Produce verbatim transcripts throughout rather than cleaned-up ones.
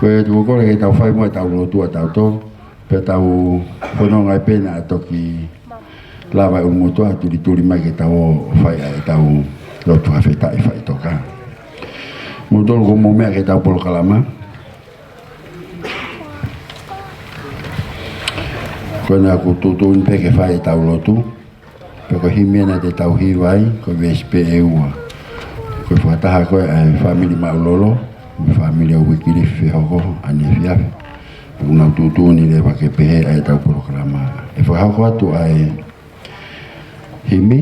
Ko e tuku kole ke tau fai muʻa ʻetau lotu ʻa tautolu, pea tau fononga ai pē naʻa toki lava e ʻulumotuʻa tulituli mai ke tau ō fai ʻa ʻetau lotu fakafetaʻi faʻitoka. Mou tolu ko mou meʻa ki heʻetau polokalama. Ko ena ʻoku tuʻutuʻuni pē ke fai ʻetau lotu. Pea ko e himi ena te tau hiva ai, ko e veesi pē ʻe ua. Ko e fakataha ko ē ʻa e fāmili Maʻulolo mo e fāmili ʻo Uikilifi Fehoko ʻaneefiafi. Pea ʻoku nau tuʻutuʻuni leva ke pehē ʻa ʻetau polokalama. ʻE fakahoko atu ʻa e himi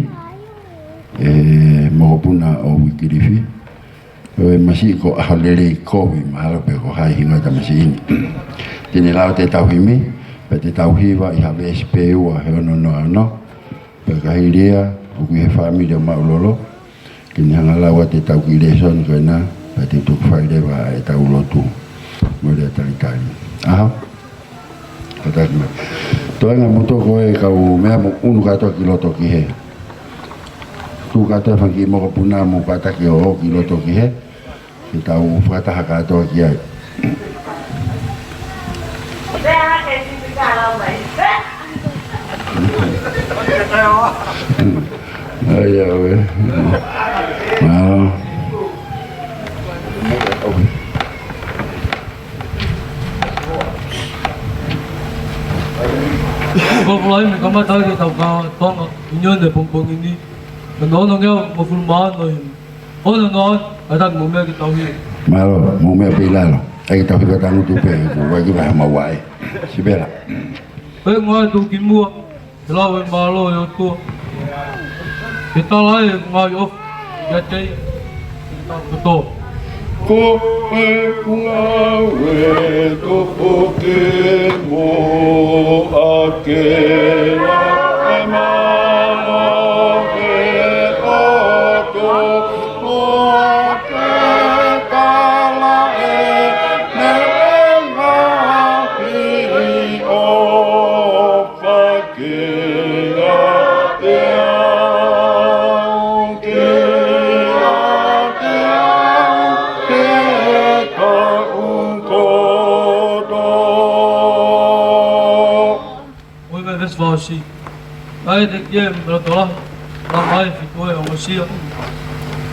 ʻe he mokopuna ʻo Uikilifi. Ko e masiʻi ko ʻAholelei Kovi, mahalo pe ko hai hingoa e tamasiʻi ni. Te ne lau ʻetau himi, pea te tau hiva ʻi ha veesi pē ʻe ua he ono noa ono. Pea ka hili ia, ʻoku ʻi he fāmili ʻo Maʻulolo ke ne hanga ʻo lau atu ʻetau kiʻi lēsoni ko ena, pea te u toki fai leva ʻetau lotu. Mou lea talitali. ʻAho. Kātaki mai. Toenga mo toko e kau meʻa, mou ʻunu kātoa ki loto ki hē. Tuʻu kātoa e fanga kiʻi mokopuna mo kātaki ʻo ō ki loto ki hē. Ke tau fakataha kātoa ki ai. ʻAi, ʻaue. Mālō. Ko Fulahi me kamata ke tau ka tonga ʻunione pongipongi ni. Ka nono ngeo mo fulumano i. Ono noa, kātaki mou meʻa ke tau hiva. Mālō, mou meʻa pē ʻi lalo. ʻAi ke tau hiva tangutu pē, ko e vaʻinga ʻa e mau vaʻe. Sipela. Pea ngāue tuʻu ki muʻa, ke lau e mālō ʻo e ʻOtua. Ke tala e ngaahi ʻofa kiate ia. Ko e ngāue tuʻu ki muʻa ke lau e mālō ʻo e ʻOtua. Ke tala e ngaahi ʻofa kiate au, kiate au, he kaʻu kotoa. Ui me veesi fakaʻosi. Kae te kie me lo tola. La mai fitu e ongosia.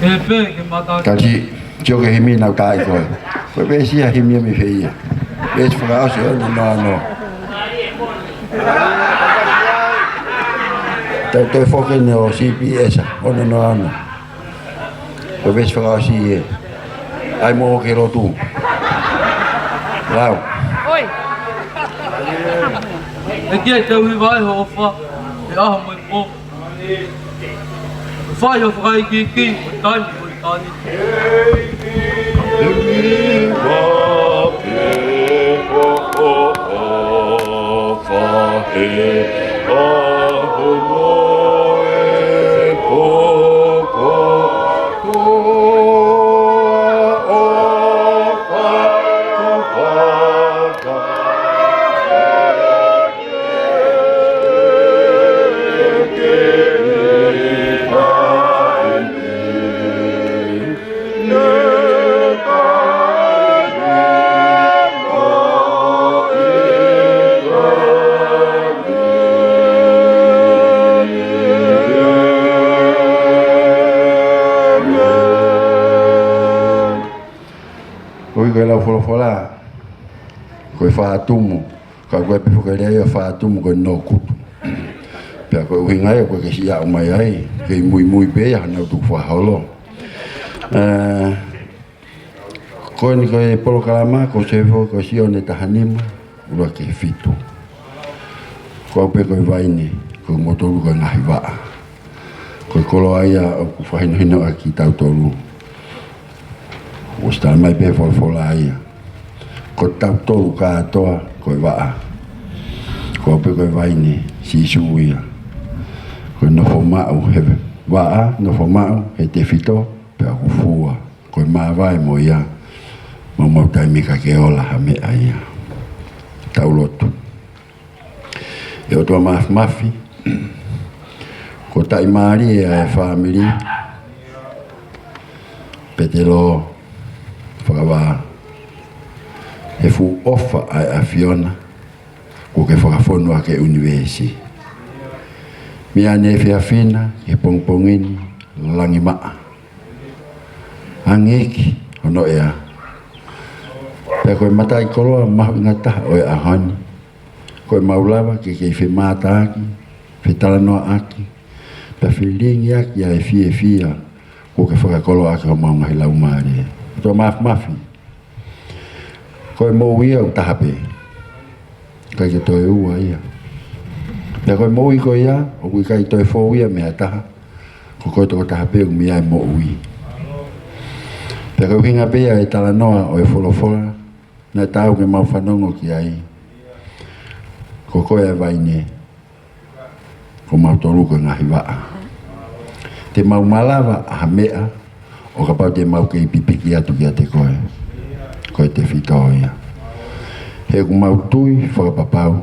Ke pē ke mata. Tati, tio ke himi nau tai koe. Ko e veesi ia himi ia mei fē ia? Veesi fakaʻosi ono noa ono. Tau toe foki eni ʻo C P S, ono noa ono. Ko e veesi fakaʻosi ē. ʻAi mou ō ki he lotu. Lau. ʻOi. ʻEiki, te u hiva ai ho ʻofa he ʻaho mo e pō. Fai ho fakaikiiki ʻi he taimi mo e taimi. Ko e lau folofola, ko e fā tumu. Ka ko e pehē foki e lea ia, fā tumu ko e nō kutu. Pea ko e ʻuhinga ia ʻoku ke siʻi aʻu mai ai, ke muimui pē ia, hana utu faholo. Ē, ko eni ko e polokalama, ko e sefo, ko e Sione taha nima, ʻuluaki ki he fitu. Ko au pē ko e vaine, ko moutolu ko e ngaahi vaʻa. Ko e koloa ia ʻoku fakahinohino ʻaki kitautolu. ʻOsi tala mai pē folofola ia. Ko tautolu kātoa ko e vaʻa. Ko au pē ko e vaine, Sīsū ia. Ko e nofo maʻu he vaʻa, nofo maʻu he tefito, pea ʻoku fua. Ko e māvae mo ia, maumau taimi ka ke ola ha meʻa ia. Tau lotu. ʻE ʻOtua Māfimafi, ko e taʻimālie ʻa e fāmili Petelo Fakavā. He fuʻu ʻofa ʻa e ʻAfiona kuo ke fakafonu ʻaki e ʻunivēsi. Mei he efiafi ni ki he pongipongi ni, langi maʻa, angi iiki hono ʻea. Pea ko e mataʻikoloa mahuʻinga taha ʻo e ʻaho ni, ko ʻemau lava ke kei femātaaki, fetalanoaʻaki, pea felingiʻaki ʻa e fiefia kuo ke fakakoloa ʻaki homau ngaahi laumālie. Toa Mafimafi, ko e moʻui ʻoku taha pē. ʻIkai ke toe ua ia. Pea ko e moʻui ko ia, ʻoku ʻikai toe fou ia mei ha taha. Ko koe tokotaha pē ʻoku mei ai e moʻui. Pea ko e ʻuhinga pē ia e talanoa ʻo e folofola naʻe taau ke mau fanongo ki ai. Ko koe ʻa e vaine, ko mautolu ko e ngaahi vaʻa. Te mau malava ʻa ha meʻa, ʻo kapau te mau kei pipiki atu kiate koe, ko e tefito ia. He ʻoku mau tui fakapapau,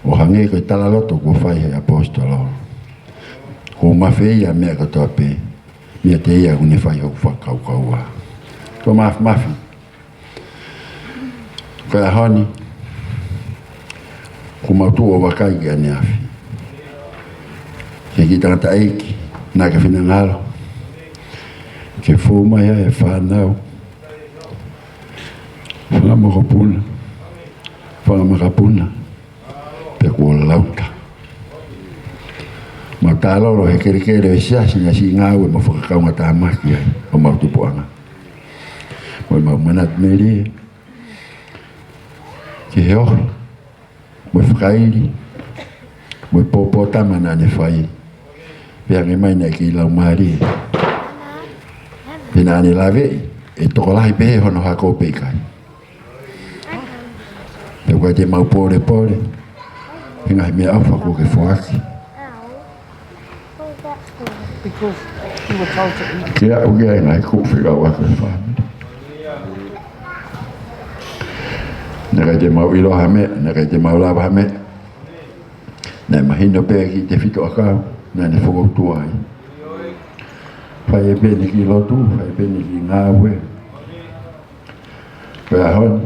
ʻo hangē ko e talaloto kuo fai ʻe he ʻaposetolo, kuo mafeia ʻa e meʻa kotoa pē meiate ia ʻoku ne fai hoku fakakaukaua. Toa Mafimafi, ko e ʻaho ni, ʻoku mau tuʻu ʻo vakai ki ʻaneafi, ki he kiʻi tangataʻeiki naʻa ke finangalo ke fou mai ai e fānau, fanga mokopuna, fanga makapuna, pea kuo lauta. Mau talolo he kelekele ʻo e siasi naʻe siʻi ngāue mo fakakaungatāmaki ai homau tupuʻanga. Mo ʻemau manatu melie ki he ohi, mo e fakaili, mo e pōpōtama naʻa ne fai. Pea hangē mai naʻe kei laumālie, pea naʻa ne laveʻi ʻe tokolahi pē hono hako pe ʻikai. Pea ʻoku ʻikai te mau pōlepole he ngaahi meʻaʻofa kuo ke foaki. Ke aʻu ki ai e ngaahi kupu fekauʻaki ʻo e fāmili. Naʻe ʻikai te mau ʻilo ha meʻa, naʻe ʻikai te mau lava ha meʻa. Naʻe mahino pē ki he tefito ʻakau naʻa ne fokoutua ai. Fai pē ʻene kiʻi lotu, fai pē ʻene kiʻi ngāue. Ko e ʻaho ni,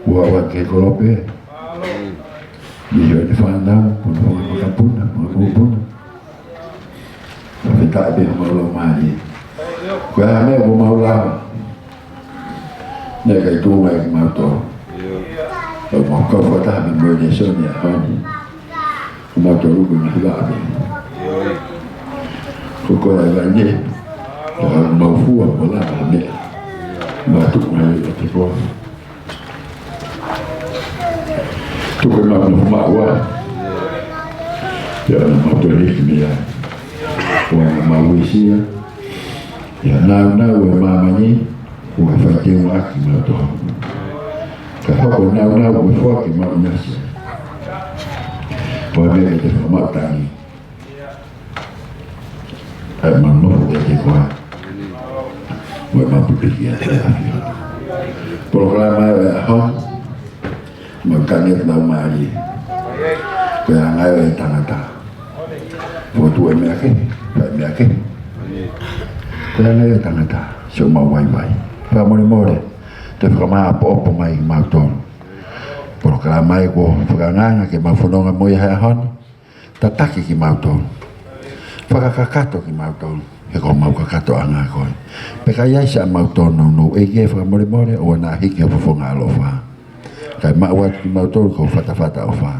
ua ua ke kolope. Ni hoi te fānau, puna puna makapuna, puna puna puna. Fakafetaʻi pē homau laumālie. Ko e hā e meʻa ʻoku mau lava? Naʻe ʻikai tuʻu mai kimautolu. Pea mau kau fakataha mei he lēsoni ʻo e ʻaho ni. Ko mautolu ko e ngaahi vaʻa pē. Ko koe ʻa e vaine, ka ʻoku mau fua mo lava ha meʻa. Mau tuku mai ʻiate koe. Tuku ʻemau nofo maʻu ā. Pea ʻoua naʻa mau toe hiki mei ai. ʻOua naʻa mau uesia. ʻI he nāunau ʻo e māmani, ʻoku ke fai teunga ʻaki kimautolu. Ka hoko e nāunau ʻoku ke foaki maʻu ʻinasi. Ko e meʻa ke te fakamaʻu tangi. ʻAi mau nofo kiate koe. Ko e mau pipiki ʻiate koe. Polokalama ʻo e ʻaho ni, mau tangi atu laumālie. Ko e anga ʻo e tangata. Fokotuʻu e meʻa kehe, fai e meʻa kehe. Ko e anga ʻo e tangata, sio mau vaivai. Fakamolemole, toe fakamāʻopoʻopo mai kimautolu. Polokalama ē kuo fakaangaanga ke mau fononga mo ia he ʻaho ni. Tataki kimautolu. Fakakakato kimautolu. He ko homau kakatoʻanga koe. Pea ka ʻi ai siʻa mau tōnounou, ʻEiki ē, fakamolemole, ʻoua naʻa hiki ho fofonga ʻaloʻofa. Kae maʻu atu kimautolu ko ho fatafata ʻofa.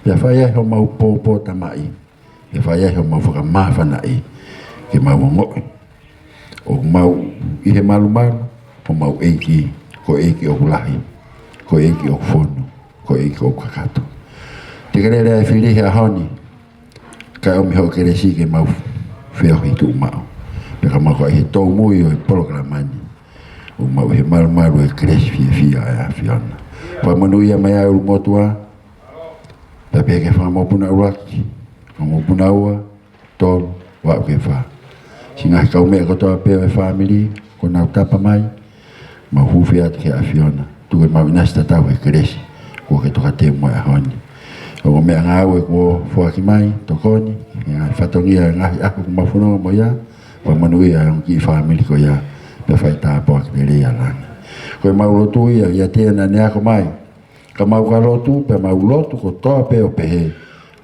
Pea fai ai homau pōpōtamaʻi. Pea fai ai homau fakamāfanaʻi. Ke mau ongoʻi ʻoku mau ʻi he malumalu, ko homau ʻEiki, ko e ʻEiki ʻoku lahi, ko e ʻEiki ʻoku fonu, ko e ʻEiki ʻoku kakato. Te ke lele ʻa e fili he ʻaho ni, kae ʻomi hoʻo kelesi ke mau feohi tuʻumaʻu. Pea ka mau kau ʻi he tōmui ʻo e polokalama ni, ʻoku mau ʻi he malumalu ʻo e kelesi fiefia ʻa e ʻAfiona. Fakamonūʻia mai ʻa e ʻulumotuʻa, pea pehē ki he fanga mokopuna ʻuluaki, fanga mokopuna ua, tolu, ua ʻo e fā. Siʻi ngaahi kaumeʻa kotoa pē ʻo e fāmili, kuo nau tapa mai, mau hūfia atu ki he ʻAfiona. Tuku ke mau ʻinasi tatau he kelesi kuo ke tokateu mo e ʻaho ni. Ongo meʻangāue kuo foaki mai, tokoni, ngaahi fatongia, ngaahi ʻaho kuo mau fononga mo ia, fakamonūʻia ʻa e ongo kiʻi fāmili ko ia, pea fai tāpuaki lelei ʻa langi. Ko ʻemau lotu ia ʻiate ia naʻa ne ako mai. Ka mau ka lotu, pea mau lotu kotoa pē ʻo pehē: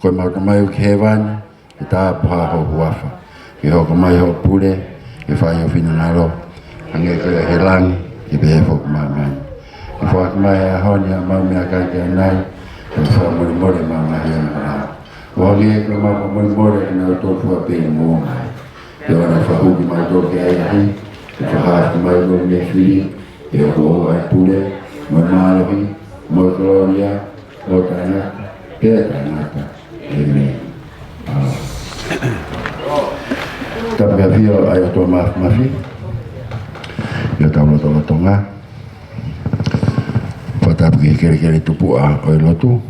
Ko ʻemau Tamai ʻoku ʻi hēvani, ke tāpuhā ho huafa, ke hoko mai hoʻo pule, ke fai ho finangalo, hangē ko ia ʻi he langi, ke pehē foki ʻi māmani. Ke foaki mai he ʻaho ni haʻamau meʻakai ki ʻanai, ke fakamolemole ʻemau ngaahi angahala, ʻo hangē ko ʻemau fakamolemole ʻa kinautolu ʻoku fua pē ʻi muʻa mai. Pea ʻoua naʻa fakahuki kimautolu ki he ʻahiʻahi, ke fakahā mai ʻi he fili, he ʻoku ʻoʻou ʻa e pule, mo e mālohi, mo e kolōlia, ʻo taʻengata pea taʻengata. ʻĒmeni. ʻĀ. Tapu ki he ʻafio ʻa e ʻOtua Māfimafi ʻi hotau lotolotonga. Fakatapu ki he kelekele tupuʻa ʻo e lotu,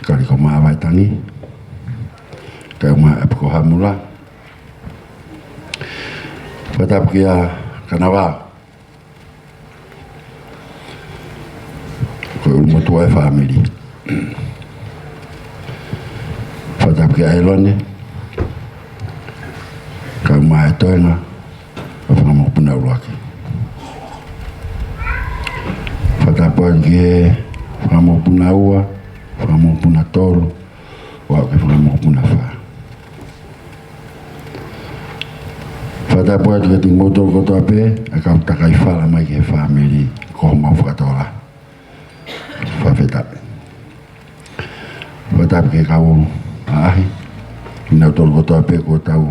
Kaliko Mavaetangi, kae ʻumaʻā ʻa e ʻEpikoha Mula. Fakatapu kia Kanavā, ko e ʻulumotuʻa ʻo e fāmili. Fakatapu kia ʻElone, kae ʻumaʻā ʻa e toenga ʻo e fanga mokopuna ʻuluaki. Fakatapu atu ki he fanga mokopuna ua, fanga mokopuna tolu, ʻo aʻu ki he fanga mokopuna fā. Fakatapu atu kiate kimoutolu kotoa pē ʻa e kau takai fala mai ki he fāmili, ko homau fakatokolahi. Fakafetaʻi. Fakatapu ki he kau ʻaʻahi, kinautolu kotoa pē ko ʻetau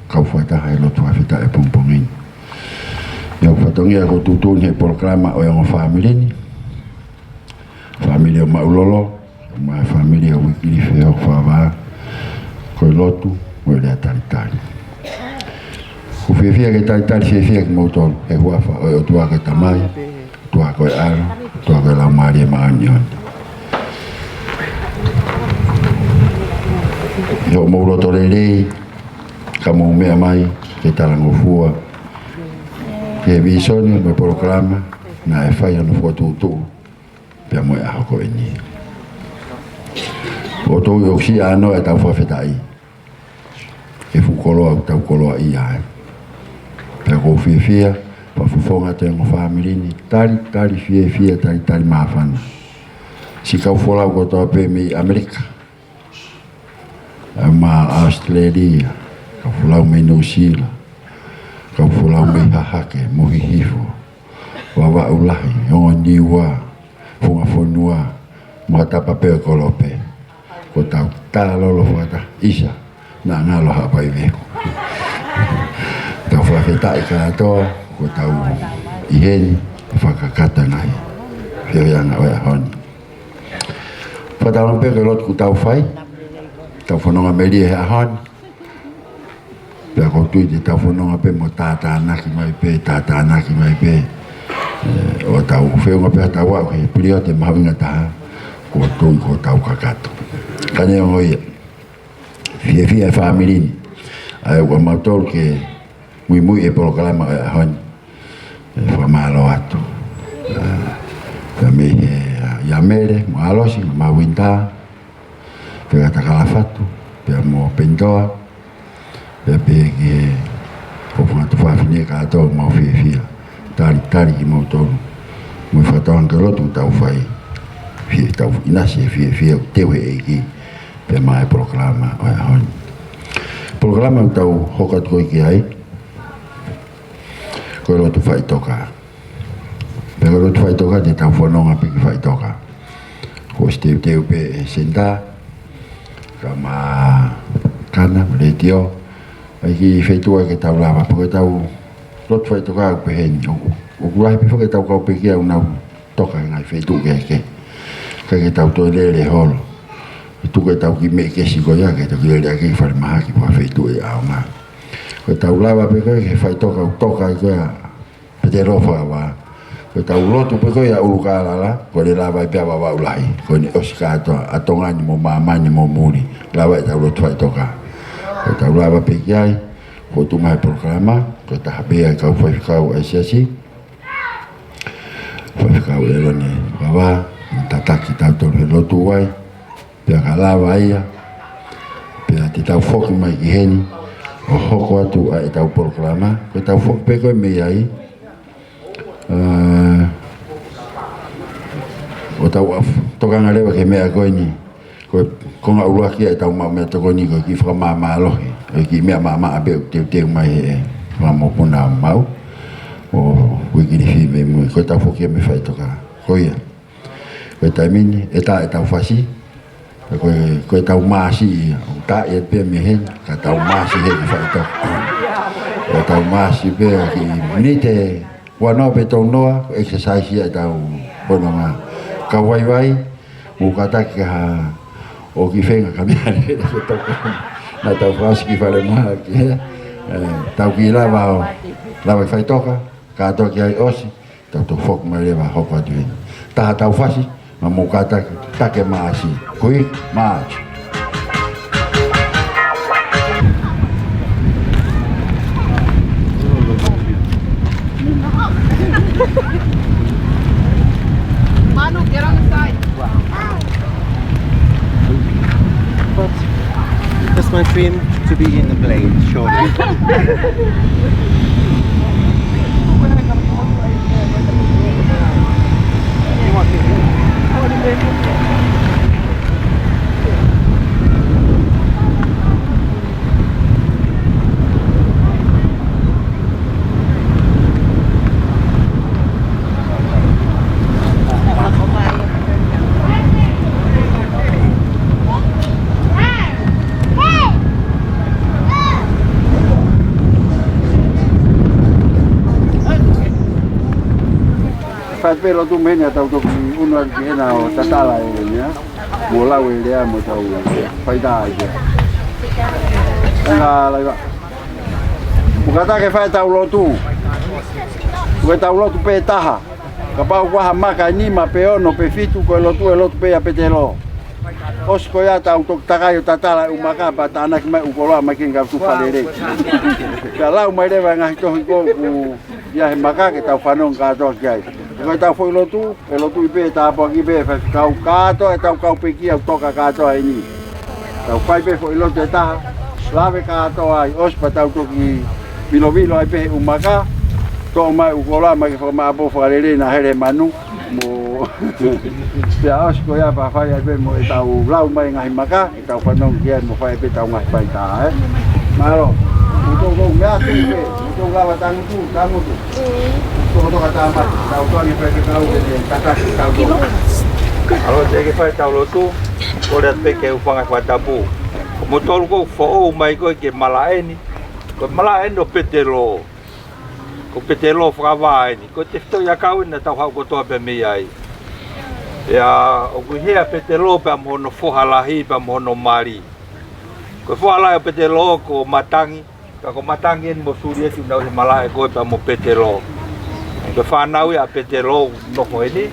kau fakataha he lotu fakafetaʻi ʻo e pongipongi ni. ʻI hoku fatongia ko e tuʻutuʻuni he polokalama ʻo e ongo fāmili ni, fāmili ʻo Maʻulolo, mo e fāmili ʻo Uikilifi, ʻi hoku fakavā, ko e lotu mo e lea talitali. ʻOku ou fiefia ke talitali fiefia kimoutolu he huafa ʻo e ʻOtua ko e Tamai, ʻOtua ko e ʻAlo, ʻOtua ko e Laumālie Māʻoniʻoni. ʻI hoʻomou loto lelei, ka mou meʻa mai ke talangofua ki he vīsone mo e polokalama naʻe fai hono fokotuʻutuʻu pea mo e ʻaho ko eni. ʻOku ou tui ʻoku siʻi ʻānoa ʻetau fakafetaʻi he fuʻu koloa ʻoku tau koloaʻia ai. Pea ʻoku ou fiefia, fakafofonga atu e ongo fāmili ni, talitali fiefia, talitali māfana. Siʻi kau folau kotoa pē mei ʻAmelika, ʻa e mā ʻAositelēlia, kau folau mei Nuʻusila, kau folau mei Hahake mo Hihifo, Vavaʻu Lahi, Ongo Niua, Funga Fonua, mo ha tapa pē ʻo e kolope. Ko ʻetau talolo fakataha, ʻisa, naʻa ngalo Haʻapai Vehu. Tau fakafetaʻi kātoa, ko ʻetau ʻi heni, fakakakato e ngaahi feohiʻanga ʻo e ʻaho ni. Fakatauange pē ko e lotu kuo tau fai, tau fononga melie he ʻaho ni. Pea ʻoku ou tui te tau fononga pē mo tātānaki mai pē, tātānaki mai pē. ʻE, ʻo tau feʻunga pē ʻetau aʻu ki he piliote mahuʻinga taha, ʻoku ou tui kuo tau kakato. Ka neongo ia, fiefia e fāmili ni ʻa ia ʻoku ʻamautolu ke muimui he polokalama ʻo e ʻaho ni. ʻE, fakamālō atu. ʻE, pea mei he, ʻa, ʻia Mele mo ʻAlosi, mo Mawinitā, pea kia Takalafatu, pea mo Penitoa, pea pehē ki he kau fanga tuofāfine kātoa, mau fiefia. Talitali kimoutolu mo e fakatauange ko e lotu ʻoku tau fai, fie tau ʻinasi he fiefia ʻoku teu he ʻEiki, pea maʻa e polokalama ʻo e ʻaho ni. Polokalama ʻoku tau hoko atu ko ē ki ai, ko e lotu faʻitoka. Pea ko e lotu faʻitoka te tau fononga pē ki faʻitoka. Kuo ʻosi teuteu pē e senitā, kae ʻumaʻā e kana, letiō, ʻa e kiʻi feituʻu ke tau lava, pea ko ʻetau lotu faʻitoka ʻoku peheni, ʻoku, ʻoku lahi pē foki ʻetau kau pekia ʻoku nau toka he ngaahi feituʻu kehekehe. ʻIkai ke tau toe lele holo. Tuku ʻetau kiʻi meʻi kesi ko ia ke tau kiʻi lele ʻaki ki falemahaki pe ko ha feituʻu ʻe ʻaonga. Ko ʻetau lava pē ko ē ki he faʻitoka ʻoku toka ai ko ē ʻa Petelō Fakavā. Ko ʻetau lotu pē ko ē ʻa ʻUlukālala, ko ʻene lava ai pē ʻa Vavaʻu Lahi. Ko ʻene ʻosi kātoa, ʻa Tonga ni mo māmani mo muli. Lava ʻetau lotu faʻitoka. Ko ʻetau lava pē ki ai, ko e tuʻu mai e polokalama, ko e taha pē ʻa e kau faifekau ʻa e siasi. Faifekau ʻElone Fakavā, tataki kitautolu he lotu ai, pea ka lava ia, pea te tau foki mai ki heni, ʻo hoko atu ʻa ʻetau polokalama, ko ʻetau foki pē ko ē mei ai, ʻA, ʻo tau af-, tokanga leva ki he meʻa ko eni. Ko e konga ʻuluaki ia ʻetau maʻu meʻatokoni ko e kiʻi fakamāmālohi ʻo e kiʻi meʻa maʻamaʻa pē ʻoku teuteu mai he fanga mokopuna maʻu. ʻO uikilifi mei mui, ko ʻetau foki ia mei faʻitoka. Ko ia. Ko e taimi ni, ʻe tā ʻetau fasi, ko e, ko ʻetau maasi ia, ʻo tā ia pē mei heni, ka tau maasi he ki faʻitoka. Ko ʻetau maasi pē ki miniti, ua noa pē tolu noa, ko e exercise ia ʻetau pononga. Ka vaivai, mou kātaki ha, ʻo kiʻi feinga ka meʻa lele ke toko. Naʻa tau fasi ki fale mā ki he, ē, tau kiʻi lava ʻo, lava ki faʻitoka, kātoa ki ai ʻosi, tau toki foki mai leva hoko atu heni. Taha tau fasi, ma mou kātaki, take maasi. Kui, maasi. Manu, get on the side. But that's my dream, to be in the plane, surely. Fai pē lotu mei heni ʻa tau toki unu atu ki hena ʻo tatala e nia. Mo lau e lea mo tau faitā ai pē. Tenga laiva. Mou kātaki fai tau lotu. Ko ʻetau lotu pē taha. Kapau ko ha maka ʻe nima pe ono pe fitu ko e lotu, ʻe lotu pē ʻa Petelo. ʻOsi ko ia tau toki takai ʻo tatala e ʻū maka pea tānaki mai ʻū koloa mai ke ngāue atu fakalelei. Pea lau mai leva e ngaahi tohi ko ē ʻoku ʻi ai he maka ke tau fanongo kātoa ki ai. Ko ʻetau foʻi lotu, ʻe lotuʻi pē, tāpuakiʻi pē, faifekau kātoa, ʻetau kau pekia ʻoku toka kātoa eni. Tau fai pē foʻi lotu ʻe taha, lave kātoa ai, ʻosi pea tau toki vilovilo ai pē he ʻū maka, toʻo mai ʻū koloa mai ke fakamaʻopoʻopo fakalelei naʻa hele manu, mo pea ʻosi ko ia pea fai ai pē mo ʻetau lau mai ngaahi maka, ʻetau fanongo ki ai mo fai pē ʻetau ngaahi faitā, ē. Mālō. Mou toki meʻa atu pē, mou toki lava tangutu, tangutu. Tokotoka tāmate, tau toki fai ke kau ke ne tataki tau toki. ʻAlo, te ke fai tau lotu, kole atu pē ke u hūfanga he fakatapu. Ko moutolu ʻoku foʻou mai ko ē ki he malaʻe ni, ko e malaʻe eni ʻo Petelo. Ko Petelo fakavā eni, ko e tefitoʻi ʻakau eni naʻa tau haʻu kotoa pē mei ai. Pea ʻoku ʻi heni ʻa Petelo pea mo hono foha lahi pea mo hono mali. Ko e foha lahi ʻo Petelo ko Matangi, ka ko Matangi eni mo Sulieti ʻoku nau ʻi he malaʻe ko ē pea mo Petelo. Ko e fānau ia ʻa Petelo ʻoku nofo eni.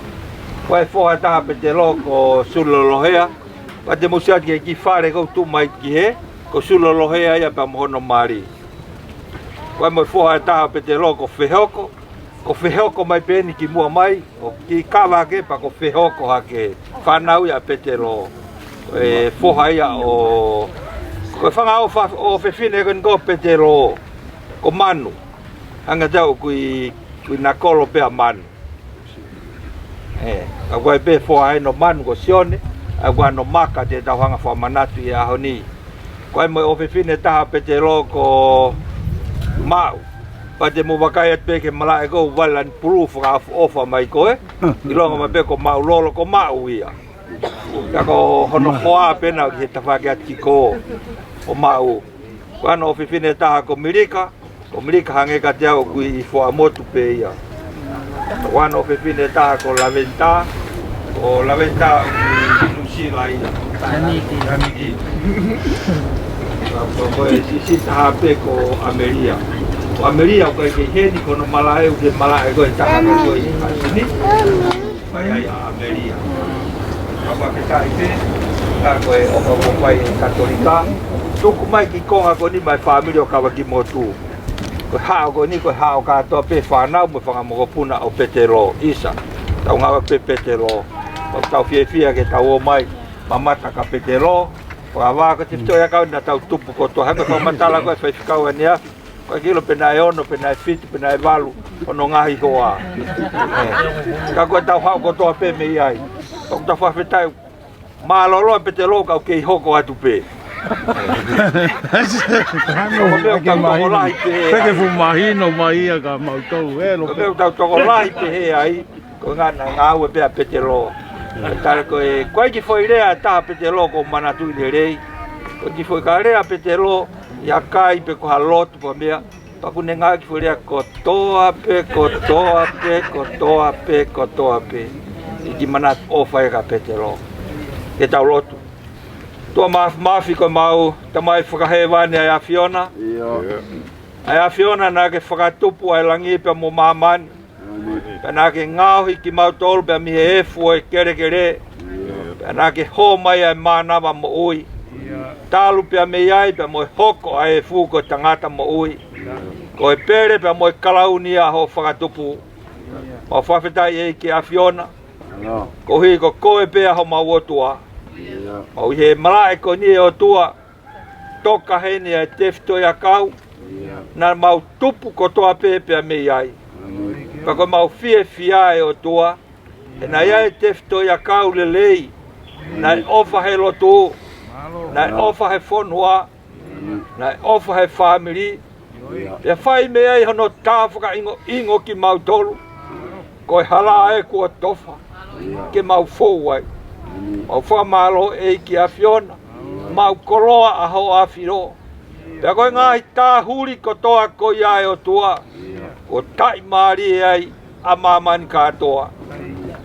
Ko e foha ʻe taha ʻo Petelo ko Sulolohea. Pea te mou sio atu ki he kiʻi fale ʻoku tuʻu mai ki hē, ko Sulolohea ia pea mo hono mali. Ko e mo e foha ʻe taha ʻo Petelo ko Fehoko, ko Fehoko mai pē eni kimuʻa mai, ʻo kiʻi kava hake pea ko Fehoko hake, fānau ia ʻa Petelo. Ko e foha ia ʻo, ko e fanga ʻofa-, ʻofefine ko eni ko Petelo, ko Manu. Hanga tau kui, kui nakolo pea Manu. ʻE, ʻa ko e pē foha eni ʻo Manu ko Sione, ʻa ko hono maka te tau hanga fakamanatu ʻi he ʻaho ni. Ko e mo e ʻofefine ʻe taha ʻo Petelo ko Maʻu. Pea te mou vakai atu pē ki he malaʻe ko ē ʻoku vale lani pulū fakaʻofoʻofa mai ko ē. ʻIlonga mai pē ko Maʻulolo ko Maʻu ia. Ka ko hono hoa pē naʻe ʻi he tafaʻaki ʻa Tiko ʻo Maʻu. Ko hono ʻofefine ʻe taha ko Milika, ko Milika hangē kiate au ʻoku ʻi Fuaʻamotu pē ia. Ko hono ʻofefine ʻe taha ko Laventa, ko Laventa ʻoku ʻi Nuʻusila ia. Tamiki. Tamiki. Ko, ko e siʻisiʻi taha pē ko ʻAmelia. Ko ʻAmelia ʻoku ʻikai ke ʻi heni ko hono malaʻe ʻoku ʻi he malaʻe ko ē ʻe taha ko ē ʻi Haʻasini. Mai ai ʻa ʻAmelia. Ka ʻoku ʻikai ke tā ʻi pē, ka ko e ʻofa ʻoku fai ʻe he Katolika. Tuku mai ki he konga ko eni mai fāmili ʻo Kavakimotu. Ko e haʻo ko eni, ko e haʻo kātoa pē fānau mo e fanga mokopuna ʻo Petelo. ʻIsa, tau ngāue pē Petelo. ʻOku tau fiefia ke tau ō mai, mamata kia Petelo. Fakavā ko e tefitoʻi ʻakau naʻa tau tupu kotoa. Hangē ko e fakamatala ko ē ʻa e faifekau ʻaneafi. Ka kilo pe naʻe ono, pe naʻe fitu, pe naʻe valu, hono ngaahi hoa. Ē. Ka ko ʻetau haʻu kotoa pē mei ai. Ka ʻoku tau fakafetaʻi mālōlō ʻa Petelo ka ʻoku kei hoko atu pē. Ko e meʻa ʻoku tau tokolahi pē. Peke fu mahino mai ia ka mau tau elo. Ko e meʻa ʻoku tau tokolahi pē he ai. Ko e ngaahi ngāue pē ʻa Petelo. Tala ko e, ko e kiʻi foʻi lea ʻa Petelo ʻoku ou manatuʻi lelei. Ko e kiʻi foʻi ka lea ʻa Petelo, ʻi ha kai pe ko ha lotu pe ko ha meʻa. Pea ʻoku ne ngāueʻaki e foʻi lea kotoa pē, kotoa pē, kotoa pē, kotoa pē. ʻI he kiʻi manatu ʻofa ia kia Petelo. Ke tau lotu. ʻOtua Māfimafi ko homau Tamai fakahēvani ʻa e ʻAfiona. ʻIo. ʻA e ʻAfiona naʻa ke fakatupu ʻa e langi pea mo māmani. Pea naʻa ke ngaohi kimautolu pea mei he efu ʻo e kelekele. Pea naʻa ke hō mai ʻa e mānava moʻui. Talu pea mei ai pea mo e hoko ʻa e efu ko e tangata moʻui. Ko e pele pea mo e kalauni ʻa hoʻo fakatupu. Mau fakafetaʻi ʻEiki ʻAfiona. Koeʻuhi ko koe pē ʻa homau ʻOtua. Mau ʻi he malaʻe ko eni ʻe ʻOtua. Toka heni ʻa e tefitoʻi ʻakau. Naʻa mau tupu kotoa pē pea mei ai. Pea ko homau fiefia ʻe ʻOtua. He naʻe ʻi ai e tefitoʻi ʻakau lelei. Naʻe ʻofa he lotu. Naʻe ʻofa he fonua. Naʻe ʻofa he fāmili. Pea fai mei ai hono tā fakaʻingoʻingo kimautolu. Ko e hala ē kuo tofa. Ke mau fou ai. Mau fakamālō ʻEiki ʻAfiona. Mau koloa ʻa hoʻo ʻAfio. Pea ko e ngaahi tā huli kotoa ko ia ʻe ʻOtua. Kuo taʻimālie ai ʻa māmani kātoa.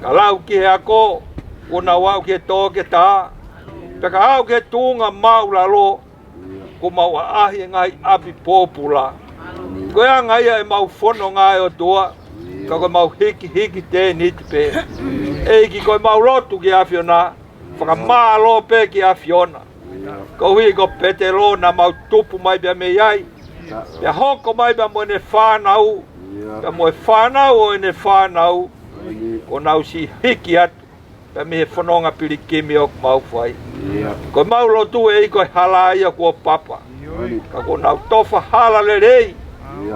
Ka lau ki he ako, kuo nau aʻu ki he toketā. Pea ka aʻu ki he tuʻunga māʻulalo, kuo mau ʻaʻahi e ngaahi ʻapi pōpula. Ko e anga ia ʻemau fononga ʻe ʻOtua, ka ko ʻemau hikihiki tēniti pē. ʻEiki ko ʻemau lotu ki he ʻAfiona, fakamālō pē ki he ʻAfiona. Koeʻuhi ko Petelo naʻa mau tupu mai pea mei ai. Pea hoko mai pea mo ʻene fānau, pea mo e fānau ʻo ʻene fānau. Kuo nau siʻi hiki atu. Pea mei he fononga pilikimi ʻoku mau fai. Ko ʻemau lotu ʻEiki ko e hala ia kuo papa. Ka kuo nau tofa hala lelei.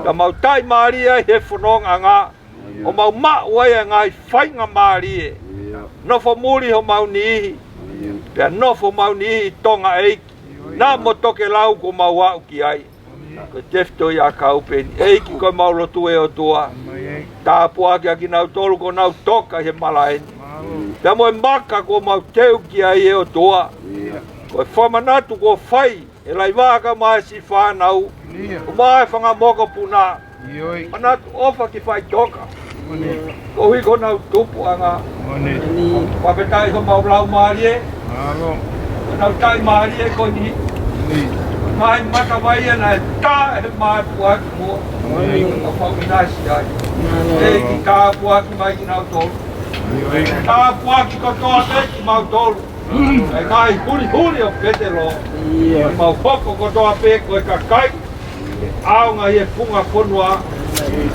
Ka mau taʻimālie ai he fonongaʻanga. ʻO mau maʻu ai ʻa e ngaahi faingamālie. Nofo muli homau niʻihi. Pea nofo homau niʻihi ʻi Tonga ʻEiki. Naʻa mo tokelau kuo mau aʻu ki ai. Ko e tefitoʻi ʻakau pē eni. ʻEiki ko ʻemau lotu ʻe ʻOtua. Tāpuakiʻi kinautolu kuo nau toka ʻi he malaʻe ni. Pea mo e maka kuo mau teu ki ai ʻe ʻOtua. Ko e fakamanatu kuo fai ʻe Laiva kae ʻumaʻā e siʻi fānau. ʻUmaʻā e fanga mokopuna. Manatu ʻofa ki faʻitoka. Koeʻuhi ko honau tupuʻanga. Fakafetaʻi homau laumālie. Honau taʻimālie ko eni. Mai matavai ia naʻe tā ʻe he mātuʻa ki muʻa. Ka fau ʻinasi ai. ʻEiki tāpuakiʻi mai kinautolu. Tāpuakiʻi kotoa pē kimautolu. ʻA e ngaahi hulihuli ʻo Petelo. Mau hoko kotoa pē ko e kakai. ʻAonga ʻi he funga fonua.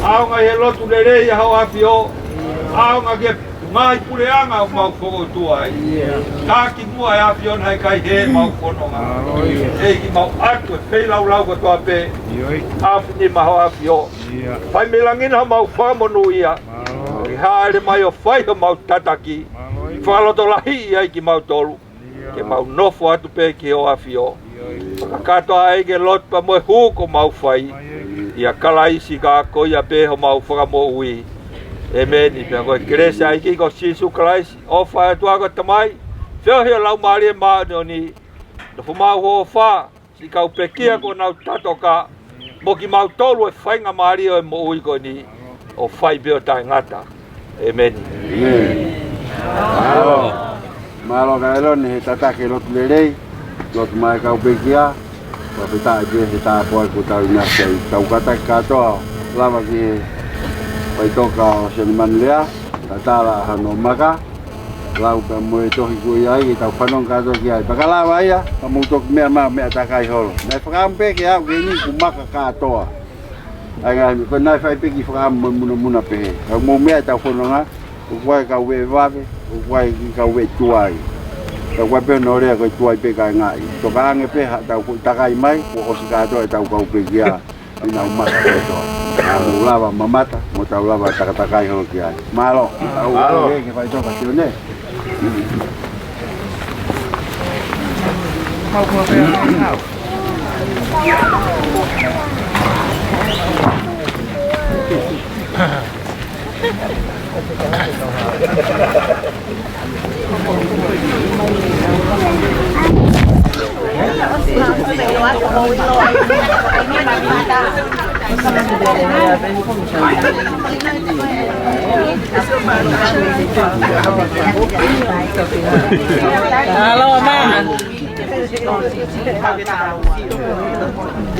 ʻAonga ʻi he lotu lelei ʻa hoʻo ʻAfio. ʻAonga ki he ngaahi puleʻanga ʻoku mau fokotuʻu ai. Taki muʻa ʻe ʻAfiona he kai he mau fononga. ʻEiki mau ʻatu e feilaulau kotoa pē. ʻAfini maʻa hoʻo ʻAfio. Fai mei langi na homau fakamonūʻia. Ke hāʻele mai ʻo fai homau tataki. Fakalotolahiʻi ai kimautolu. Ke mau nofo atu pē ki hoʻo ʻAfio. Fakakātoa ai ke lotu pea mo e hū kuo mau fai. ʻIa Kalaisi ka ko ia pē homau Fakamoʻui. ʻEmeni. Pea ko e kelesi ʻa e ʻEiki ko Sīsū Kalaisi. ʻOfa ʻa e ʻOtua ko e Tamai. Feohi ʻa e Laumālie Māʻoniʻoni. Nofo maʻu hoʻo ʻofa. Siʻi kau pekia kuo nau tatoka, mo kimautolu e faingamālie ʻo e moʻui ko eni, ʻo fai pē ʻo taʻengata. ʻEmeni. ʻEmeni. Mālō. Mālō ka ʻEloni he tataki e lotu lelei, lotu mai kau pekia, fakafetaʻi pē he tāpuaki kuo tau ʻinasi ai, tau kātaki kātoa, lava ki he faʻitoka ʻo Sione Manulea, tatala hano maka, lau pea mo e tohi ko ia ʻi heʻetau fanongo kātoa ki ai. Pea ka lava ia, ka mou toki meʻa mai ʻo meʻa takai holo. Naʻe fakaʻamu pē ke aʻu ki heni kuo maka kātoa. ʻA e ngaahi, ko e naʻe fai pē kiʻi fakaʻamu mo e munamuna pehē. Ka mou meʻa ʻetau fononga, ʻoku ʻi ai e kau veʻe vave, ʻoku ʻi ai e kiʻi kau veʻe tuai. Ka ʻoku ʻi ai pē hono lea ko e tuai pē kae ngaahi. Toka ange pē haʻatau kuo takai mai, kuo ʻosi kātoa ʻetau kau pekia. Ina umaka kotoa. Naʻa mou lava mamata, mo tau lava takatakai holo ki ai. Mālō. Mālō. Ke faitoka Sione.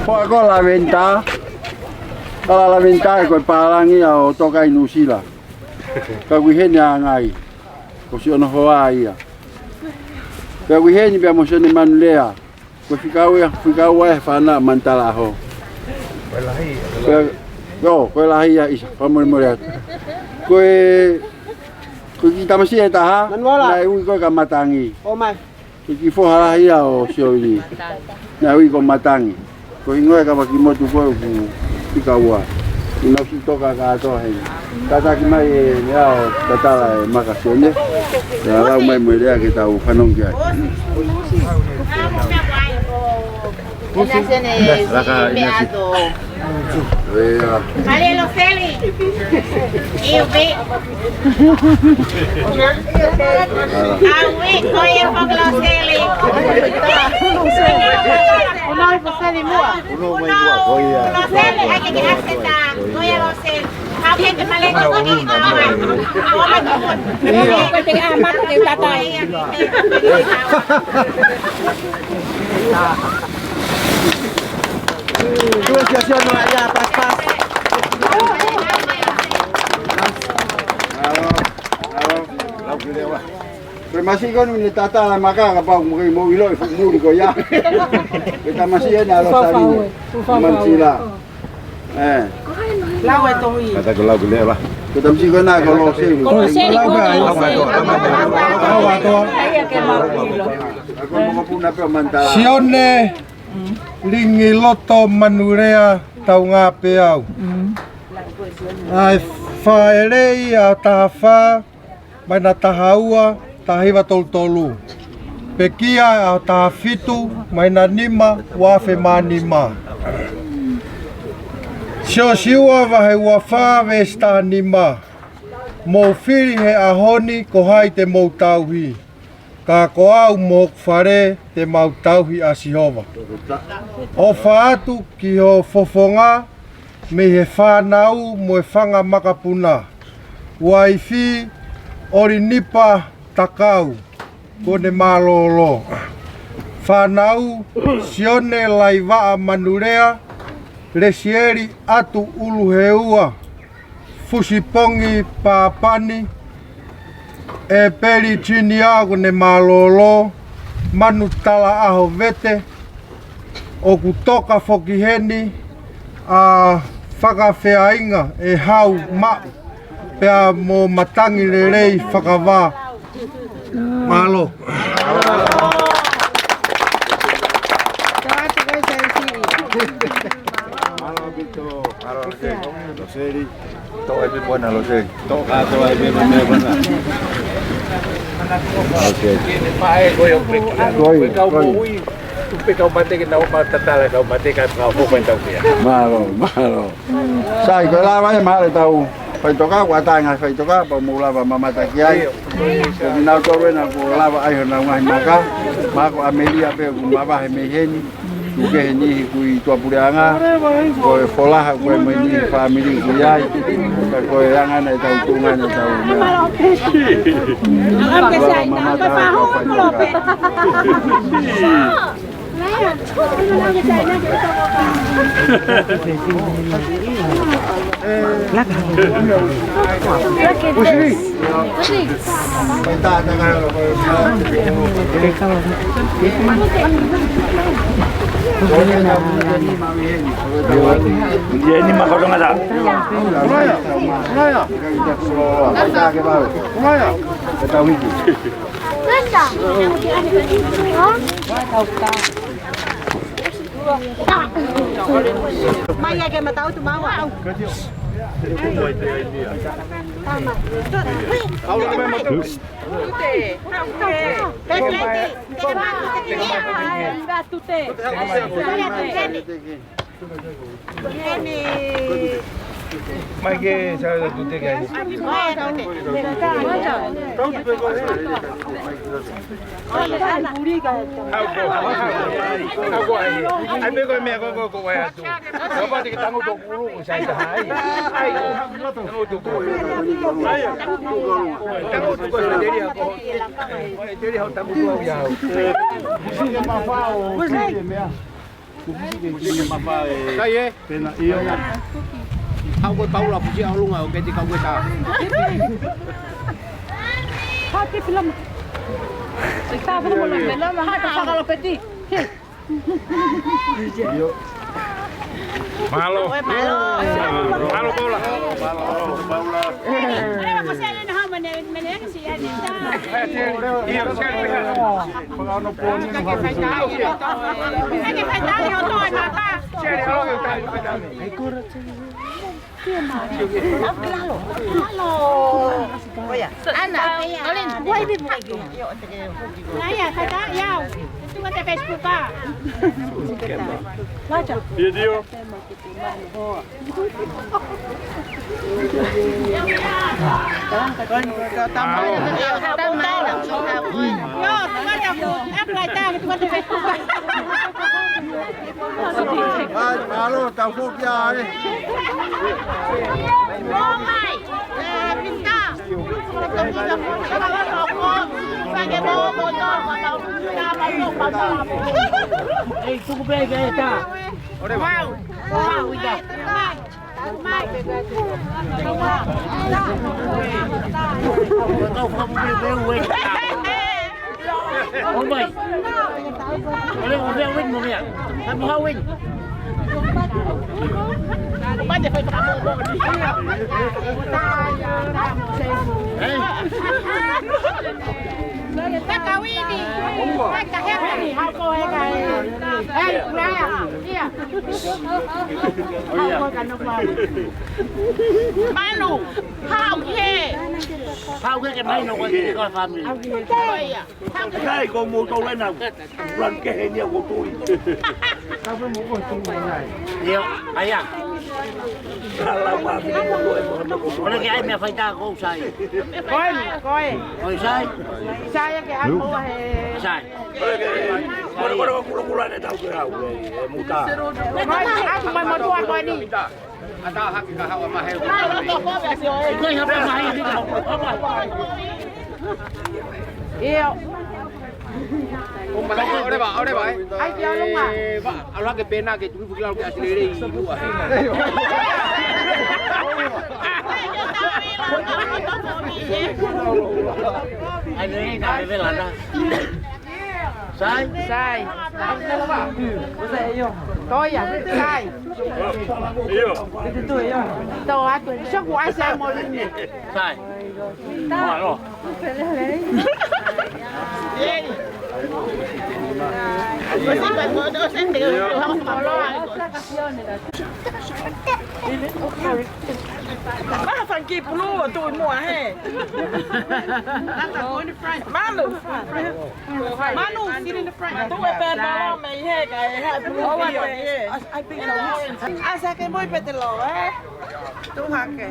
Ko e laventa. Ko e laventa ko e pālangi ʻo Toka ʻi Nuʻusila. Ka ʻoku ʻi heni ʻa Ngai. Ko siʻono hoa ia. Pea ʻoku ʻi heni pea mo Sione Manulea. Ko e fika ua, fika ua e fānau Manutala ʻAho. Ko e lahi. Ko e, ʻio, ko e lahi ia ʻisa, fakamolemole atu. Ko e, ko e kiʻi tamasiʻi ʻe taha, Manuala. Naʻe ui ko ē kia Matangi. ʻO mai. Ko e kiʻi foha lahi ia ʻo Sione. Naʻe ui ko Matangi. Ko e hingoa e kavaki motu ko ē ʻoku fika ua. ʻI Nuʻusila Toka kātoa heni. Kātaki mai e meʻa ʻo tatala e maka Sione. ʻIa, lau mai mo e lea ke tau fanongo ki ai. Laka, ina si. ʻIa. Kale lo Feli. Iu pe. Aui, ko ia foki lo Feli. Uno mai ua, ko ia. Lo Feli, ʻai ke ke aseta. Ko ia lo Feli. Ko e masiʻi ko eni ne tatala maka kapau mo ke mo ʻilo e fuʻu muli ko ia. Ko e tamasiʻi ena lo Sali. Manutala. ʻE. Lau e tohi. Kata ko lau ki leva. Ko e tamasiʻi ko ena ko Loseli. Ko Loseli. Lau ki ai. Lau ki ai. Lau ki ai. Ko e mokopuna pē ʻo Manutala. Sione Lingiloto Manulea Taungāpeau. ʻA e fāʻeleʻi ʻaho taha fā, māhina taha ua, taha hiva tolu tolu. Pekia ʻaho taha fitu, māhina nima, ua afe mā nima. Siosiua vahe ua fā veesi taha nima. Mou fili he ʻaho ni ko hai te mou tauhi. Ka ko au mo hoku fale te mau tauhi ʻa Sihova. ʻOfa atu ki ho fofonga mei he fānau mo e fanga makapuna. Uaifi Olinipa Takau, kuo ne mālōlō. Fānau, Sione Laivaʻa Manulea, Lesieli Atu Uluheua, Fusipongi Papani, ʻEpeli Tinia kuo ne mālōlō, Manutala ʻAho Vete, ʻoku toka foki heni ʻa Fakafeainga ʻe Hau Maʻu, pea mo Matangi Lelei Fakavā. Mālō. Mālō ʻaupito. Mālō ʻaupito. Loseli. Toʻo e pepona Loseli. Toʻo kātoa e pepona. Loseli. Ko e, ko e. Ko e kau moʻui. Pe kau mate ke nau ma tatala kau mate ka kau fo mai tau kia. Mālō, mālō. Sai, ko e lava e mahalo tau faitoka, ʻoku ʻatā e ngaahi faitoka, pea mou lava mamata ki ai. Ko kinautolu ena kuo lava ʻai honau ngaahi maka, mahalo ko ʻAmelia pē ʻoku mavahe mei heni, ʻoku kehe e niʻihi ʻoku ʻi tuʻapuleʻanga, ko e folaha ko ē mo e niʻihi fāmili ʻoku ʻi ai, ka ko e anga ena ʻetau tuʻunga ena ʻetau meʻa. Lava mamata ʻa e kau faitoka. Ia ni ma kau tangata. Mai ia ke matau tu mau au. Tama. Tute. Tute. Tute. Mai ke sa tute ke ai. Hau ko. Hau ko ai. Ai pe ko e meʻa ko ko ko ai atu. Kapau te ke tango tō kulu, sai ta hai. Ai. Tango tō kulu. Ai. Tango tō kulu, teri hau ko. Teri hau tango tō au ia. Sai e. Pena, ʻio. Hau ko e Paula, fusi ʻa ʻolunga, ʻo ke te kau e tā. Hake filama. Sai tā filama. Hake fakalopeti. ʻIo. Mālō. Mālō. Mālō, Paula. Mālō, Paula. Ana, Olin. Naya, kata, yau. Tuku atu Facebook ā. Io, io. Ai, mālō, tau foki ai. Ei, tuku pē ke tā. Ore mau. Mau ita. ʻO mai. ʻO lea, ʻo lea win mo mea. Ka mo ha win. Taka wini. Taka hepeni. Hau ko e kai. Ei, Raya. Ia. Hau ko e kai no pau. Manu. Hau he. Hau he ke mai no ko e kai family. Ia. Kai ko mo to le na. Plan ke he ni ko tui. Ia, aia. Kala ma mi mo to e mo to. Ora ke ai me faita ko sai. Koi, koi. Koi sai. Sai ke ai mo he. Sai. Ora, ora, ora, kula, kula, ne tau ke au, e, e, muta. Mai, aku mai mo to a ko ni. Ata hake ka hawa mahe. Ko e hapa mahe ni ka hapa. Io. Ore va, ore va, e. Ai, ke ʻolunga. E, va, ʻalu hake pena ke tuku fuki lau ke ʻasi lelei ʻi ua. Ai, lelei ka vela na. Sai? Sai. Toia, sai. Io. Tō atu. Soku ase mo lini. Sai. Mālō. Maha fanga kiʻi pulu ʻo tuʻu ʻi muʻa he. Manu. Manu, sit in the front. Tuʻu e pē mālō mei he ka e ha pulu ʻi he. Asa ke moi pete lo, e? Tuʻu hake.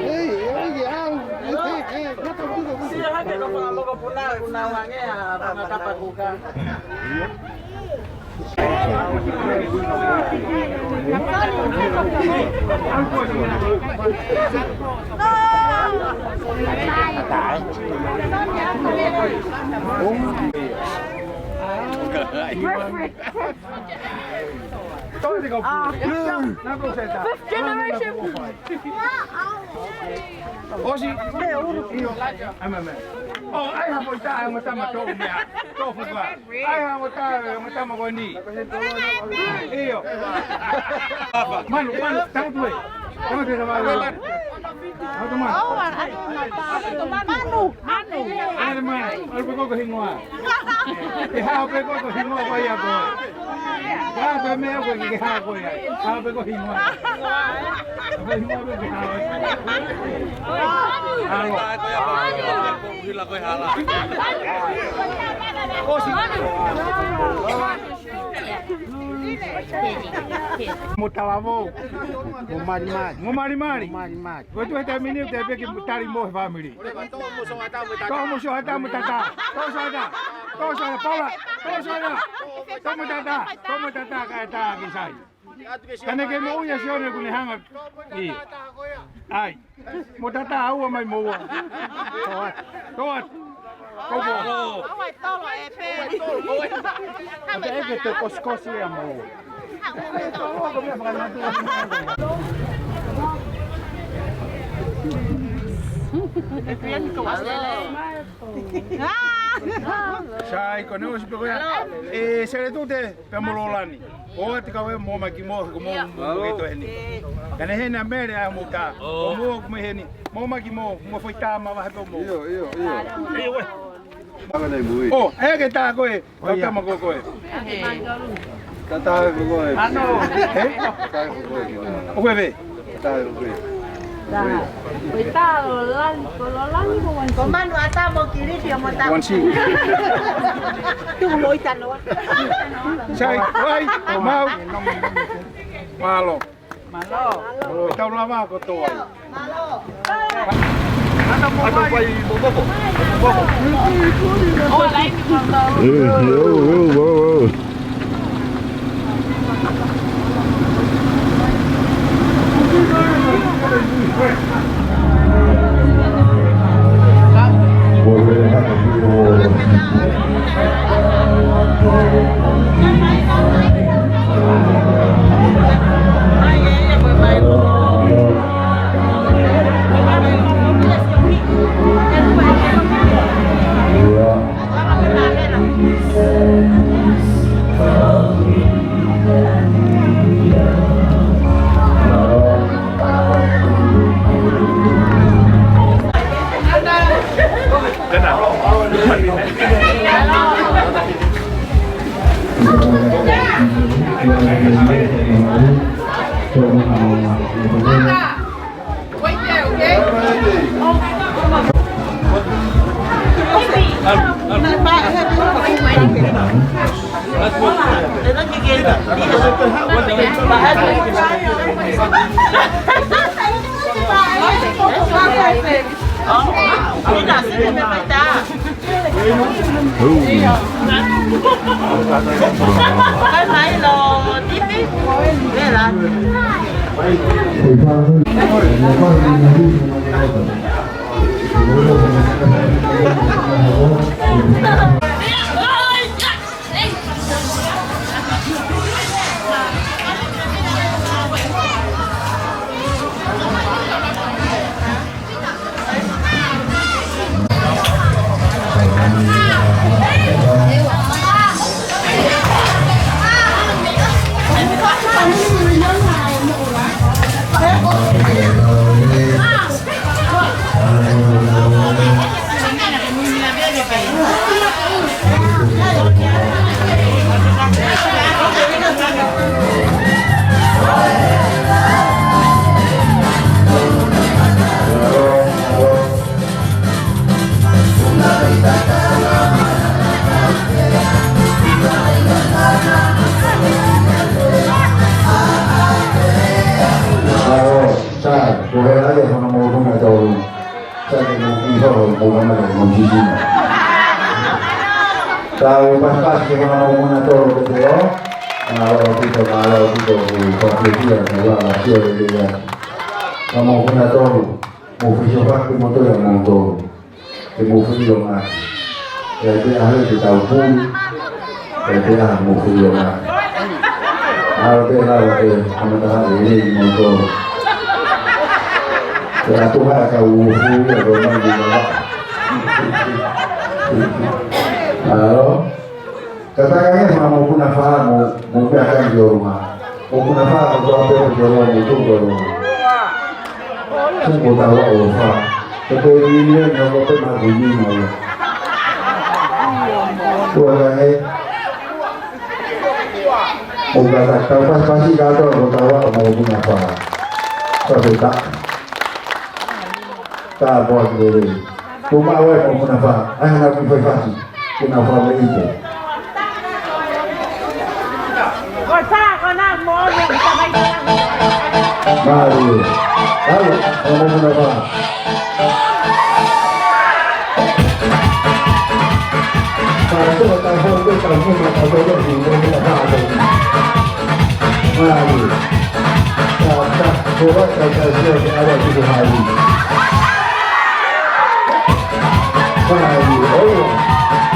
Ei, ei, au. Sio hake ko fakamoko puna, puna wange a, puna tapakuka. Fifth generation. ʻOsi. ʻIo. ʻAi mai, mai. ʻO, ʻai ha foʻi taha mo e tama tō meʻa. Tō fuka. ʻAi ha mo e taha mo e tama ko eni. ʻIo. Manu, Manu, tangutu ē. Tangutu ē, Manu. Tangutu, Manu. Manu, Manu. ʻAlu mai, ʻalu pē koe ko e hingoa. Ke hao pē koe ko e hingoa ko ia ko ē. Ka ko e meʻa ko ē ke hao ko ia. Hao pē ko e hingoa. Ko e hingoa pē ke hao. Hao. ʻOsi. Mo talavou. Mo malimali. Mo malimali. Mo malimali. Ko e tuʻu he taimi ni, te peki tali mo he fāmili. Tō mo sio ha taha mo tata. Tō sio ha taha. Tō sio ha taha. Paula. Tō sio ha taha. Tō mo tata. Tō mo tata kae tā ki sai. Ka ne ke moʻui ʻa Sione kuo ne hanga. ʻIo. ʻAi. Mo tata ua mai mo ua. Tō atu. Tō atu. Ko mo. Ua tolo e pē. Ka te ʻeke te kosikosi ia mo ua. Sai, ko ʻene ʻosi pē ko ia. ʻE, Seletute, pea mo Lolani. ʻOatu kau ē mo Maki mo, ko mo, mo ke to heni. Ka ne hena mele a mo ta. Ko mo, ko mo heni. Mo Maki mo, mo foʻi tā ma vahe pē mo. ʻIo, ʻio, ʻio. ʻIo, ē. ʻAka nei mui. ʻO, ʻeke tā ko ē. Kau tama ko koe. Tata ko koe. Ano. Ē? Tata ko koe. ʻO koe pē? Tata ko koe. Ko e tā Lolani, ko Lolani ko Wansi. Ko Manu a tā mo Kilisi a mo tā. Wansi. Tuku mo ʻi tanoa. Sai, vai, mau. Mālō. Mālō. Mālō. Tau lava kotoa. Mālō. Ata mo vai mo moko. Moko. Ē, ē, ē, ē, ē. Tau pasipasi ki he fanga mokopuna tolu, Petelo. Mālō ʻaupito, mālō ʻaupito, ʻoku ou fakafetaʻi ʻaupito, ʻoku ou sio lelei atu. Fanga mokopuna tolu, mou fesiofaki kimoutolu ʻia moutolu. Ke mou feʻiloaki. ʻE ʻi ai pē ʻaho ke tau puli. ʻE ʻi ai pē ʻaho mou feʻiloaki. ʻAho ke lava ke kamata ʻa e lelei moutolu. Ke ʻatu ha ka u fuli ʻa ko mai ni lava. Alo? Ka taka nge fanga mokopuna fā mo, mo pea ka ni o ma. Mokopuna fā ko toa pē ko toa mo tu ko lo. Sio ko tau ʻo fā. Ko ko ni ni ni ko pe ma ko ni ma lo. Ko la e. Mo ka ta tau pasipasi ka to ko tau ʻo mokopuna fā. Ka pe ta. Ka bo ki le. Ko ma we mokopuna fā. Ai na ku fai fasi. Ke na fā me ite. Ko sa, ko na mo, mo, sa mai. Mālō. Alo, mokopuna fā. Ka to ka fo ke ka mo ma ka to ni mokopuna fā. Mālō. Ka, ka, ko wa ka ka sio ke ala ki te hali. Mālō, ʻoua.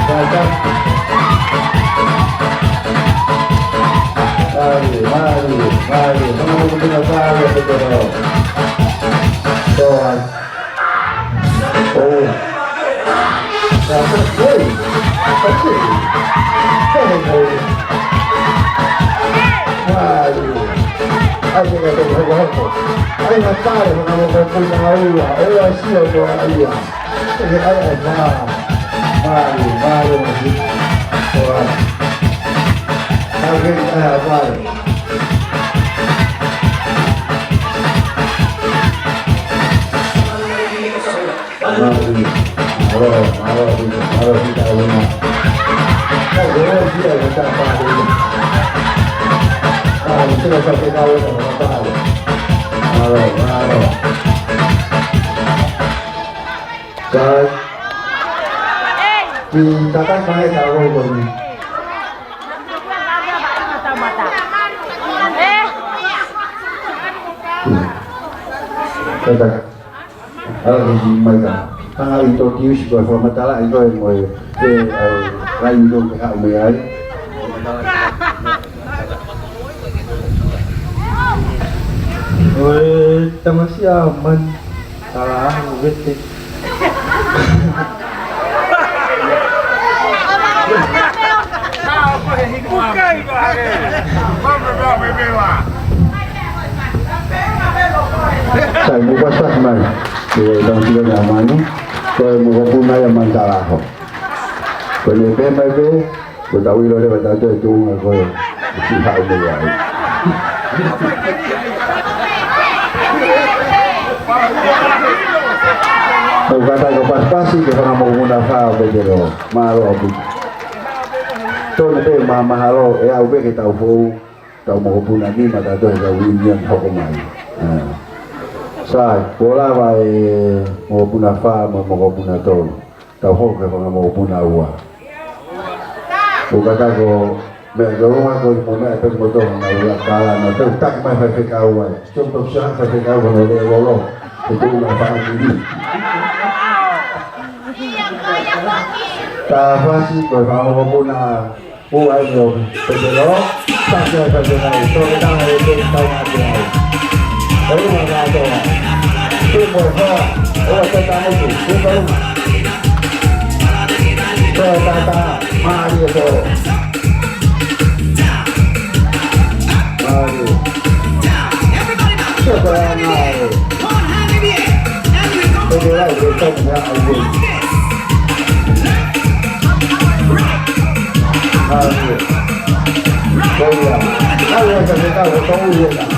Ka, ka. Mālō, mālō, mālō. Mālō, mālō, mālō, mālō. Ko ai. ʻOua. Ka, ka, ʻoi. Ka, ka. Hei, hei. Mālō. Ai, ka, ka, ka, ka, ka. Ai, na pare, na mo ko na ua. ʻOua sio ko ia. Ai, ai, ai, mā. Mālō, mālō, mālō. Ko ai. Ai, ai, ai, ai. Mālō, mālō, mālō, mālō, mālō. Mālō, mālō. Kai. Ki takai mai ka ro ko ni. Takai. Ala ki si mai ka. Hanga ʻo introduce ko e fakamatala ʻi ko e mo e, e, e, rai ʻi ko e haʻu mei ai. Ko e tamasiʻi ʻa Man Talaho Vete. Sai, mou pasipasi mai. Ko e tamasiʻi ʻa Man, ko e mokopuna ia Man Talaho. Ko ʻene pehē mai pē, ko tau ʻilo leva tautolu e tuʻunga ko ē ʻoku haʻu mei ai. ʻOku ou kātaki ʻo pasipasi ki he fanga mokopuna fā ʻo Petelo. Mālō ʻaupito. Tonu pē ma-, mahalo ʻe aʻu pē ke tau fou, tau mokopuna nima tautolu he kau union hoko mai. Sai, kuo lava e mokopuna fā mo e mokopuna tolu. Tau hoko ki he fanga mokopuna ua. ʻOku ou kātaki ʻo meʻa ki ʻolunga ko e mo meʻa pē mo tō na ua kala na tau taki mai faifekau ai. Tō tō sia faifekau ko na le lolo. Ke tō na fanga kili. Tau fasi ko e fanga mokopuna ua ʻi ʻo Petelo. Taki ai Petelo. Tō ke tau ai e tau ate ai. ʻOlunga kātoa. Tō mo e hoa. ʻOua te tau ai tu. Tō ka uma. Tō tata, mālie tō. Mālie. Tō ka anga e. Tō ke lau ke tō ka anga e. Mālie. Tō ia. Mālie ka te tau tō ia.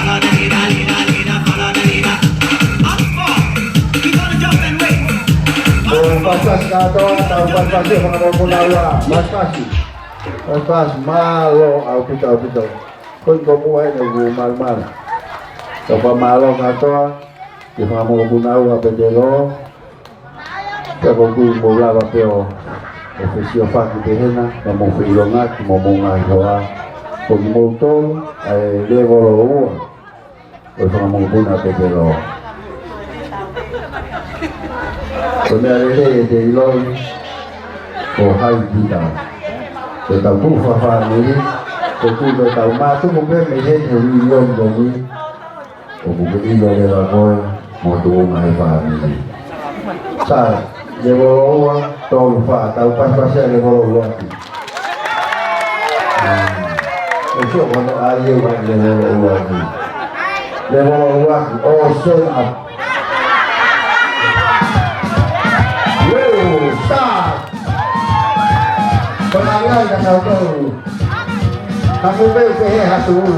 Pasi, pasi, pasi, pasi, pasi. Pasi, pasi, kātoa, tau pasi, pasi, fanga mokopuna ua. Pasi, pasi. Pasi, pasi, mālō, ʻaupito, ʻaupito. Ko e tōmua ʻeni ʻoku malumalu. Tau fakamālō kātoa ki he fanga mokopuna ua Petelo. Pea ʻoku ou tui ʻoku mou lava pē ʻo, ʻo fesiofaki pē hena, mo mou feʻilongaki mo homou ngaahi hoa. Ko kimoutolu ʻa e lēvolo ua ʻo e fanga mokopuna Petelo. Ko e meʻa lelei ʻete ʻiloʻi ko hai kita. Ko ʻetau tuʻu fakafāmili, ko e tuʻu ko ʻetau mātuku pē mei heni he ui ʻi ʻOmi ʻOmi. ʻOku ke ʻilo leva koe mo e tuʻunga he fāmili. Sai, lēvolo ua, tolu, fā, tau pasipasi ʻa e lēvolo ua ki. ʻE sio kono ai e ua lēvolo ua ki. Lēvolo ua ki, ʻo sena. Leo, start. Ko e ʻai ʻa e kau tolu. Ka mou pehē ha tuʻu.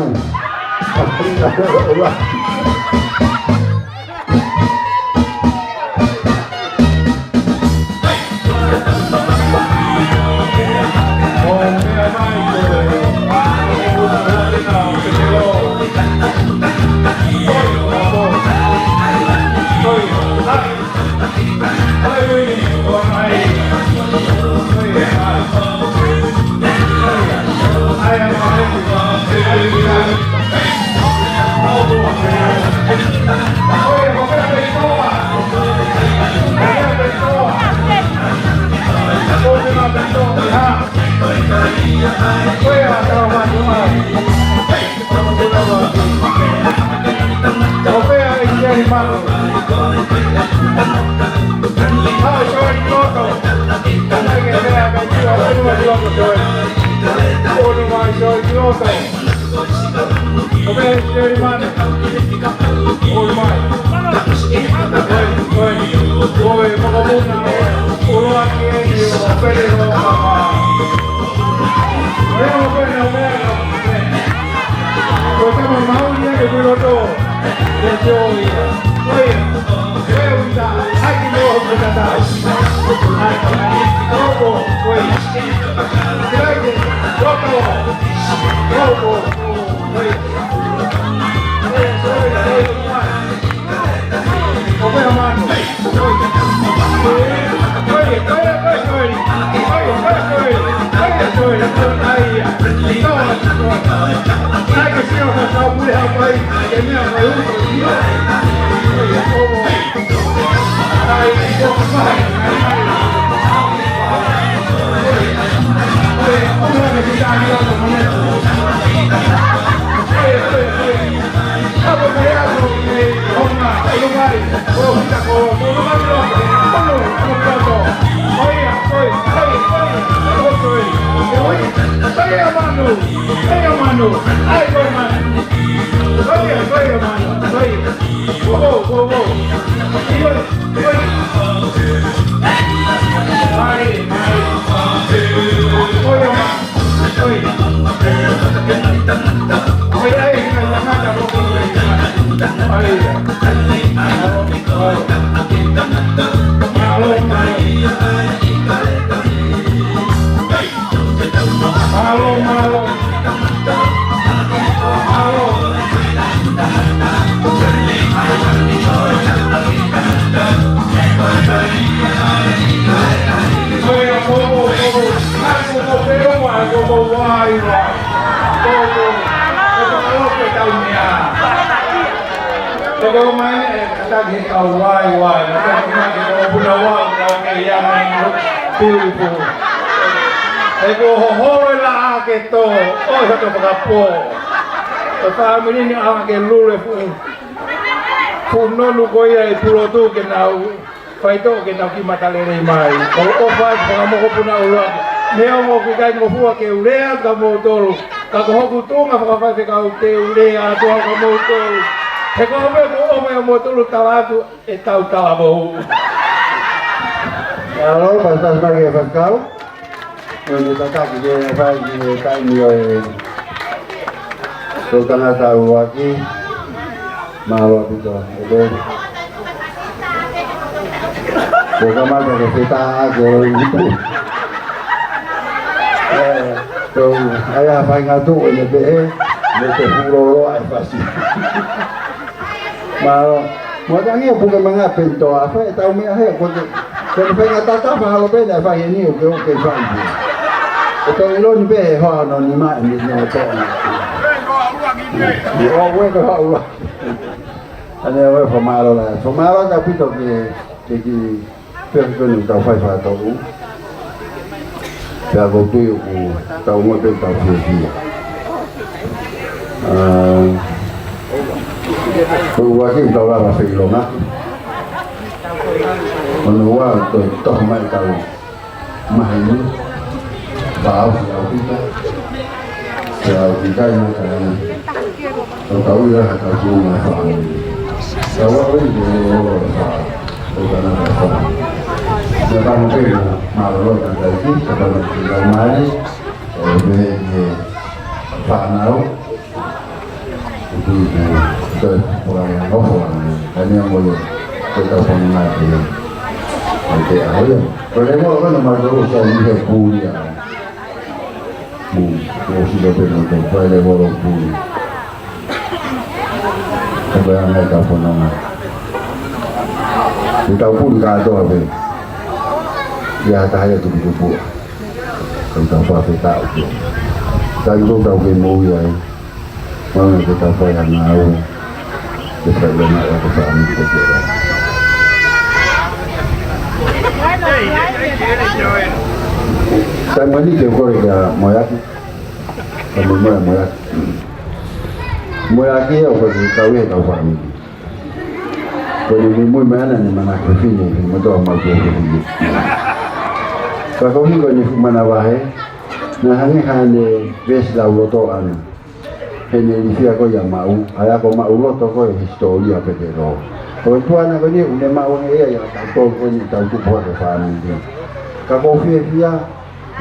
ʻO pea e Sialimanu. Haʻu Sialimanu. Kae ke mea ka tua, ʻunu mai loto Sialimanu. ʻUnu mai Sialimanu. ʻO pea e Sialimanu. ʻUnu mai. Oi, oi. Oi, mokopuna. ʻUluaki eni ʻo Petelo Mama. Leo pena, leo pena. Ko e tama mahuʻinga ia ki loto. Ko e tio ia. Ko ia. Ko e uita. Hai ki loto ko tata. Hai. Loto. Ko ia. Hai ki loto. Loto. Ko ia. Ko ia, ko ia, ko ia. Toko mai e kātaki he kau vaivai, na toko mai ke toko puna wau, ka ke ia mai no, beautiful. He ko hoholo e laʻā ke tō, ʻo e hoto fakapō. Ko e fāmili ni ʻaonga ke lule fuʻu, fuʻu nonu ko ia ʻi Pulotu ke nau faitoʻo ke nau kiʻi matalelei mai. Ko e ʻofa atu ki he mokopuna ʻuluaki. Neongo ʻoku ʻikai ngofua ke u lea atu kia moutolu, ka ko hoku tuʻunga fakafaifekau te u lea atu au kia moutolu. He ko e meʻa ʻoku ou ʻofa ai ʻia moutolu, tala atu ʻetau talavou. Mālō, pasipasi mai ki he faifekau. Ko ʻene tataki ke fai ki he taimi ʻo e toʻutangata ʻuluaki. Mālō ʻaupito. ʻE, kuo kamata ke fetaʻaki ʻo e utu. ʻE, ko e ʻai ha faʻahinga tuʻu ʻene pehē, ne te fuʻu lōloa e fasi. Mālō. Mo tangi ʻo puke manga pento a fai ʻetau meʻa he, ko e, ko e faʻahinga tata fahalo pē naʻe fai eni ʻoku ke, ʻoku ke fai pē. ʻE tau ʻilo ni pē he hoa hono nima ʻeni ʻo toʻo ni. ʻIo, ʻoku ke hoa ua. ʻAne ʻoku fakamālō lahi. Fakamālō ʻaupito ke, ke ki Pea ko eni ʻoku tau fai fakataha. Pea ʻoku ou tui ʻoku tau ongoʻi pē ʻoku tau fiefia. ʻA, ko e ʻuluaki ʻoku tau lava feʻiloaki. Hono ua ʻoku toe toho mai ʻetau maheni. Pea ʻosi ʻaupito. Pea ʻoku ʻikai ngata ai. Tau tau ia ha tau tuʻu mai fāmili. Tau aʻu eni ke ne olo e fā. Tau tana mai fā. Pea tau pē mo mālōlō tangataʻeiki, tau pē mo tangataʻeiki. ʻO pehē ki he fānau. ʻOku tui ke toe pulangi ange, pulangi ange. Ka neongo ia, ko e tau pononga ke ia. ʻAi te a hoia. Ko e lemo ko na mālōlō sa ni he puli a. Mu, mu si lo pe mo to, ko e lemo lo puli. Ko e anga e tau pononga. ʻI tau puli kātoa pē. ʻIa ha taha ia tukutuku. Ko e tau fakafetaʻi pē. Tau tau tau ke moʻui ai. Mālō ke tau fai ʻa ngāue. Ke fai ʻa ngāue ko fāmili ko te. Taimi ni ke kole kia Moeaki. Ka mo Moe, Moeaki. Moeaki ia ʻoku ke kau e kau fāmili. Ko ʻene muimui mai ʻana ʻene manako fefine, fefine mo toa mau ko fefine. Ka ko hiko ʻene fuʻu manavahē, naʻe hangē ha ʻene veesi lauloto ʻana. Heʻene ilifia ko ia Maʻu, ʻa ia ko Maʻuloto ko e hisitōlia pē ke lō. Ko e tuʻunga ko eni, ʻoku ne maʻu ange ia, ia tau tō ko eni tau tupu hake fāmili. Ka ʻoku ou fiefia,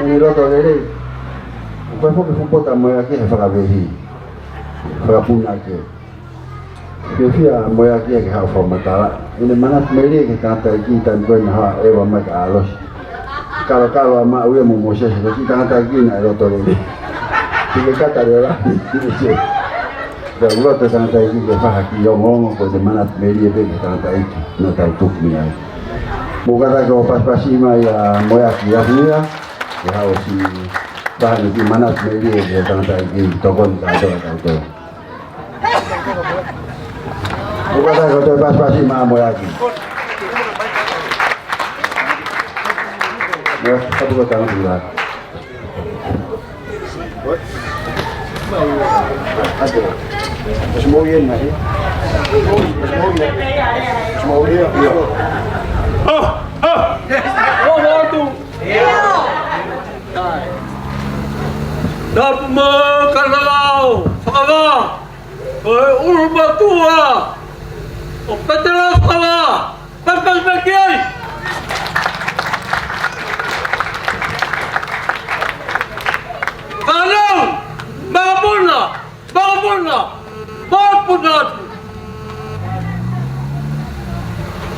heʻene loto lelei. Ko e foki fuʻu pō ta Moeaki he fakavehi. Fakapunake. Fiefia Moeaki ke haʻu fakamatala. ʻEne manatu melie ki he tangataʻeiki taimi ko ē naʻe haʻu ʻEva mai kia ʻAlosi. Kalokalo ʻa Maʻu ia mo Mōsese, ko e kiʻi tangataʻeiki naʻe loto lelei. Ke ke kata leo la. Pea ʻoku loto tangataʻeiki ke fai ha kiʻi ongoongo ko ʻene manatu melie pē ki he tangataʻeiki naʻa tau tuku mei ai. Mou kātaki ʻo pasipasi mai ʻa Moeaki ʻaho ni ia. Ke haʻu ʻo siʻi fai ha kiʻi manatu melie ki he tangataʻeiki tokoni kātoa kātoa. Mou kātaki ʻo toe pasipasi mai ʻa Moeaki. Moeaki, tapu ko tau ila. Small yen, mate. Small yen. Small yen. Oh, oh. Tapu mo e kau lao fakavā ʻo e ʻulumatua ʻo Petelo fakavā, pasipasi mai ki ai. Fānau, makapuna, makapuna, makapuna atu.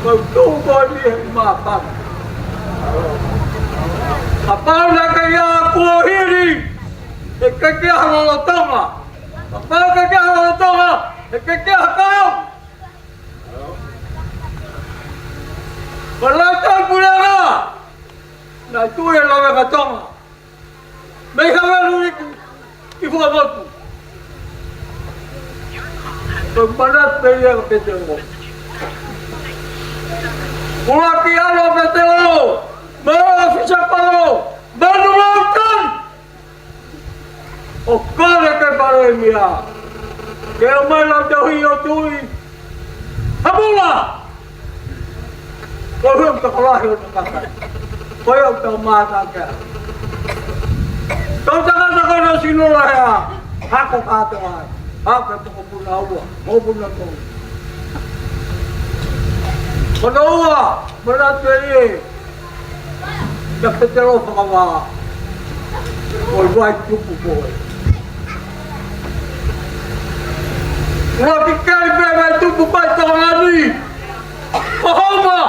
Kau tuʻu ko eni he māfana. Kapau naʻe ʻikai ha kuohili, he ʻikai ke ʻi ai ha lolotonga. Kapau ʻikai ke ʻi ai ha lolotonga, he ʻikai ke ʻi ai ha kau. Palata puleʻanga. Naʻe tuʻu e lave ka Tonga. Mei Hawaii ki Fuaʻamotu. Ko e manatu Pea ia ko Petelo. ʻUluaki ʻalu ʻa Petelo, mo e ʻofisa kolo, mo e ʻuluaki. ʻO kole ki he palēmia ke ʻomai ʻa e tohi ʻo tui. Hamula! Ko e hui ʻoku tokolahi ʻo e tangata. Ko ia ʻoku tau mātā ki ai. Tau tangata ko ena sino lahi ʻa hako kātoa ai. Hako e mokopuna ua, mokopuna tolu. Ko hono ua, manatu pē ē. Kia Petelo Fakavā. Ko e vai tupu ko ē. Ua ki kai pē vai tupu kai tō ngani. Ko Homa.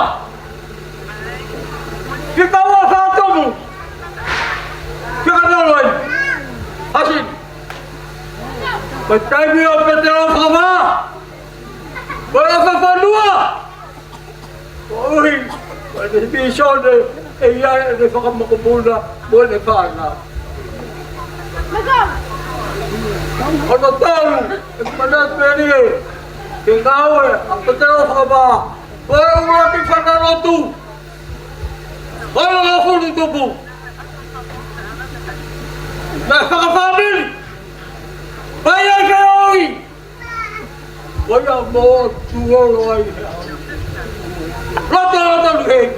Ki ka ua fātomu. Ki ka nolo ai. Hasi. Ko e taimi ʻo Petelo Fakavā. Ko e ʻofa fonua. Koeʻuhi ko e misiona ʻe ʻi ai ʻene fanga mokopuna mo ʻene fānau. Ko hono tolu, ʻeku manatu pē ē, ke ngāue ʻa Petelo Fakavā, ko e ʻuluaki fanga lotu, ko e lotu tupu. Naʻe fakafāmili, pai ai ke ʻoi. Ko ia mo tuolo ai. Loto, loto, luheni.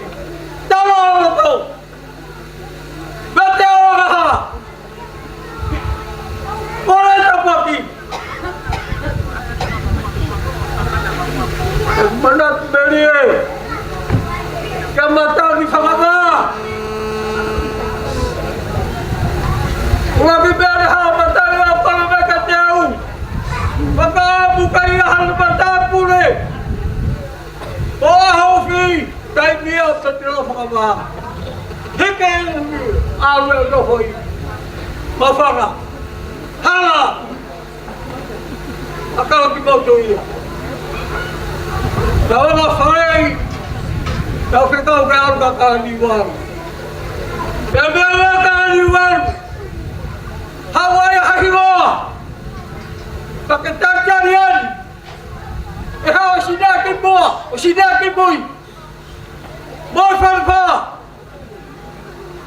Talo, loto. Mate o raha. Kole tapaki. Manatu pē ē. Kia Matangi Fakavā. Ua ki pea le ha Matangi ʻa Palomeka te au. Maka muka ia hana mata pule. ʻO aho fi, taimi ʻa Petelo Fakavā. Heke ʻalu ʻo nofo ʻi Mafanga. Hala. ʻA Kalakipoto ia. Tau anga fai. Tau fekau ke ʻalu ka Kaliualu. Pea meʻa ʻa Kaliualu. Haʻu ai ha hiloa. Pea ke tatali ai. ʻE haʻu ʻo sina ki muʻa, ʻo sina ki mui. Mo e fanga fā.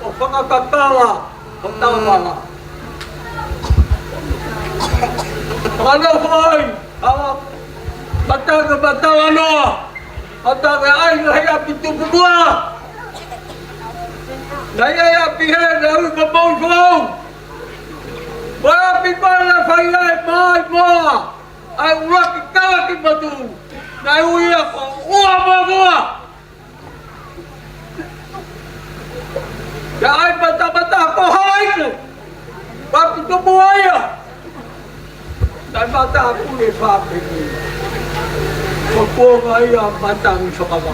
ʻO fanga kakala, ʻo tau mala. Fanga nofo ai, ʻa Matangi Matalanoa. ʻA Matangi ai, ʻa ia ʻapi tupu muʻa. Naʻe ʻi ai ʻapi hē, naʻe ui ko Moʻui Foʻou. Mo e ʻapi ko ē naʻe fai ai, mai moa. ʻA e ʻuluaki Kalakipotu, naʻe ui ia ko ʻUa Moa Moa. Naʻe ʻi ai matamata ko Halaike, ʻapi tupu muʻa ia. Naʻe mata aku le fāpeni. Ko kuonga ia Matangi Fakavā.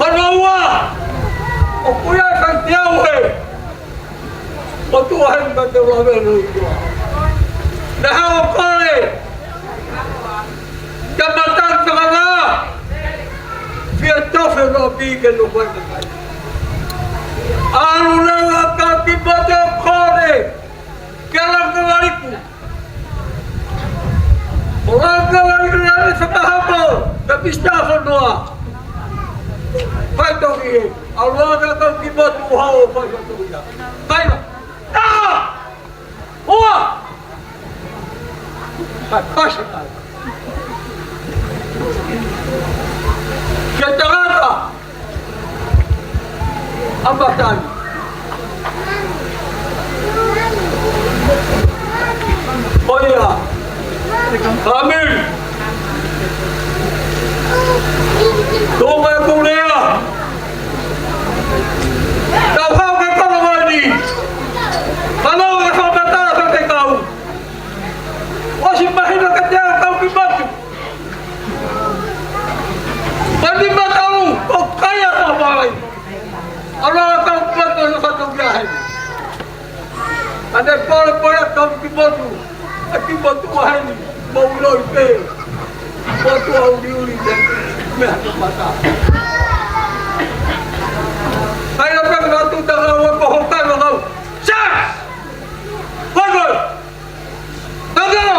Hono ua, ʻoku ʻi ai e kai te au he. Ko tuʻa heni ka te lavelu i tua. Naʻe haʻu ʻo kole kia Matangi Fakavā. Fie tofe no pi ke no koi ka kai. ʻAlu leva ʻa Kalakipotu ʻo kole kia Langavaliku. ʻO Langavaliku naʻe fakahapo kia Pisita Fonoa. Fai toki ē. ʻAlu ʻa Kalakipotu ʻo haʻu ʻo fai toki ia. Kaila. Tā! Ua! Kae pasi kai. Ke tangata. ʻA Matangi. ʻOia. Fāmili. Tō mai ʻeku lea. Tau hau ke kono mai ni. Fanongo ke fakamatala fakakaukau. ʻOsi mahino kiate au Kalakipotu. Pani matau, ʻo kai ʻa Kalakipotu. ʻAlu ʻa Kalakipotu ʻo fatu kia heni. Ane pole pole ʻa Kalakipotu. ʻA Kalakipotu ʻa heni. Mo ulo i pē. Potu ʻa uliuli te. Meʻa ke mata. Kai la peka tu tala ua ko hokai la kau. Sa! Potu! Tangalo!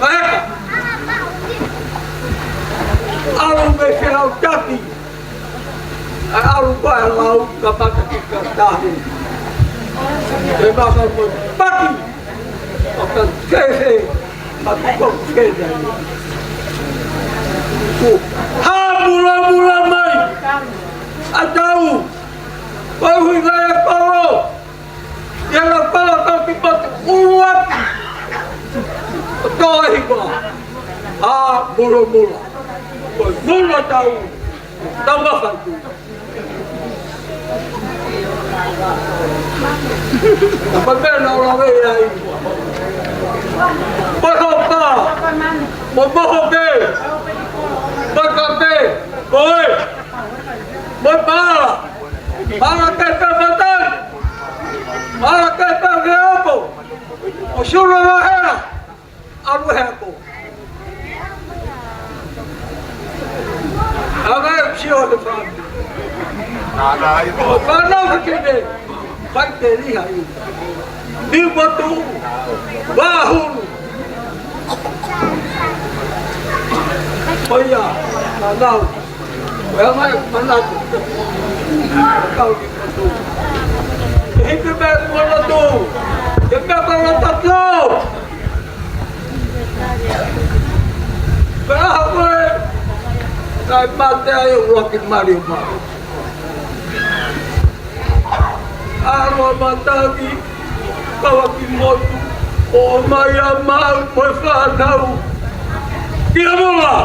Tangata eka. ʻAlu mei he feʻautaki. ʻAlu ko e lau ka mata ki ka tahi. E maka mo paki. ʻO ka kehe. Maka ko kehe. Ku. Ha mulamula mai. ʻA tau. Ko e hui ngai e kolo. Ia la pala ka ki pat uat. Ko e hiva. Ha mulamula. Ko e mula tau. Tau maka tu. Tapa pena o la vei ai. Mo hopa. Mo moho pē. Mo kape. Ko e. Mo pala. Pala ke pe matan. Pala ke pe ke opo. O sula la hera. ʻAlu he ako. Anga e sio he fāmili. ʻO fānau ke kene. Fai te liha i. Ni motu. Wahulu. ʻOia. Fānau. Ko e anga e manatu. Kau ki motu. He ke mea ki motu. Ke mea ka la tato. Pea hako e. Kai mate ai ua ki mali o mali. ʻAlu ʻa mataki, kau ki motu, ʻomai ʻa maʻu mo e fānau. Ki ha mola.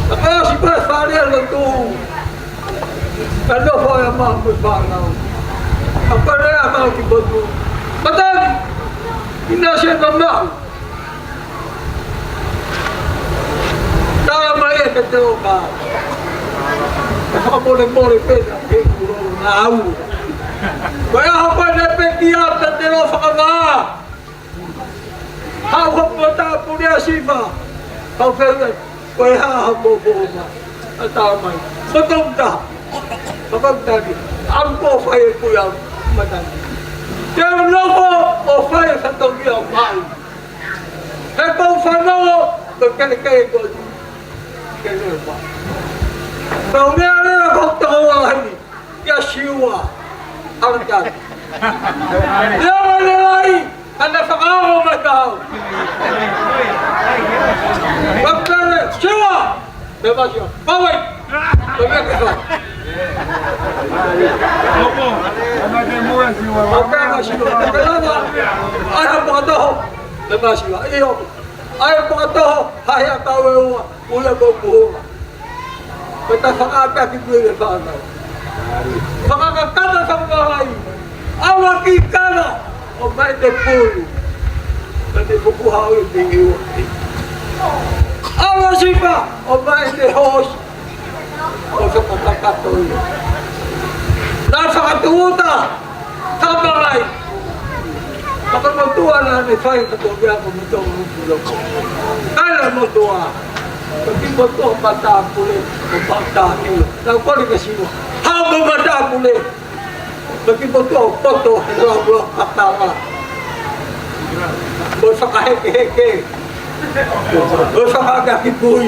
Ka ʻosi pē fale ʻa lotu. Ka nofo ʻa maʻu mo e fānau. Ka pale ʻa maʻu ki motu. Mataki, ʻi na se na maʻu. Tala mai e pete o ka. Ka fakamolemole pē na ke kulo na au. Ko e ʻaho ko ē ne peti a pete o fakavā. Hau hopo tā pule a siva. Hau fele. Ko e hā ha ko ko ma. A tā mai. Ko tau tā. Ko tau tā ni. Am ko fai e kui au. Mataki. Te u nofo ʻo fai e fatoki au mai. He kau fanongo, ko kelekele ko tu. Kelekele pa. Kau mea lea ko te kau ala hini. Ia Siua, hala tani. Ia wane lai, kana fakaongo mai kau. Kapiteni, Siua. Pea Siua, pavai. Pea ke fa. Kapiteni Siua. Kapiteni Siua. ʻAi ha pātoho. Pea Siua. ʻIo. ʻAi ha pātoho, haʻi ʻa kau ʻe ua. Uia ko kuhula. Ko ta fakaʻakiʻaki pui le fānau. Fakakakana fakamalai. ʻAua ki kana. ʻOmai te pulu. Ka te fuku hau i te iwa. ʻAua sipa. ʻOmai te hos. ʻO fakakakato ia. Na fakatuuta. Tamalai. Fakamotuʻa naʻa ne fai ka tō kia ko motuʻa mo puloko. Kaila motuʻa. Ko ki motuʻa matāpule, ko matāpule. Na kole ka Siua. Hau mo matāpule. Ko ki motuʻa poto, he lau lau katala. Mo fakahekeheke. Mo fakaʻakiʻaki pui.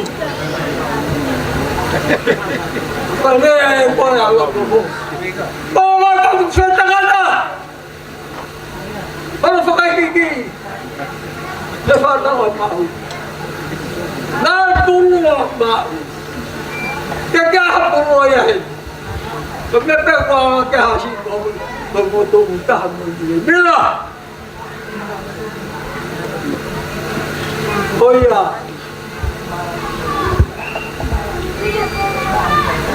Ko lea e koe a loko mo. Ko wai ka tu fetangana. Palo fakaikiki. Le fānau ʻa Maʻu. Na pulu ʻa Maʻu. Ke ke aha pulu ia he. Ko me pe kua ke hasi ko. Ko mo to mo taha mo ni. Mila. Ko ia.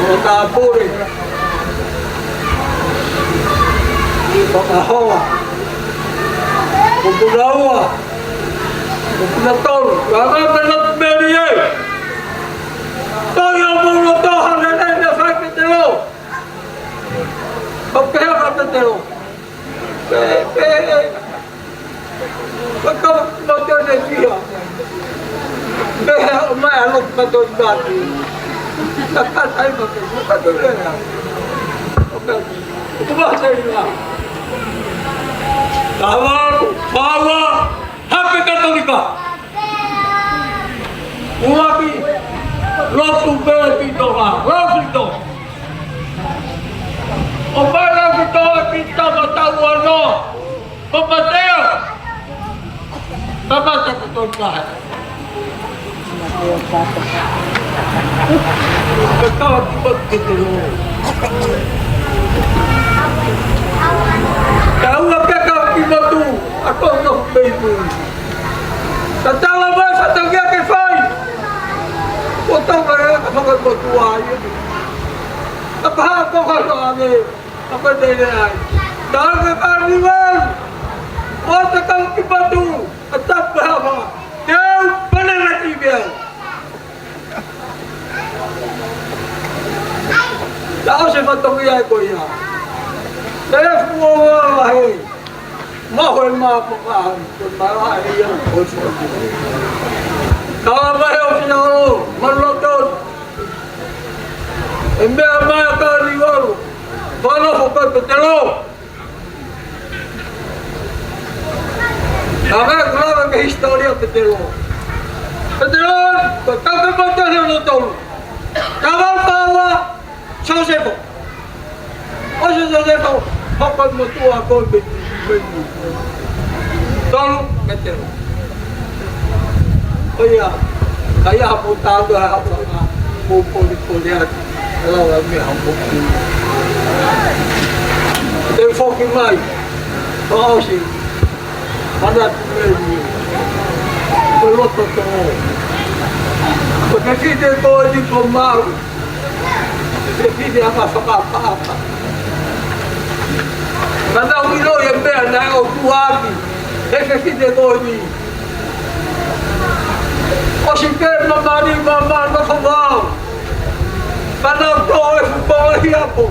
Ko Tāpule. Ko Kahoa. Ko Punaua. Ko Punatolu. Ka ngā mena meri e. Ko ia mo lo toha ne ne ne fai Petelo. Ko pehē ka Petelo. Pe, pe, pe kau motu ne fia. Pe he o mai alo motu bati. Na katai motu, motu lea. Oke. Kutu ba se ina. Tavalu, paua, hape Katolika. Uaki, lotu pe pito ha, lotu pito. ʻO mai lotu pito e pito ma tau ano. Ko Mateo. Tamata ko tau kahe. Ka tau ki motu ke te lo. Ka ua ke kau ki motu, a ko no peipu. Ka tala mai fatongia ke fai. Ko tau mai ka fakamotu ai. Ka paha ko ka lo ane. Apa te le ai. Tau ke ka ni wau. Ko te kau ki motu. A tapu hapa. Te u pane na ki bea. Tau se fatongia e ko ia. Te le fuo wa he. Ma hoe ma ko ka. Ko ma la e ia ko so. Ka ma he o fina o. Ma lo to. E mea ma ka ni wau. Fano fo pe Petelo. Ka me kula ke historia Petelo. Petelo, ko tau ke Petelo no tolu. Ka wa paua, Sosefo. ʻO Sosefo, hoko motuʻa ko Petelo. Tolu, Petelo. ʻO ia, ka ia hapo tālu ha hapo ka, mo poli poli atu, lau a mea hapo. Te foki mai, ʻo ʻosi, mana tu meli, ko loto to. Ko te fite ko di ko mau, te fite anga fakapaapa. Mana ui lo e mea na o kuaki, te fite ko di. ʻOsi pē mamani mama no fo vau. Kana to e fuko e hiapo.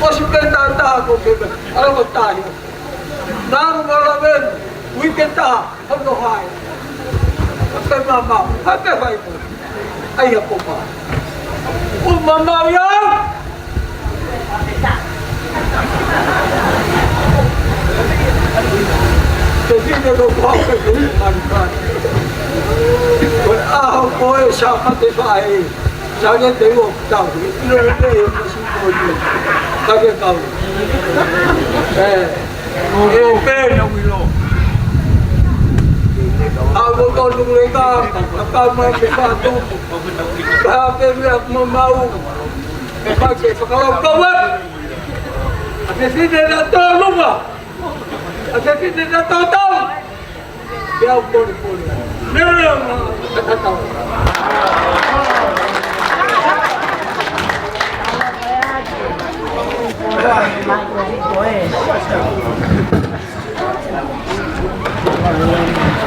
ʻOsi pē tata ko ke me. Alo ko tahi. Nanu malaven. Uike ta. Hono hai. Pe mama. Pe fai. Ai a popa. U mama ia. Te fine ko pau ke te mani mani. Ko e ʻaho ko e Sāpate faʻē. Sāne te ua tau. Ilo le te e kasi. Ka ke kau. ʻE, ʻe pē na uilo. ʻA ko tonu le ka, ka kau mai ke fatu. Ka pē mea mamau. ʻE pa ke fakalau kau atu. ʻA ke sine na tō luma. ʻA ke sine na tō tau. Ia, u poli, poli. Nea, nea, nea.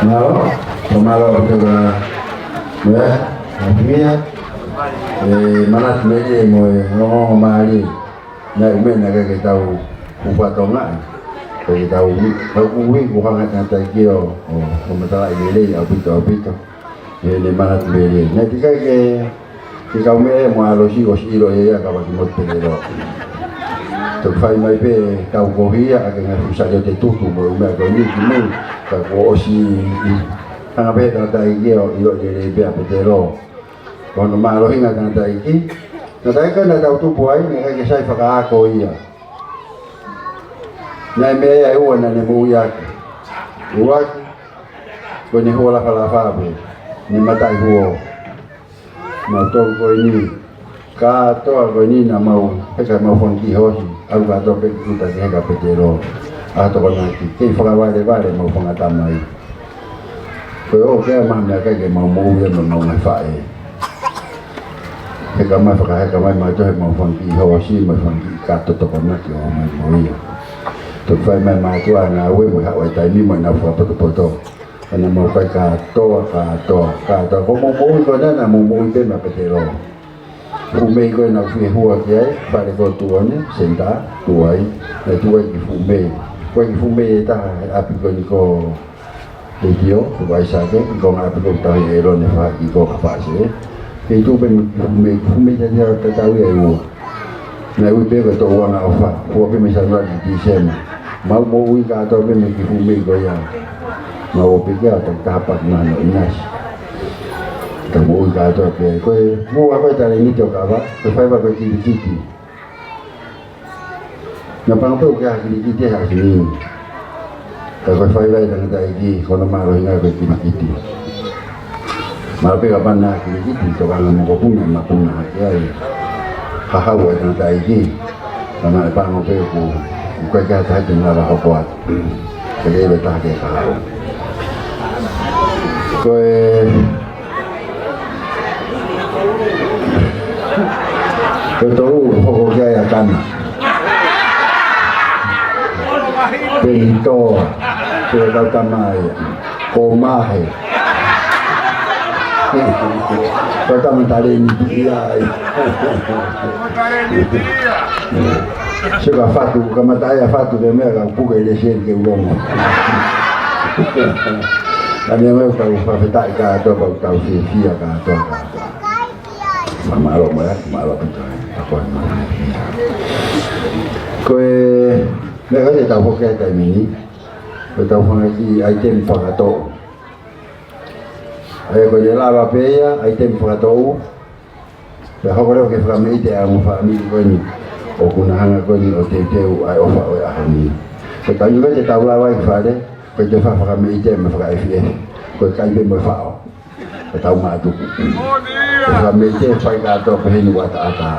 Mālō, mālō, mālō, ʻe, ʻa Pia, ʻe, Manatu Melie mo e ongoongo mālie. Naʻe ʻume naʻe ʻikai ke tau fuʻu fatongia. ʻIkai ke tau, tau ui ko hanga tangataʻeiki ʻo, ʻo, ʻo matalaʻi lelei ʻaupito, ʻaupito. ʻE, ne Manatu Melie. Naʻe ʻikai ke, ke kau meʻa mo ʻalosi ʻosi ʻilo ia ka vaki mo te lelo. Toki fai mai pē tau kohia ʻa ke ngaahi fuʻu saliote tutu mo e ʻume ko eni ki mui. Ka kuo ʻosi hanga pē tangataʻeiki ʻo ʻilo lelei pē ʻa Petelo. Ko hono mālohinga tangataʻeiki. Tangataʻeiki naʻa tau tupu ai, naʻe ʻikai ke sai fakaako ia. Naʻe meʻa ia ʻe ua naʻa ne moʻui ʻaki. ʻUluaki, ko ʻene huo lafalafa pē, ne mataʻi huo. Mau tolu ko eni, kātoa ko eni naʻa mau, heka mau fanga kiʻi hoosi, ʻalu kātoa pē ki ʻuta ke heka Petelo. ʻA Tokonaki, kei fakavalevale mau fanga tamai. Ko e ʻoku ʻikai ke maha meʻakai ke mau moʻui ia mo mau ngaahi faʻē. Heka mai, fakaheka mai mautolu he mau fanga kiʻi hoosi, mau fanga kiʻi kato Tokonaki ʻo mai mo ia. Toki fai mai mātuʻa ngāue mo e haʻu ʻa e taimi mo ʻenau fakapotopoto. Ka naʻa mau kai kātoa, kātoa, kātoa. Ko hoʻomou moʻui ko ena naʻa mou moʻui pē maʻa Petelo. Fuʻu mei ko ē naʻa ku fie hua ki ai, fale ko ē tuʻu ʻanai, senitā, tuʻu ai, naʻe tuʻu ai kiʻi fuʻu mei. Ko e kiʻi fuʻu mei ʻe taha he ʻapi ko eni ko Leitio, ko Vaisake, ko e ngaahi ʻapi ko ē ʻoku tauhi ʻe Lone Fahaki ko Kafaʻase. Kei tuʻu pē mo e kiʻi fuʻu mei, kiʻi fuʻu mei tatau ia ʻe ua. Naʻe ui pē ko e Toʻuangaʻofa, fua pē mei Sānuali ki Tīsema. Mau moʻui kātoa pē mei he kiʻi fuʻu mei ko ia. Mau ō pē ki ai, taki taha pē ki mano ʻinasi. Tau moʻui kātoa pē. Ko e, mo a ko e talēniti ʻo kava, ko e faiva ko e kilikiti. Naʻa pango pē ʻoku ʻi ai ha kilikiti he ʻasi ni. Ka ko e faiva ʻa e tangataʻeiki, ko hono mālohinga ko e kilikiti. Mālō pē kapau naʻe ʻi ai ha kilikiti, tokanga mokopuna, makuna hake ai. Hahau ʻa e tangataʻeiki. Ka naʻe pango pē ʻoku, ʻoku ʻikai ke ʻi ai ha taha te ne lava hoko atu. Ke lele taha ke ka hau. Ko e, ko e tolu hoko ki ai ʻa Kana. Pelitoa, pea kau tamai, ko Mahe. Ko e tama talēniti ia ai. Sio ka fatu, kamata ai ʻa fatu ke meʻa ka puke ʻi he lesi ke u longo. Ka meʻa mai ʻoku tau fakafetaʻi kātoa, ʻoku tau fiefia kātoa, kātoa. Mālō mo ia, mālō pita, ako ai mālō. Ko e, meʻa ka te tau foki ai taimi ni, ko e tau fanga kiʻi ʻaitemi fakatoʻu. ʻA ia ko ʻene lava pē ia, ʻaitemi fakatoʻu. Pea hoko leva ke fakameʻite ʻa e ongo fāmili ko eni. ʻOku na hanga ko eni ʻo teuteu ʻa e ʻofa ʻo e ʻaho ni. Pea ka ʻi ai te tau lava ai ki fale, ko e te fa fakameʻite mo fakaefiʻefi. Ko e kai pē mo e faʻo. Pea tau mātuku. Ko e fakameʻite fai kātoa pē heni ʻo ʻataʻatā.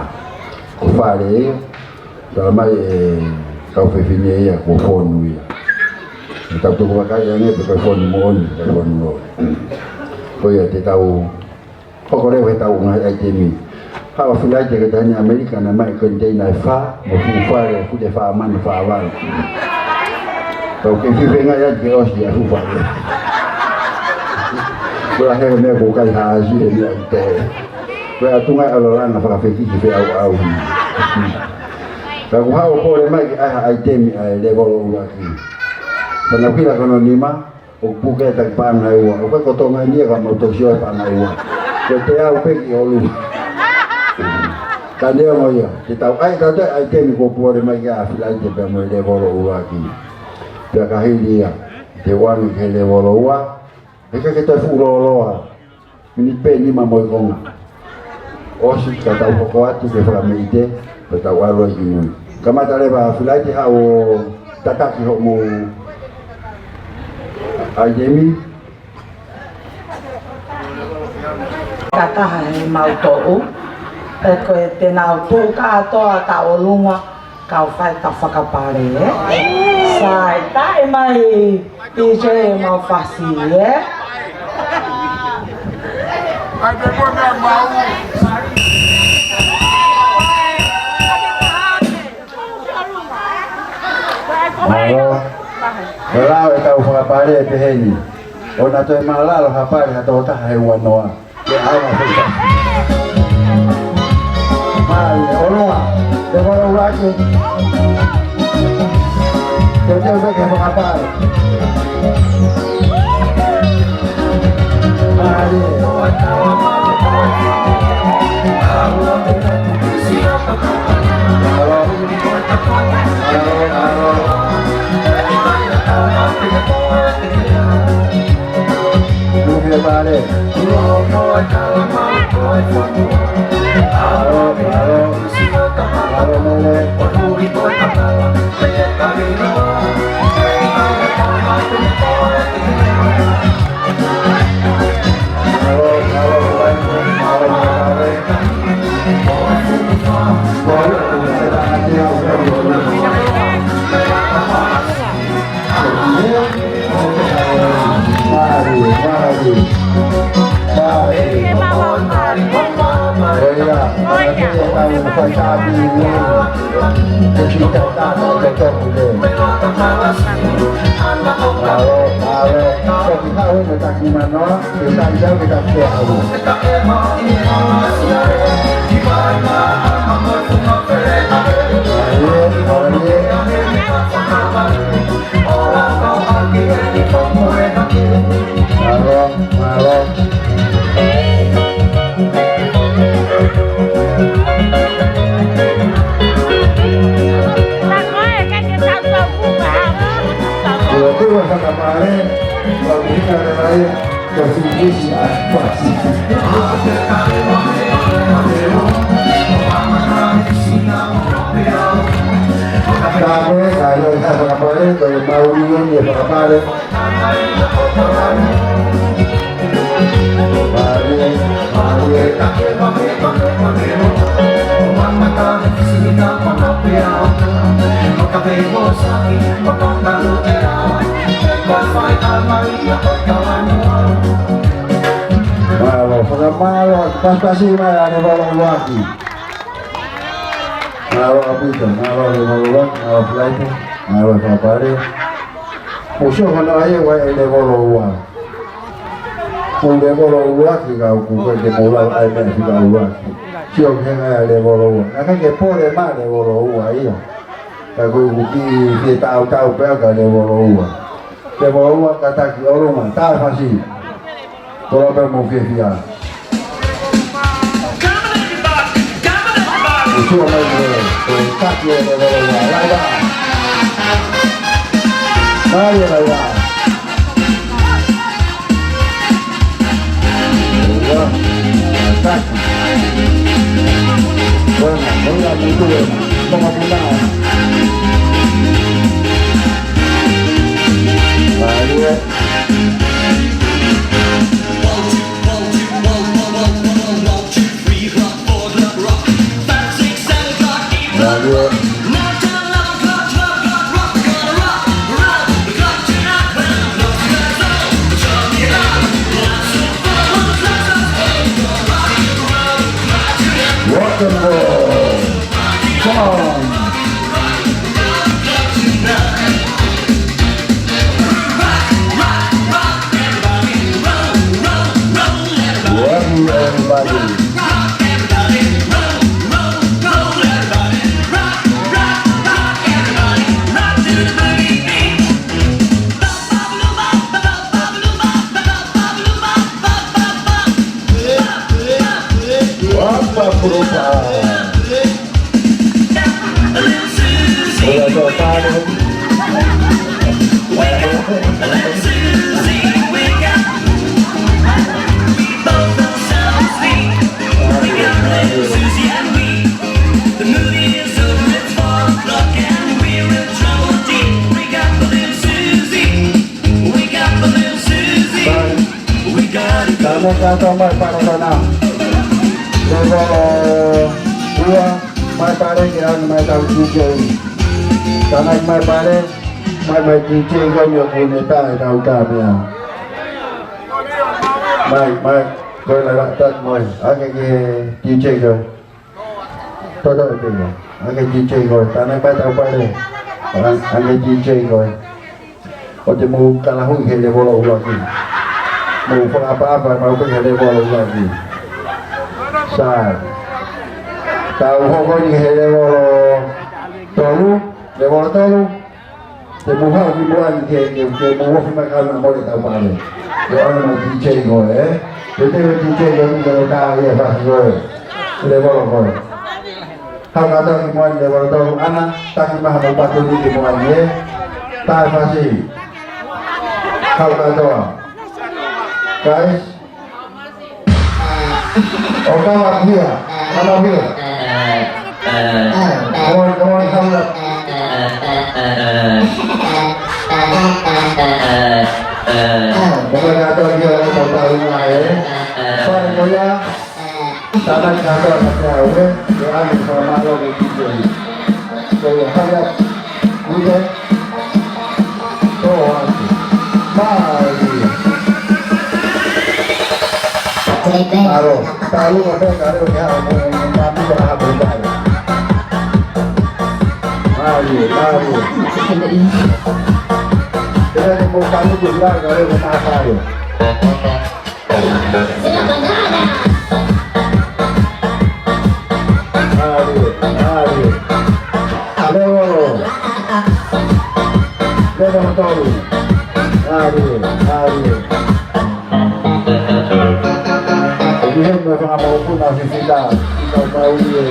Ko fale ia. Tala mai ʻe kau fefine ia, ko fonu ia. Tau tuku vakai ange pe ko e fonu moʻoni, ko e fonu loa. Ko ia te tau hoko leva he tau ngaahi ʻaitemi. Haʻu ʻa Filaite ko e taʻahine ʻAmelika naʻe mai koniteina ʻe fā, mo e fuʻu fale, fuʻu te fā mano fā valu. Tau ke fifenga ia ke ʻosi ʻa e fuʻu fale. Ko e hā e meʻa ʻoku kai haʻasi he meʻa ʻoku toe. Ko e ʻatunga ʻa e ʻalolanga fakafekiki feʻauʻau. Ka ʻoku haʻu ʻo pole mai ke ʻai ha ʻaitemi ʻa e lēvolo ʻuluaki. Ka naʻa ku hila ko hono nima, ʻoku puke taki paʻanga ʻe ua. ʻOku ʻikai ko Tonga ni ia ka mau toki sio he paʻanga ʻe ua. Ko e teau pē ki ʻolunga. Ka neongo ia, te tau ʻai kātoa e ʻaitemi kuo pole mai kia Filaite pea mo e lēvolo ʻuluaki. Pea ka hili ia, te u ʻange ki he lēvolo ua, he ʻikai ke toe fuʻu lōloa. Miniti pē nima mo e konga. ʻOsi ka tau hoko atu ke fakameʻite, Pea tau ʻalu ai ki mui. Kamata leva Filaite haʻu ʻo tataki hoʻomou ʻaitemi. Kakaha he mau toʻu. Pea ko e te nau tuʻu kātoa ʻa ʻolunga kau fai ʻetau fakapale, ē? Sai, taʻe mai. P J mau fasi, ē? Mālō. Ko e lao ʻetau fakapale ʻe peheni. ʻOua naʻa toe mālalo ha pale ha tokotaha he ua noa. Ke ʻaonga fai. Mālie, ʻolunga, te mou ʻuluaki. Te te feke fakapale. Mālie. Mālō. Mālō, mālō. Tuku ke pale. Mālō, mālō. Mālō, Mele. Mālō, mālō, mālō, mālō. Mālō, mālō. Mālō, mālō. Ko e tuʻu fakapale, ʻo hika leva ia. Ko e fisi ʻa e fasi. Ka ko e, ka ko e, ka fakapale, ko e maʻu ʻeni e fakapale. Mālie, mālie. Mālō, fakamālō, pasipasi mai ʻa Levolo ʻUluaki. Mālō ʻaupito, mālō Levolo ʻUluaki, mālō Filaite, mālō fakapale. Mou sio hono ʻai ʻe Levolo ua. Ko Levolo ʻUluaki ka ʻoku ʻikai ke mou lava ʻai meʻa fika ʻuluaki. Sio ki he ngaahi Levolo ua. Naʻe ʻikai ke pole mai Levolo ua ia. Ka ko e ʻuhi ke tautau pē ʻa Levolo ua. Levolo ua kātaki ʻolunga, taʻe fasi. Kole pē mou fiefia. Mou sio mai ki he, ko e taki ʻo Levolo ua. Laiva. Mālie laiva. Ua. Taki. Ua, ua, ua, ua, ua. Toma puna. Mālie. Rock and roll. Come on. Rock, everybody. Opa, opa. Hola, José. Naʻe kātoa mai pale kona. Level ua, mai pale ke ʻalu mai tau D J. Tānaki mai pale, mai mai D J ko eni ʻoku ne tā e tau tā meʻa. Mai, mai, ko e lava tā mai. ʻAke ke D J ko. Toto e pena. ʻAke D J ko. Tānaki mai tau pale. ʻAke D J ko. ʻOua te mou kalahuʻi he levolo ʻuluaki. Mou fakaʻapaʻapa mau pē he levolo ʻuluaki. Sai. Tau hoko eni he levolo tolu, levolo tolu. Te mou haʻu ki muʻa ni ke, ke, ke mou ofi mai kau na mole tau pale. Ke ʻalu mai D J ko, ē? Te te D J ko ni ke lo ka ia fa ko, ē? Levolo ko. Haʻu kātoa ki muʻa ni, levolo tolu. ʻAna, taki mai haʻamou patu ni ki muʻa ni, ē? Taʻefasi. Haʻu kātoa. Guys. ʻO kau atu ia. Kau atu ia. Come on, come on, come on. Come on, kātoa ia, ʻo kau atu ia, ē? Fai ko ia. Tānaki kātoa ka te au, ē? Ke ʻalu fakamālō ki he kiʻi. So, hurry up. Ui, ē? Tō atu. Mālie. Mālō. Tālu ka peka leo ke haʻu mo e māmani ka haʻu mo e. Mālie, mālie. Pea te mou kātoa ki he laka leo ke māfai. Mālie, mālie. Leo, leo tolu. Mālie, mālie. ʻOku ʻi heni mo e fanga mokopuna fifita, fifita ʻo Maui ē.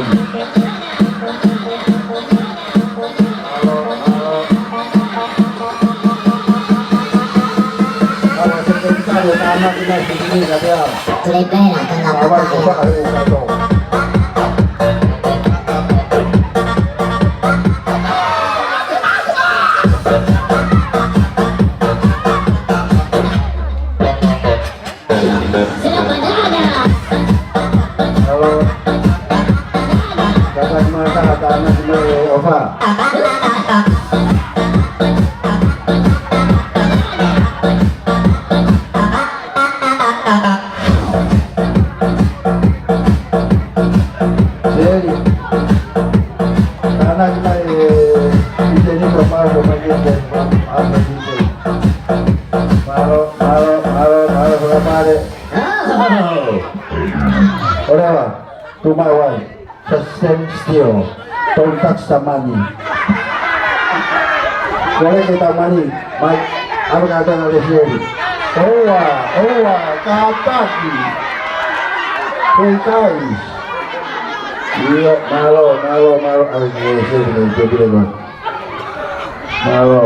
Halo. Kātaki mai, kātaki mai, ʻofa. Seli. Kātaki mai, ʻi he niko mau ko mai ke, ke, ʻa, ʻa, ʻa, Mālō, mālō, mālō, mālō, fakapale. ʻOleva, tuʻu mai wai. Just stand still. Don't touch the money. Kole ke tau mani. Mai, ʻalu kātoa le fieri. ʻOua, ʻoua, kātaki. Hei kai. Ia, mālō, mālō, mālō. ʻAlu ki he fieri, ke pile ko. Mālō.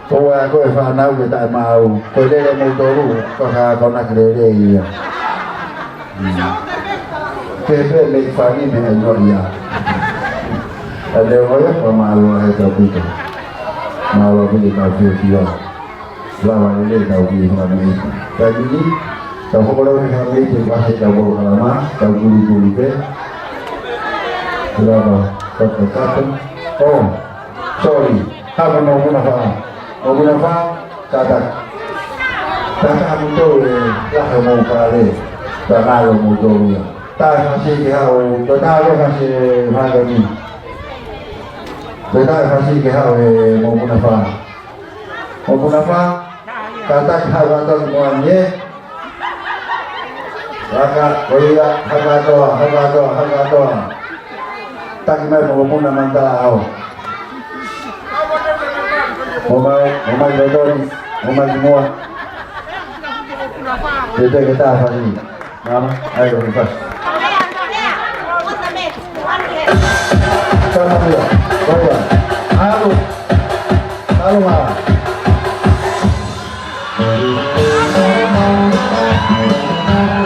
Ko e ako e fānau ke taʻemaau, ko e lele moutolu, ko e hā ko na ke lele ia. Hmm. Ke pē mei fani me ai no ia. ʻA leo ko ia, ko mālō he tau pito. Mālō pito tau fiefia. Lava lele tau ki fānau. Tau kini, tau hoko leo he fānau te pasi tau bolo kalama, tau kuli kuli pē. Lava, tau tau. Oh, sorry. Hapa mau kuna fa. Mau kuna fa, kata. Kata hamu tau e, laha mau kale. Kata lo mau tau ia. Taʻefasi ke haʻu, taʻefasi ke haʻu ni. Taʻefasi ke haʻu e mau kuna fa. Mau kuna fa, kātaki haʻu atu ki muʻa ni ē. Laka, ko ia, haʻu kātoa, haʻu kātoa, haʻu kātoa. Taki mai mo muna manta au. Mo mai, mo mai lotoni, mo mai ki muʻa. Te te ke tā fasi. Mālō, ai, ko e fasi. Tana pia, ko ia. Alu. Alu mā.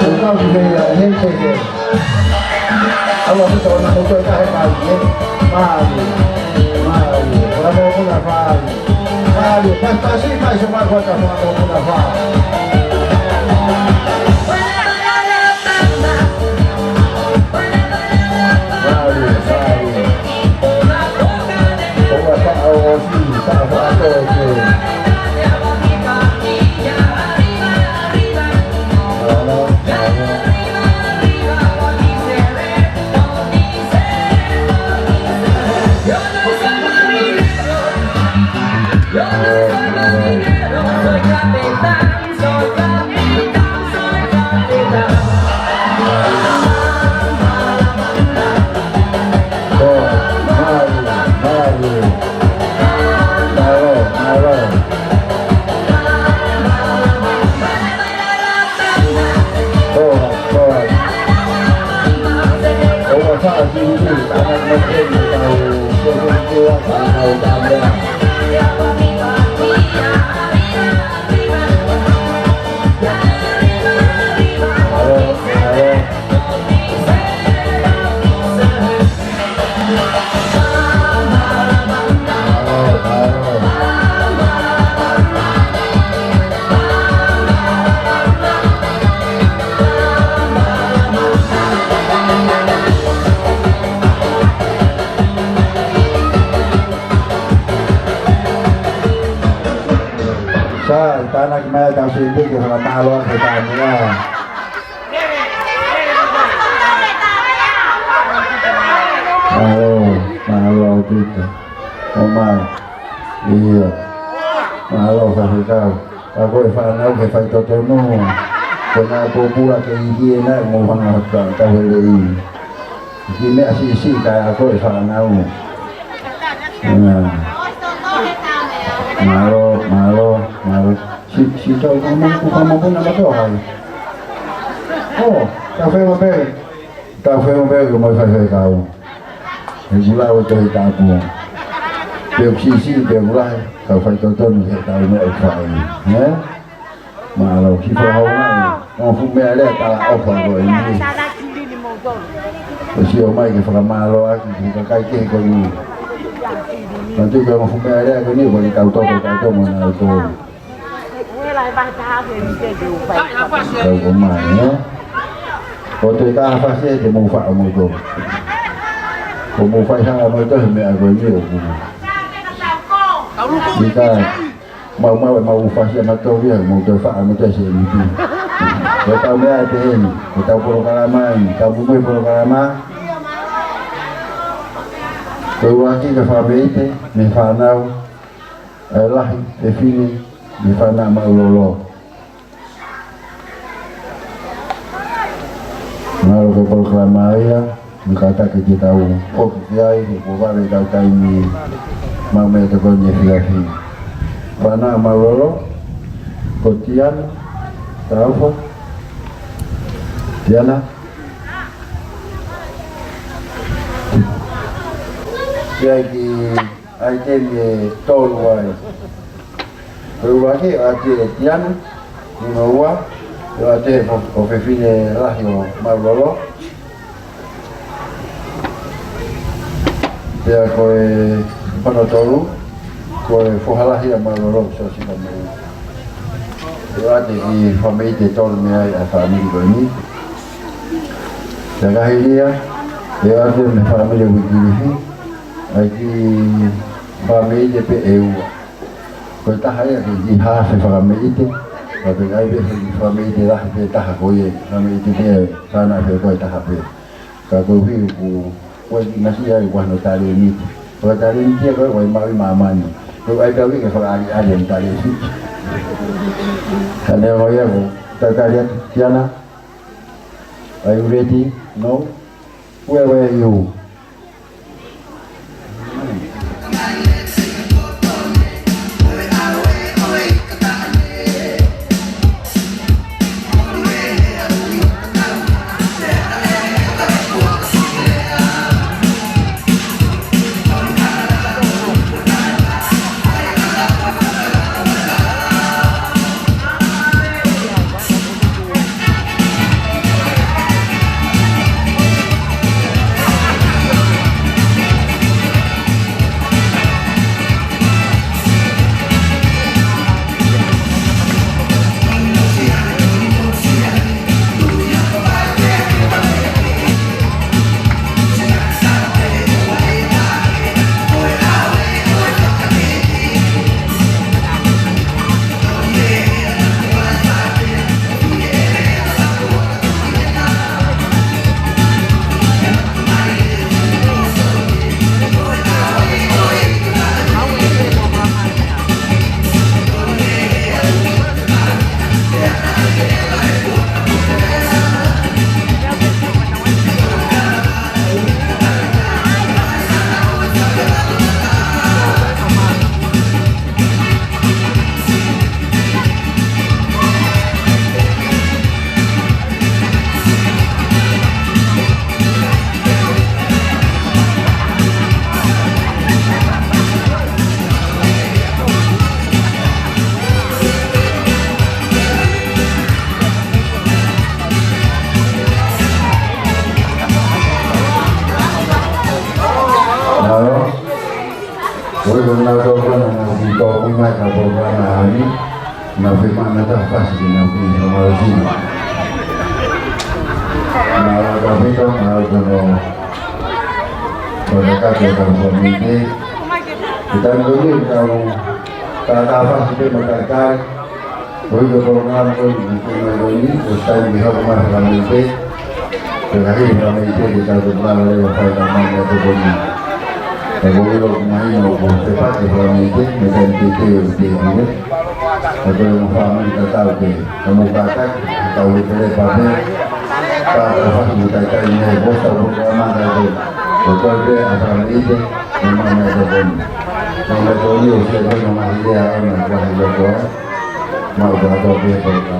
Ukau ki mei a, hei, hei, hei. Alu a puta ona moto e kahe pali, ē. Mālie, mālie. Ora mo kuna pali. Mālie, pa, pa, si, pa, si, ma, kota, pa, mo kuna pali. Sai, tānaki mai ʻetau sēniti ke fakamālō ʻaki e tānaki. Mālō, mālō ʻaupito. ʻOmai. ʻIo. Mālō faifekau. Ka ko e fānau ke faitotonu. Ko e ngaahi pōpula ke ʻi heni ʻoku mou hanga ʻo tauheleʻi. Ki he meʻa siʻisiʻi kae ʻa ko e fānau. Mālō, mālō, mālō. Si, si tau kama, ku kama puna katoa hai. ʻŌ, tau fema pē. Tau fema pē ke mo faifekau. He ʻoku lau e Tohi Tapu. Pe ʻoku siʻisiʻi, pe ʻoku lahi, tau faitotonu he tau meʻa ʻoku fai. Ē? Mālō, ki he fakahoungaʻi. Ongo fuʻu meʻalea talaʻofa ko eni. ʻOsi ʻomai ke fakamālō ʻaki ki he kakai kehe ko eni. Manatuʻi ko e ongo fuʻu meʻalea ko eni, ko e kau toko, kau toko mo nau toko. Kau ʻomai, ē? Ko e toe ka fasi ē te mou faʻa mo toko. Ko mou fai hanga mo toko he meʻa ko eni ʻoku. ʻIkai. Mau, mau, mau fasi ʻa matou ia, mau toe faʻa, mau toe se M V P. Ko e tau meʻa ʻe pehē ni, ko e tau polokalama eni, tau muimui polokalama. Ko e ʻuluaki ka fakameʻite, mei he fānau, ʻa e lahi, fefine, mei he fānau Maulolo. Mālō ko e polokalama ia, mo e kātaki te tau foki ki ai, he kuo vave ʻetau taimi maʻu mei he tokoni efiafi. Fānau Maulolo, ko Tiana, Taufa, Tiana. Ki ai ki ʻAitemi ʻe tolu ai. Ko e ʻuluaki, ʻoatu ʻe Tiana, nima ua, ʻoatu ʻe he fo-, ʻofefine lahi ʻo Maulolo. Pea ko e hono tolu, ko e foha lahi ʻa Maulolo, Sosika Mou. ʻOatu ki he fāmili ʻe tolu mei ai ʻa e fāmili ko eni. Pea ka hili ia, ʻoatu mei he fāmili ʻo Uikilifi, ʻa e kiʻi fakameʻite pē ʻe ua. Ko e taha ia ke kiʻi haafe fakameʻite, ka pea ʻai pē kiʻi fakameʻite lahi pē taha ko ia, fakameʻite pē fānau pē ko e taha pē. Ka koeʻuhi ʻoku, ko e kiʻi masiʻi ai ko hono talēniti. Ko e talēniti ia ko e, ko e maʻu ʻi māmani. Ko e ʻai pē au ke fakaʻaliʻali hono talēniti. Ka neongo ia ko, tau tali atu Tiana. Are you ready? No? Where were you? Ko e kona tau kona na ki tau kui mai ka polokalama ʻaho ni, na fai mana ta fasi ki na kui na mausina. Na la ka fito, na la ka no, ko na ka ke ka fōmite. Kita ngoni kau, ka ka fasi pe matakai, ko e kona tau kona na ki tau kui mai ko ni, ko e taimi hoko mai fakameite, Pea ka hili ka mei te ke tau te mana leva fai ka mana te koni. Ka ko ilo ku mahino ko te pake fai mei te, mei te mei te te o te te. Ka ko e mo fāmili ka tau te, ka mo ka ka, ka tau le tele pa te. Ka ka fa mo tai tai ne, mo sa mo ka mana te. Ko ko te a fai mei te, mo mana te koni. Mo me to ni o se ko no ma hili a ona ka hili ko. Mau ka to ke ko ka.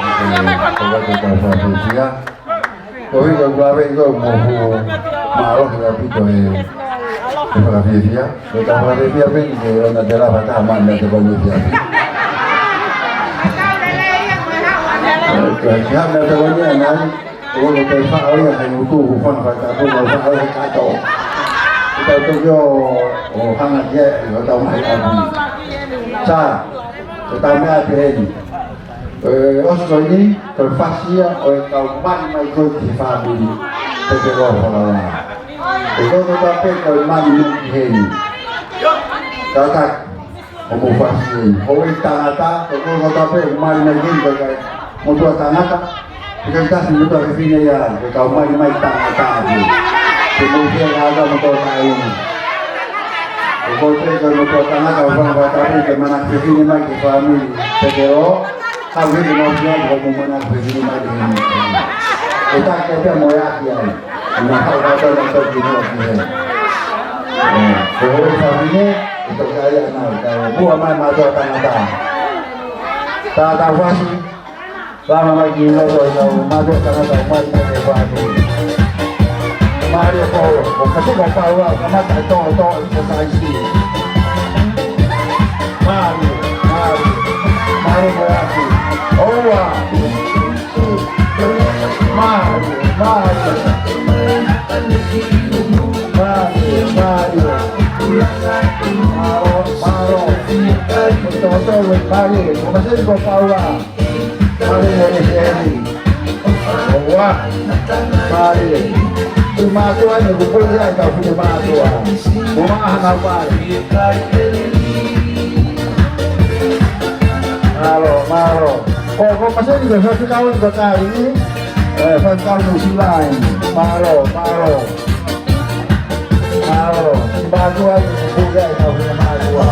Ko e, ko e, ko e, ko e fakafiefia. Ko e, ko e, ko e, ko e, mo fu, mālō ʻaupito e, e fakafiefia. Ko e fakafiefia pē ni ke ona te lava ta ma na te ko ni fia. Ko e, ki ha na te ko ni anai, ko e, ko e faʻo ia he utu, ko fanga fai tapu, ko faʻo ia he kato. Ko tau tokio, ʻo hanga ki ai, ko tau mai atu. Sa, ko tau mai atu heni. ʻE, ʻosi ko eni, ko e fasi ia ʻo e kau mali mai ko ē ki he fāmili Pekelō Fakalaulā. Ko e kotoa pē ko e mali mai ki heni. Tata, ko mo fasi eni. Ko e tangata, ko e kotoa pē mali mai ki heni, ko e motuʻa tangata. Pea ko e tasi motuʻa fefine ia, ko e kau mali mai tangata pē. Ke mo fie lava motuʻa kai eni. Ko e kotoa pē ko e motuʻa tangata, ʻo fanga fai tapu ke mana fefine mai ki he fāmili Pekelō. Ka ue ke mau fia, ko mo mana ko fefine mai ki heni. ʻE tā ke pea mo e ʻaki ai. ʻE ma kau ka tau na tau ki mo ki he. ʻE, ko e fāmili, ʻe tau kai ana, ka mua mai mātuʻa tangata. Tā tau fasi, lama mai ki loto ʻi nau mātuʻa tangata, mai mai ke fāmili. Mālō ko, ʻo kasi ko Paula, kamata e tō, tō, ko Saisi. Mālō, mālō, mālō ko atu. ʻOua. Mālō, mālō. Mālō, mālō. Mālō, mālō. Tō, tō, mālō. Ko kasi ko Paula. Mālō, mālō, mālō. ʻOua. Mālō. Ko mātuʻa ni, ko puli ai ka fune mātuʻa. Ko maha na pale. Mālō, mālō. Ko, ko maseni ko faifekau ni ko Tali. ʻE, faifekau Nuʻusila eni. Mālō, mālō. Mālō, mātuʻa, pule ai, kau hina mātuʻa.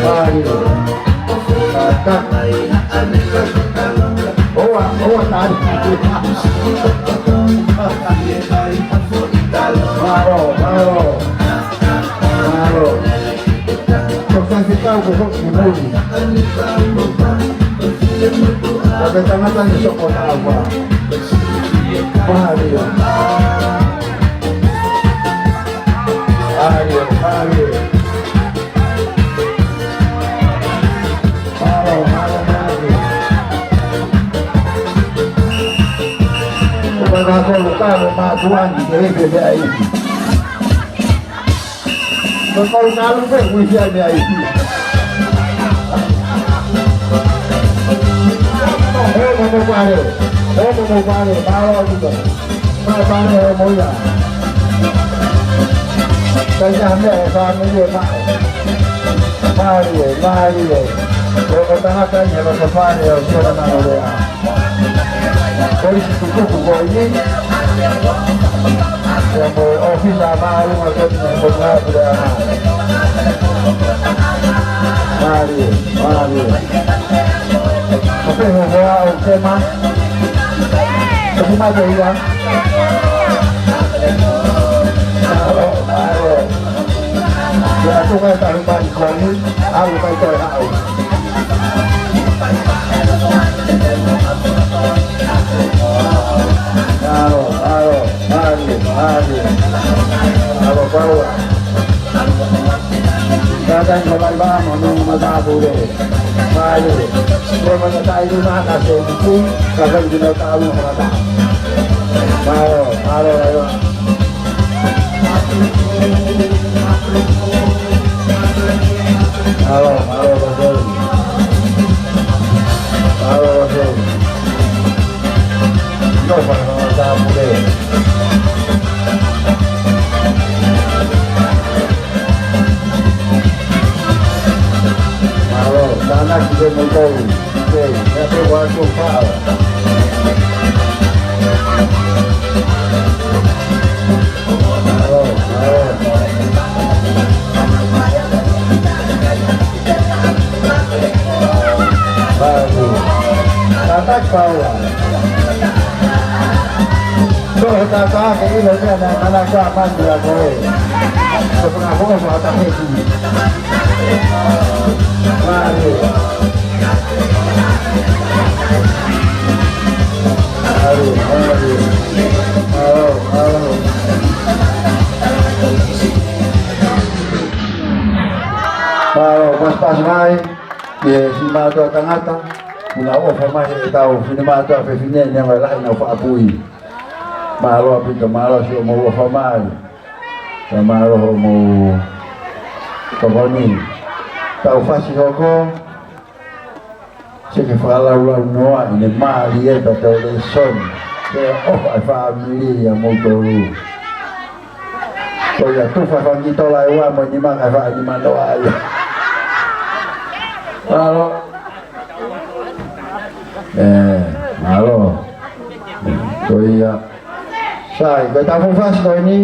Mālō. Mātā. ʻOua, ʻoua, Tali. Mālō, mālō. Mālō. Ko faifekau ko hoki muli. Ko e tangata ni soko na ua. Mālō. Mālō, mālō. Mālō, mālō, mālō. Ko e kākā ko e kākā mātuʻa ni ke ʻeke meʻa iiki. Ko e kau kalu pē, ui fia meʻa iiki. Homo mo pale, homo mo pale, mālō ʻaupito. Mālō pale, homo ia. Kai ka meʻa e fāmili ʻe maʻu. Mālie, mālie. Ko e tangata ni he loto fale ʻo Siona Manolea. Ko e isi tutuku ko eni. Ia mo e ʻōfisa māʻolunga ko eni he Potungāue Puleʻanga. Mālie, mālie. Ka pehē ko ā ʻo Kema. Ka pehē mai ko ia. Mālō, mālō. Ia tuka e tahi mai ko eni, ʻalu mai ko e haʻu. Mālō, mālō, mālie, mālie. Mālō, Paula. Kātaki ko Laivā mo Nonga Matāpule. Mālie. Ko e mataʻi lima ka se tuku, ka kai ki nau tālu mo kata. Mālō, mālō, Laivā. Mālō, mālō, Pastori. Mālō, Pastori. Nonga Matāpule. Mālō, tānaki ke mo tolu. Ke, ke pe wa tu fa. Mālō, mālō. Mālō. Tātā Paula. Ko e tātā ke ʻilo meʻa naʻe manako ʻa Manu ʻa koe. Ko e fakafoʻou fakatapeku. Mālie. Mālō, mālō. Mālō, mālō. Mālō, pasipasi mai ki he siʻi mātuʻa tangata, kuo nau ʻofa mai heʻetau finemātuʻa fefine, neongo e lahi ʻenau faʻa pui. Mālō ʻaupito, mālō siʻomou ʻofa mai. Ka mālō hoʻomou tokoni. Tau fasi hoko. Sio ki he fakalaulaunoa ʻene mālie pea tau lēsoni. Ke ʻofa e fāmili ʻa moutolu. Ko ia tufa fanga kiʻi tola ʻe ua mo e nima kae faʻa nima noa ia. Mālō. ʻE, mālō. Ko ia. Sai, ko ʻetau fuʻu fasi ko eni,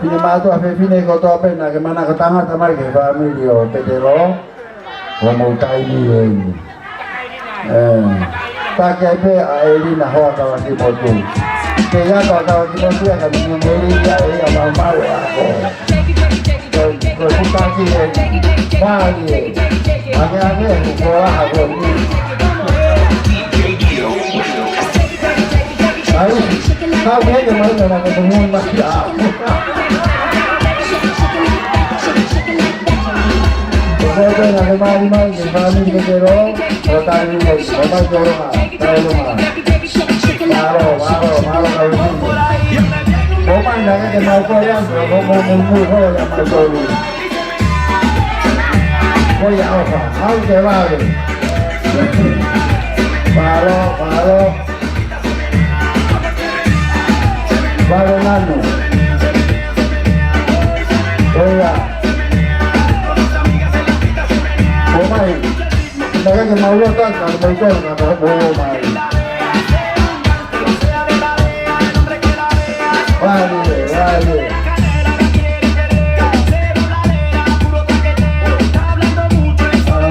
finemātuʻa fefine kotoa pē naʻa ke manako tangata mai ki he fāmili ʻo Petelo, ʻo mou taimi eni. ʻE, taki ai pē ʻa ʻElina Hoakavakipotu. Ke ia Hoakavakipotu ia ka ni ngeli ia ʻe ia maumau e ako. Ko, ko e fuʻu taki eni. Mālie. Ange ange, ko e laha ko eni. ʻAi, kau heke mai na ka ko mui mai a. Ko koe naʻa ke mali mai, ke mali ke te ro, ko tali mai, ko mai ko ronga, ko ronga. Mālō, mālō, mālō, mālō. Ko mai naʻa ke mau ko ia, ko mau mau mau ko ia, mau ko ia. Ko ia ʻofa, au ke vale. Mālō, mālō. Vale nanu. Ko ia. Ko mai. Naʻa ke mau lo ta, ka mau ko, ka mau ko mai. Vale, vale.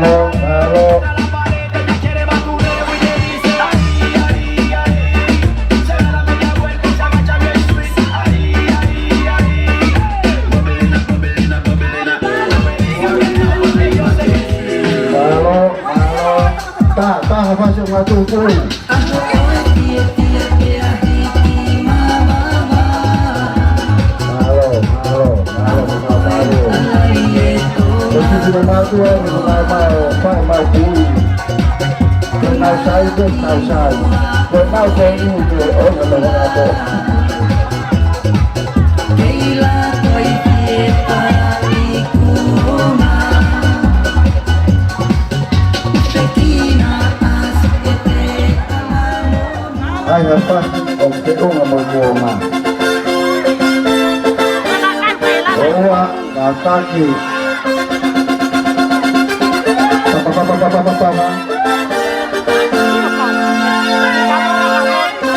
Mālō, mālō. Mālō, mālō. Ta, ta, ha fasi ʻo ngā tūtū. Mālō, mālō, mālō, mālō, mālō. Ko e tūtū mātuʻa, ko e mau, mau, fai mau kui. Ko e mau sai, ko e mau sai. Ko e mau sai, ko e ʻona, ʻona, ʻona. ʻAi ha fasi ʻo ke ʻunga mo kuonga. ʻOua, kātaki. Pa, pa, pa.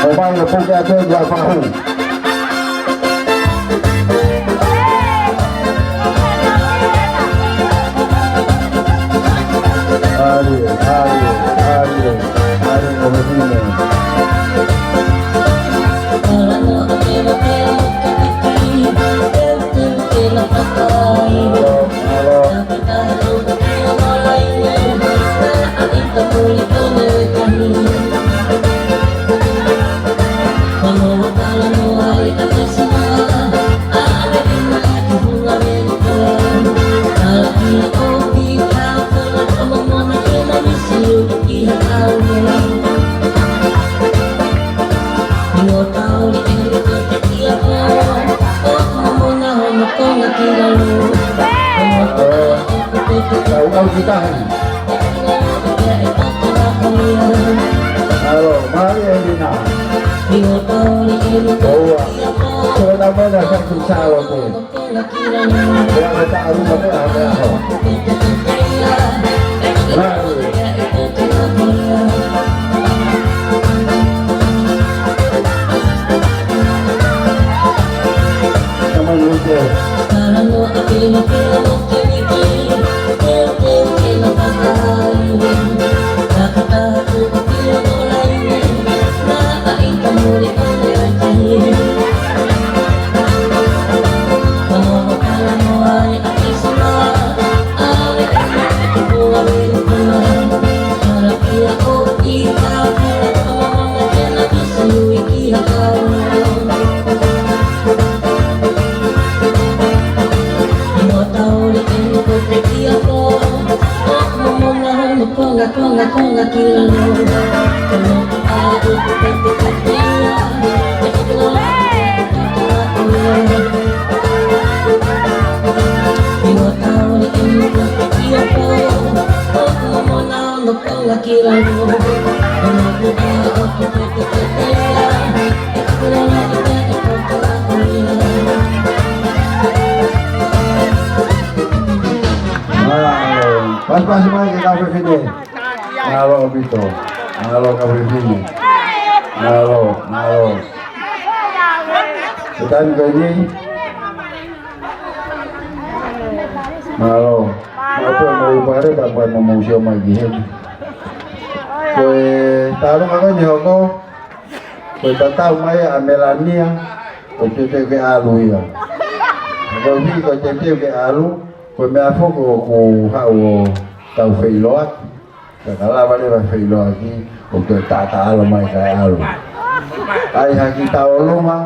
ʻO mai ʻo puke atu e ua fahu. ʻAle, ʻale, ʻale, ʻale, ʻo hine. Kau au ki tahi. Alo, mai e Lina. Ua. Ko na mena sa ki salo te. Ua ka ta alu ma te a te aho. Mai. Come on, Luke. Mālō. Pasipasi mai ki he kau fefine. Mālō ʻaupito. Mālō kau fefine. Mālō, mālō. Ko e taimi ko eni. Mālō. Mālō pē mo e pare, pea pea mo mou sio mai ki heni. Ko e talanoa ko eni hoko, ko e tatau mai ʻa Melania, ʻoku teuteu ke ʻalu ia. Ko e hiki ko e teuteu ke ʻalu, ko e meʻa foki ʻoku haʻu ʻo tau feʻiloaki. Ka ka lava leva feʻiloaki, ʻoku toe taʻataʻalo mai kae ʻalu. ʻAi hake tauʻolunga,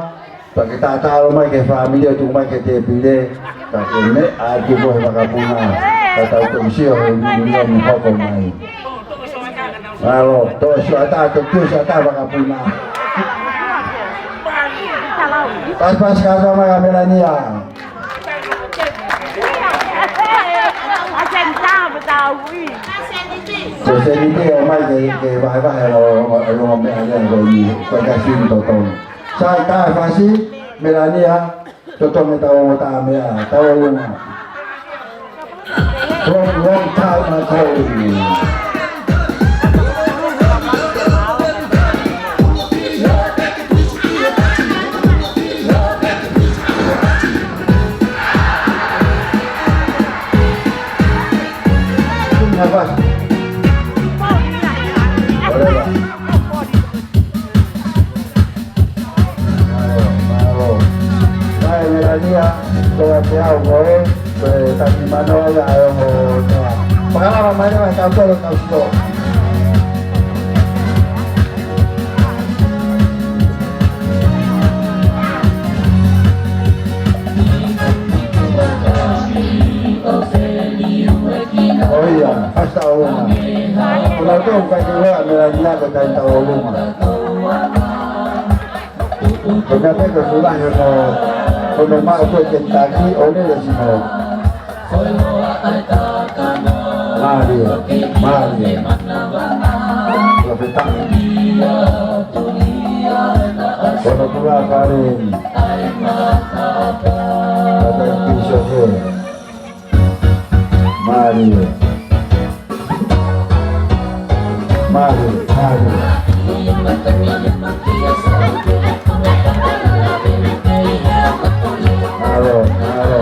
pea ke taʻataʻalo mai ki he fāmili ʻo tuku mai ki he tēpile, ka ke meʻa atu ko e vakapuna, ka tau toki sio he mīlimilia ni hoko mai. Mālō, toʻo e suʻa taha, toʻo e suʻa taha vakapuna. Pasipasi kātoa mai kia Melania. Ko e sēniti ʻoku ʻomai ke, ke vahevahe ʻo, ʻo, ʻo, ʻo meʻa lea ko eni, ko e kasi ni totonu. Sai, tā e fasi, Melania, totonu ke tau ō ʻo tā meʻa, tauʻolunga. From long time ago. Mālō, mālō. Mai Melania, ko e te au ko e, ko e taki mano ia ʻa e ongo noa. Pakalava mai leva he kau tolo kau sito. ʻOia, fasi tauʻolunga. Ko e lau tau kai ke lea Melania ko e kai tauʻolunga. Ko e meʻa pē ko e fuʻu lahi hono, hono maʻu ko e Kentucky, ʻo lele sino. Mālie, mālie. Ko e fetā. Ko hono pula fale ni. Ka tai piso he. Mālie. Mālie, mālie. Mālō, mālō.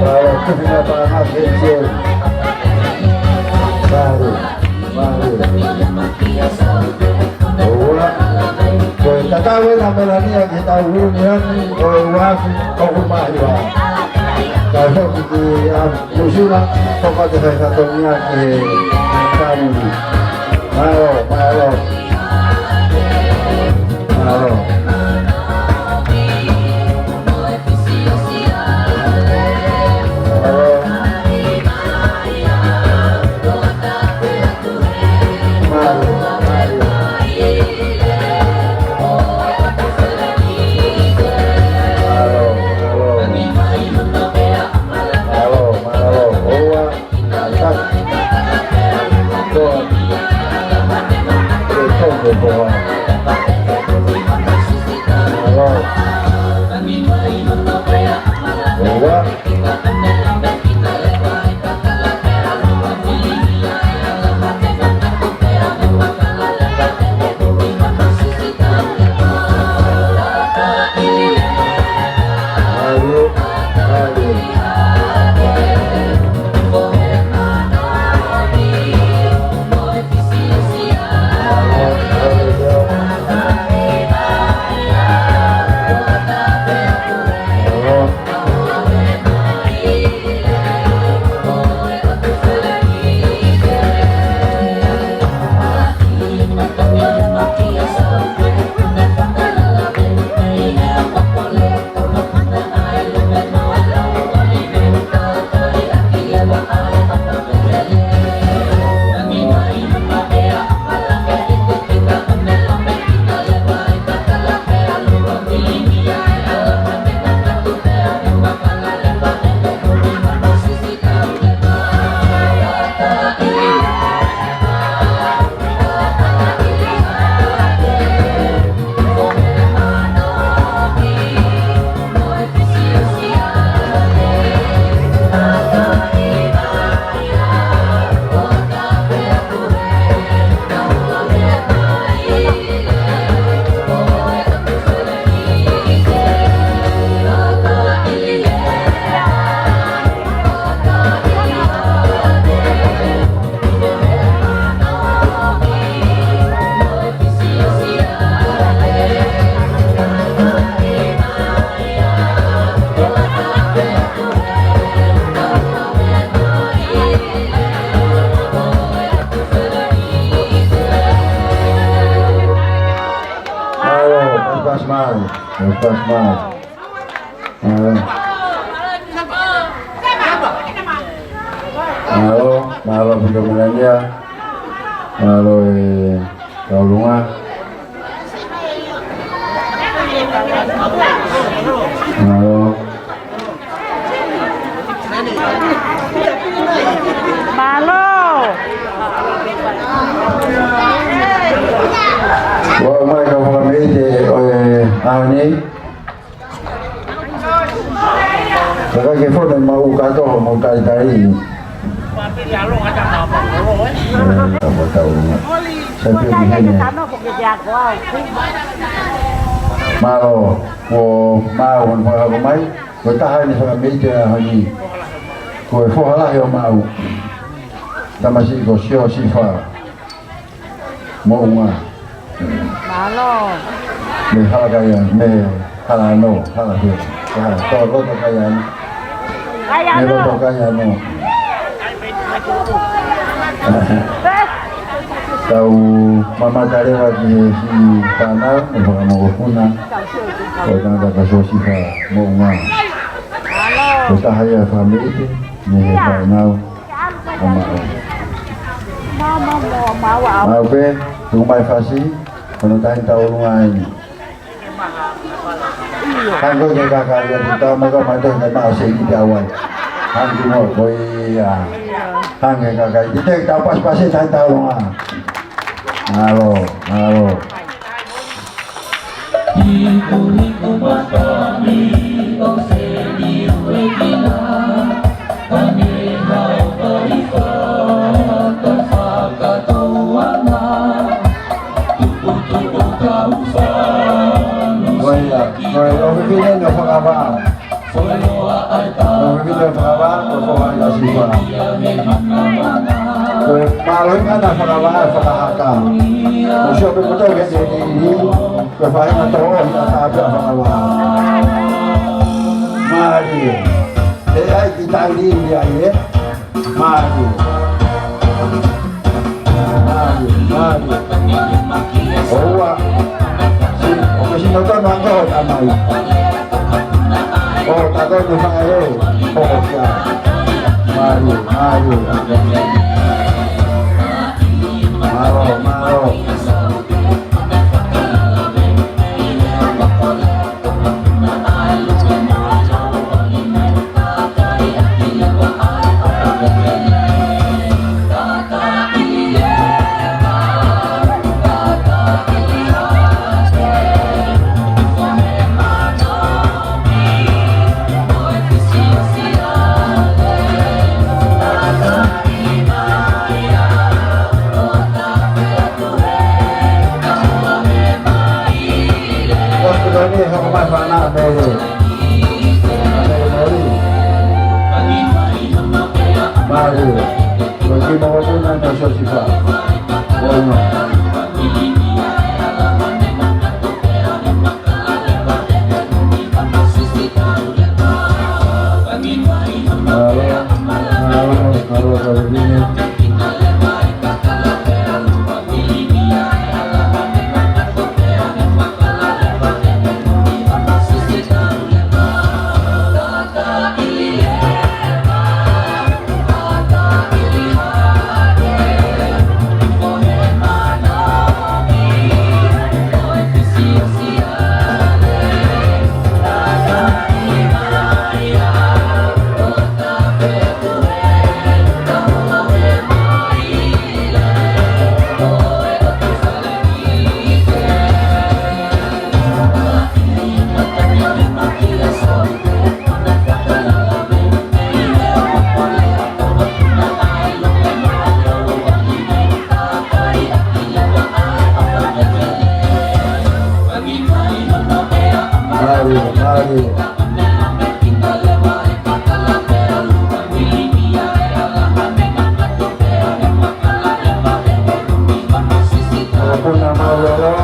Mālō, kuhi na pa na ke che. Mālō. Mālō. ʻOua. Ko e tatau ena Melania ki he tau uni ani, ko e uafi, ʻoku mahi vā. Ka hoki ki a Musila, ko pate kai fatongia ki he tau uni. Mālō, mālō. Mālō. Mālō. Smile. Smile. Mālō. Mālō, mālō, Pito Melania. Mālō, e Kaulunga. Mālō. Mālō. Ua mai ka fakameite ʻo e ʻaho ni. Ka ke fono mau ka toho mau talitali. Mālō, ko mau hon fakahoko mai. Ko e taha eni fakameite ʻo e ʻaho ni. Ko e foha lahi ʻo mau. Tamasiʻi ko Siosifa Moʻunga. Mālō. Mei Halakaiano, mei Halano, Halahue. Ka, tō loto Kaiano. Mei loto Kaiano. Tau mamata leva ki he siʻi fānau, ʻe fakamokopuna. Ko e tangata ko Siosifa Moʻunga. Mālō. Ko e taha ia fakameite, mei he fānau. Mau pē, tuku mai fasi, ko hono taʻahine tauʻolunga eni. Hangē ko e kakai ia, te tau mai ka mai te ne maʻu sēniti ʻe au ai. Hangē mo ko ia. Hangē kakai, te tau pasipasi taʻahine tauʻolunga. Mālō, mālō. Ko ia, ko e ʻofefine naʻe fakavā. ʻOfefine naʻe fakavā, ko e foha ia Siosifa. Ko e mālohinga naʻe fakavā, fakahaka. Ko Siosifa pē kotoa ke te te ni, ko e faʻahinga tō, ʻi he ʻata pē ʻa fakavā. Mālie. ʻE ai ki taʻu ni ia ē. Mālie. Mālie, mālie. ʻOua. Si, ʻoku sino tonu ange ʻo tamai. ʻO tato te faʻē. ʻO kia. Mālie, mālie. Mālō, mālō. Mālie, mālie. Mālō, mālō.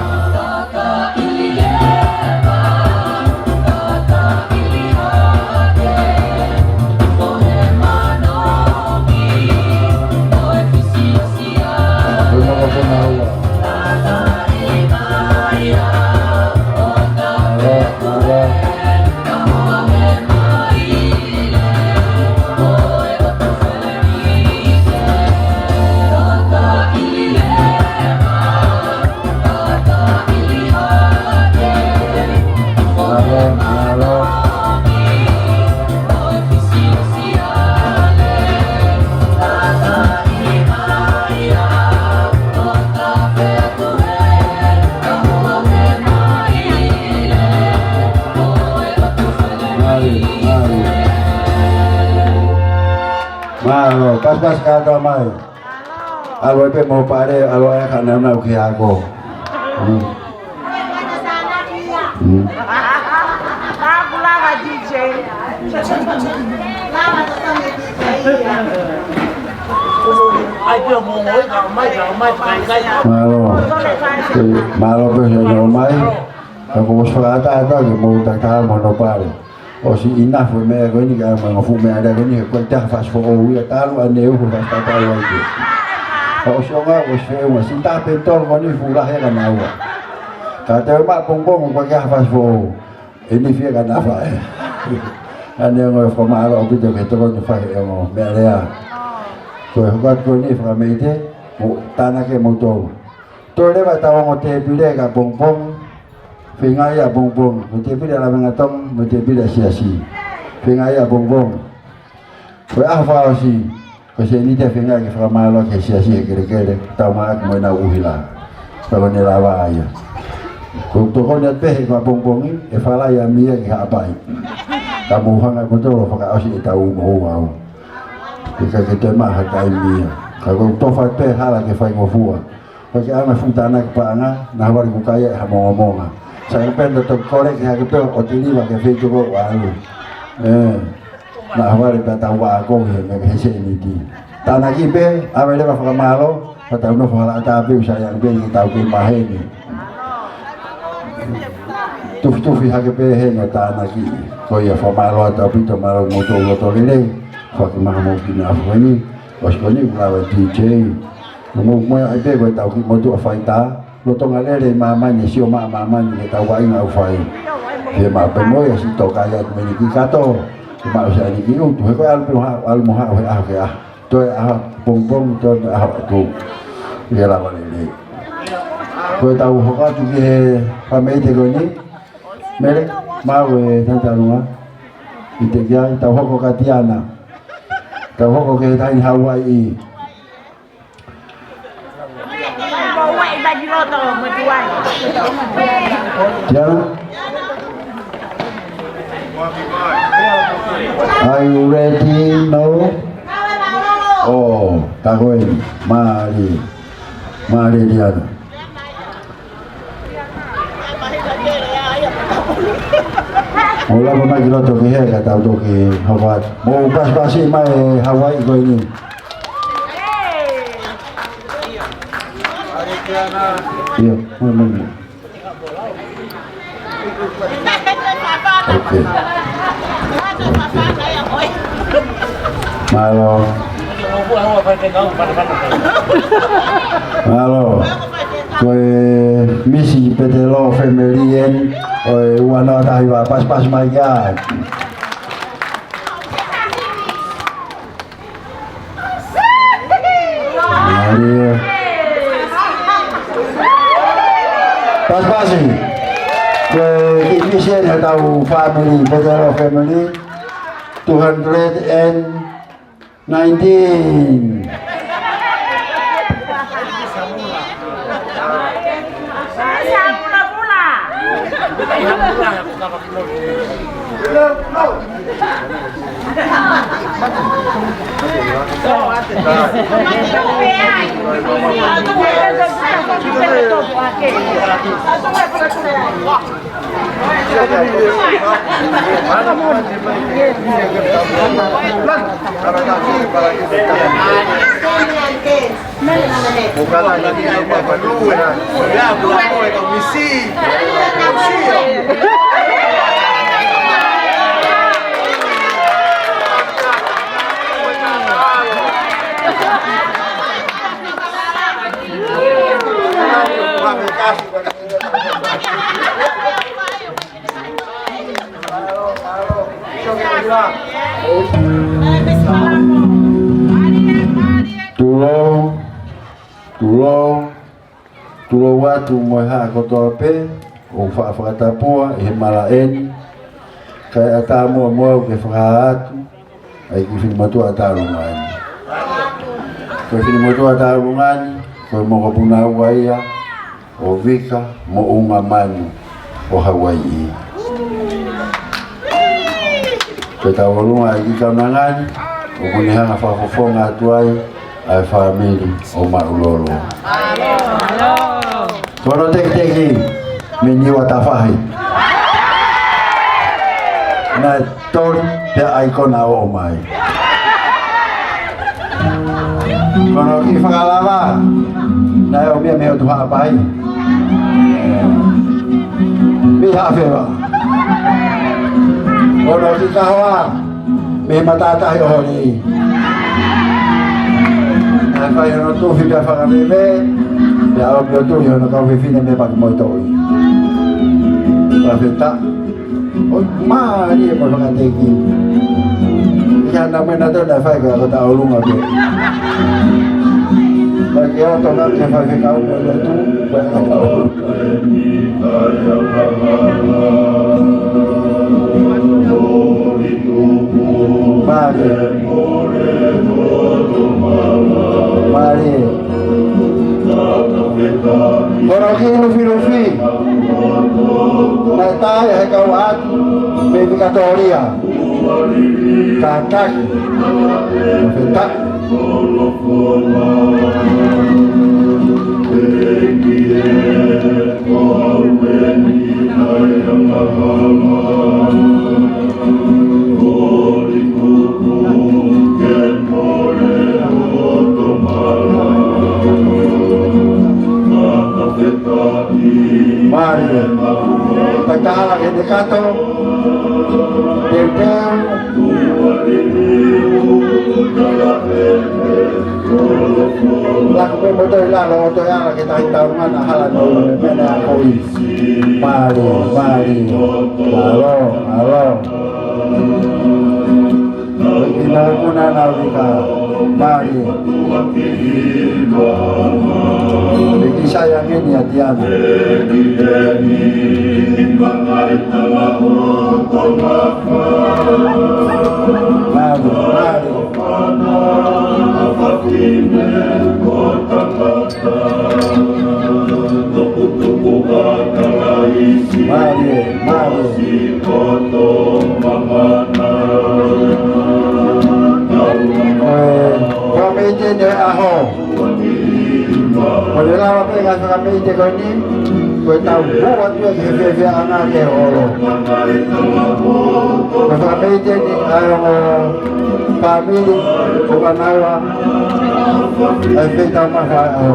Pasipasi kātoa mai. ʻAlu ai pē mo pale, ʻalu ai ka naunau ki he ako. Mm. Mm. Mālō. Mālō pē he ʻomai. Ka ko e fakaʻatā atu ke mou tatā mo hono pale. ʻOsi ʻi he foʻi meʻa ko eni ka mo e ngaahi fuʻu meʻa lea ko eni, ko e taha fasi foʻou ia talu ʻaneuhu fasi tatau ai pē. Ka ʻosi ʻo ngā, ʻosi feʻunga, si taha pē tolu ko eni fuʻu lahi ka naua. Ka te u maʻu pongipongi ko e taha fasi foʻou. ʻE nifi ka nafa ē. ʻAneongo e fakamālō ʻaupito ke tokoni fai e ongo meʻa lea. Ko e hoko atu ko eni fakameite, mo tānaki mo tolu. Toe leva ʻetau ongo tēpile ka pongipongi, feinga ia pongipongi, mo e tēpile ʻa Lavengatonga, mo e tēpile ʻa e siasi. Feinga ia pongipongi. Ko e ʻaho fakaʻosi, ko e sēniti ʻe feinga ke fakamālō ki he siasi he kelekele, tau maʻaki mo ʻenau ʻuhila. Pea ko ʻene lava ia. Ko e tokoni atu pē he ka pongipongi, ʻe falai ʻa Mia ki Haʻapai. Ka mou hanga mo tolo fakaʻosi ʻetau mohu au. Ke ka ke toe maha taimi ia. Ka ko e tofa pē hala ke faingofua. Ko e ke anga fuʻu tānaki paʻanga, naʻa vale ku kai e ha mongomonga. Sai pē nda toki kole ke hake pē ʻo tiliva ke feituʻu ko ʻalu. ʻE, naʻa vale pē tau ua ako he, he sēniti. Tānaki pē, ʻave leva fakamālō, ka tau nofo hala ʻatā pē, sai ʻalu pē, ke tau ke maheni. Tufitufi hake pē he na tānaki. Ko ia fakamālō atu ʻaupito mālō mo tō loto lelei. Faki maha mo kina afu ni. ʻOsi ko eni, kula wa D J. Mo mo ai pē ko e tau ki motu ʻa faitā. Lolotonga lele ʻi māmani, sio maʻa māmani ke tau vaʻinga ʻo fai. He maʻa pē mo ia si toka ia tu meni ki kato. Ke maʻu si ani ki utu. He ko e ʻalu pē ha, ʻalu mo ha, he ʻaho ke ʻaho. Toe ʻaho pongipongi, toe ʻaho atu. Ke lava lele. Ko e tau hoko atu ki he fakameite ko eni. Mele, mau e tantalunga. ʻI te kia, tau hoko Katiana. Tau hoko ke tai Hawaii. Tiana? Are you ready? No? Oh, tā ko eni. Mālie. Mālie Tiana. Mo lava mai ki loto ki he ka tau toki hoko atu. Mo pasipasi mai Hawaii ko eni. Ia, mo, mo, mo. Ok. Ok. Mālō. Mālō. Ko e Misi Petelo family eni, ʻo e ua noa taha hiva pasipasi mai kia. Mālō. Pasipasi. Ko e kiʻi misi eni ʻa e tau family, Petelo family, two hundred and nineteen. Tulou, tulou, tulou atu mo e haʻa kotoa pē, ʻoku faʻa fakatapua ʻi he malaʻe ni, kae ʻatā muʻa mo au ke fakahā atu, ʻa e kiʻi finemotuʻa ʻa Taulungani. Ko e finemotuʻa ʻa Taulungani, ko e mokopuna ua ia, ʻo Vika Moʻunga Manu ʻo Hawaii. Ko e tau ʻolunga ʻa e kiʻi kaunanga ni, ʻOku ne hanga ʻo fakafofonga atu ai ʻa e fāmili ʻo Maʻulolo. Ko hono tekiteki mei Niuatafahi. Naʻe toli pea ʻai kona ʻo ʻomai. Ko hono kiʻi fakalava, naʻe ʻomai mei ʻOtu Haʻapai. Mei Haʻafeva. Ko hono kiʻi kahoa, mei Matātahi ʻo Holi. Naʻe fai hono tufi pea fakaveve, pea ʻomi ʻo tuʻi hono kau fefine mei Pakimoetoʻi. Fakafetaʻi. ʻOi, mālie mo fakateki. Ia na mena tona fai ka ko ta olunga ke. Ka ke o tona ke fai ke kau mo lo tu. Mālie. Mālie. Ko hono kiʻi lufilufi, naʻe tā ia he kau ʻapi mei Vikatōlia. Kātaki. Fakafetaʻi. Mālie. Pea tala ke ne kato. Teuteu. Laku pē mo toe lalo, toe ala ke tahi taumana hala no mena ko i. Mālie, mālie. Mālō, mālō. ʻI mau kuna na vika. Mālie. Viki sai angeni a Tiana. Mālie, mālie. Mālie, mālie. Ko e fakameʻite ʻo e ʻaho. Ko e lava pē ngaahi fakameʻite ko eni, ko e tau hū atu ia ki he fiefia ʻanga ke holo. Ko e fakameʻite ni ʻa e ongo fāmili ʻo Vanaua, ʻa e feitau mafa ʻa e ʻaho.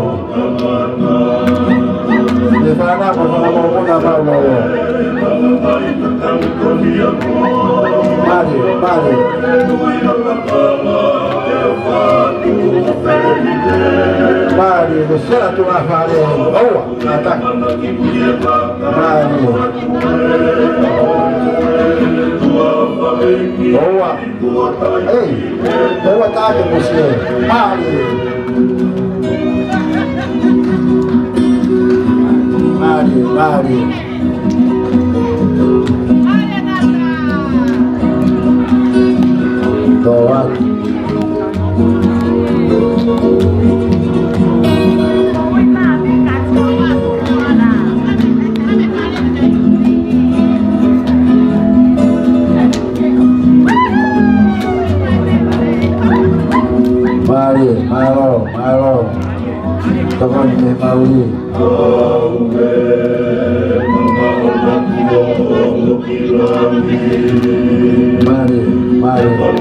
Ke fana mo fana mo kuna Maʻulolo. Mālie, mālie. Mālie, ko sela tu a fale. ʻOua, ata. Mālie. ʻOua. Ei, ʻoua tā ke musie. Mālie. Mālie, mālie. Toa. Mālie, mālō, mālō. Tokoni ke mauli. Mālie, mālie.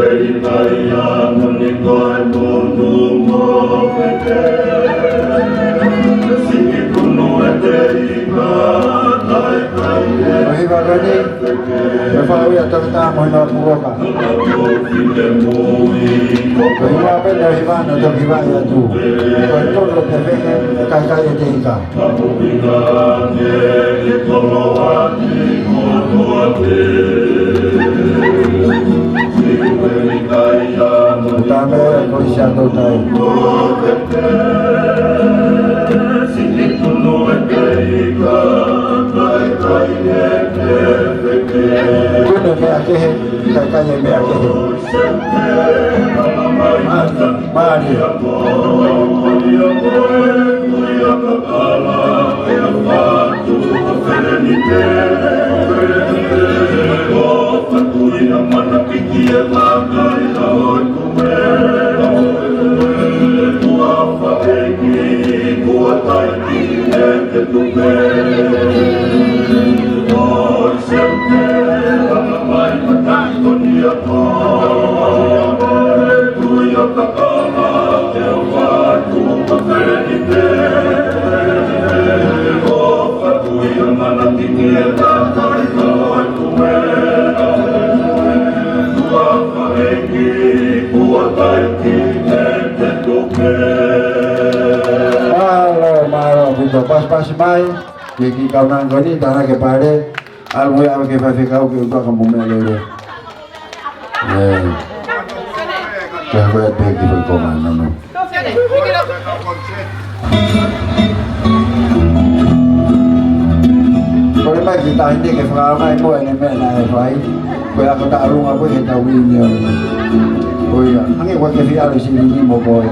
Ko e hiva ko eni, ko e faʻu ia ʻa Toketā Mohenua Puloka. Ko e hiva pē ko e hiva naʻe toki vaʻe atu. Ko e tolo te feke, kakai ʻe te ika. Tame ko isi atu tai. Tunu meʻa kehe, kakai meʻa kehe. Mālie, mālie. Mālō, mālō, kuo pasipasi mai. Ke ki kaunanga ko eni, tana ke pale, ʻalu ia ʻave ki he faifekau ke ʻutuʻaka mo meʻa lele. ʻE. Ke hako ia pē ki he foʻi konga, no, no. Kole mai ki tahi ni ke fakaʻaongaʻi mo ʻene meʻa naʻe fai. Ko e ako taʻalunga ko ē he tau ʻiunioni. Ko ia, hangē ko e ke fia ʻalu ʻi Silini mo koe.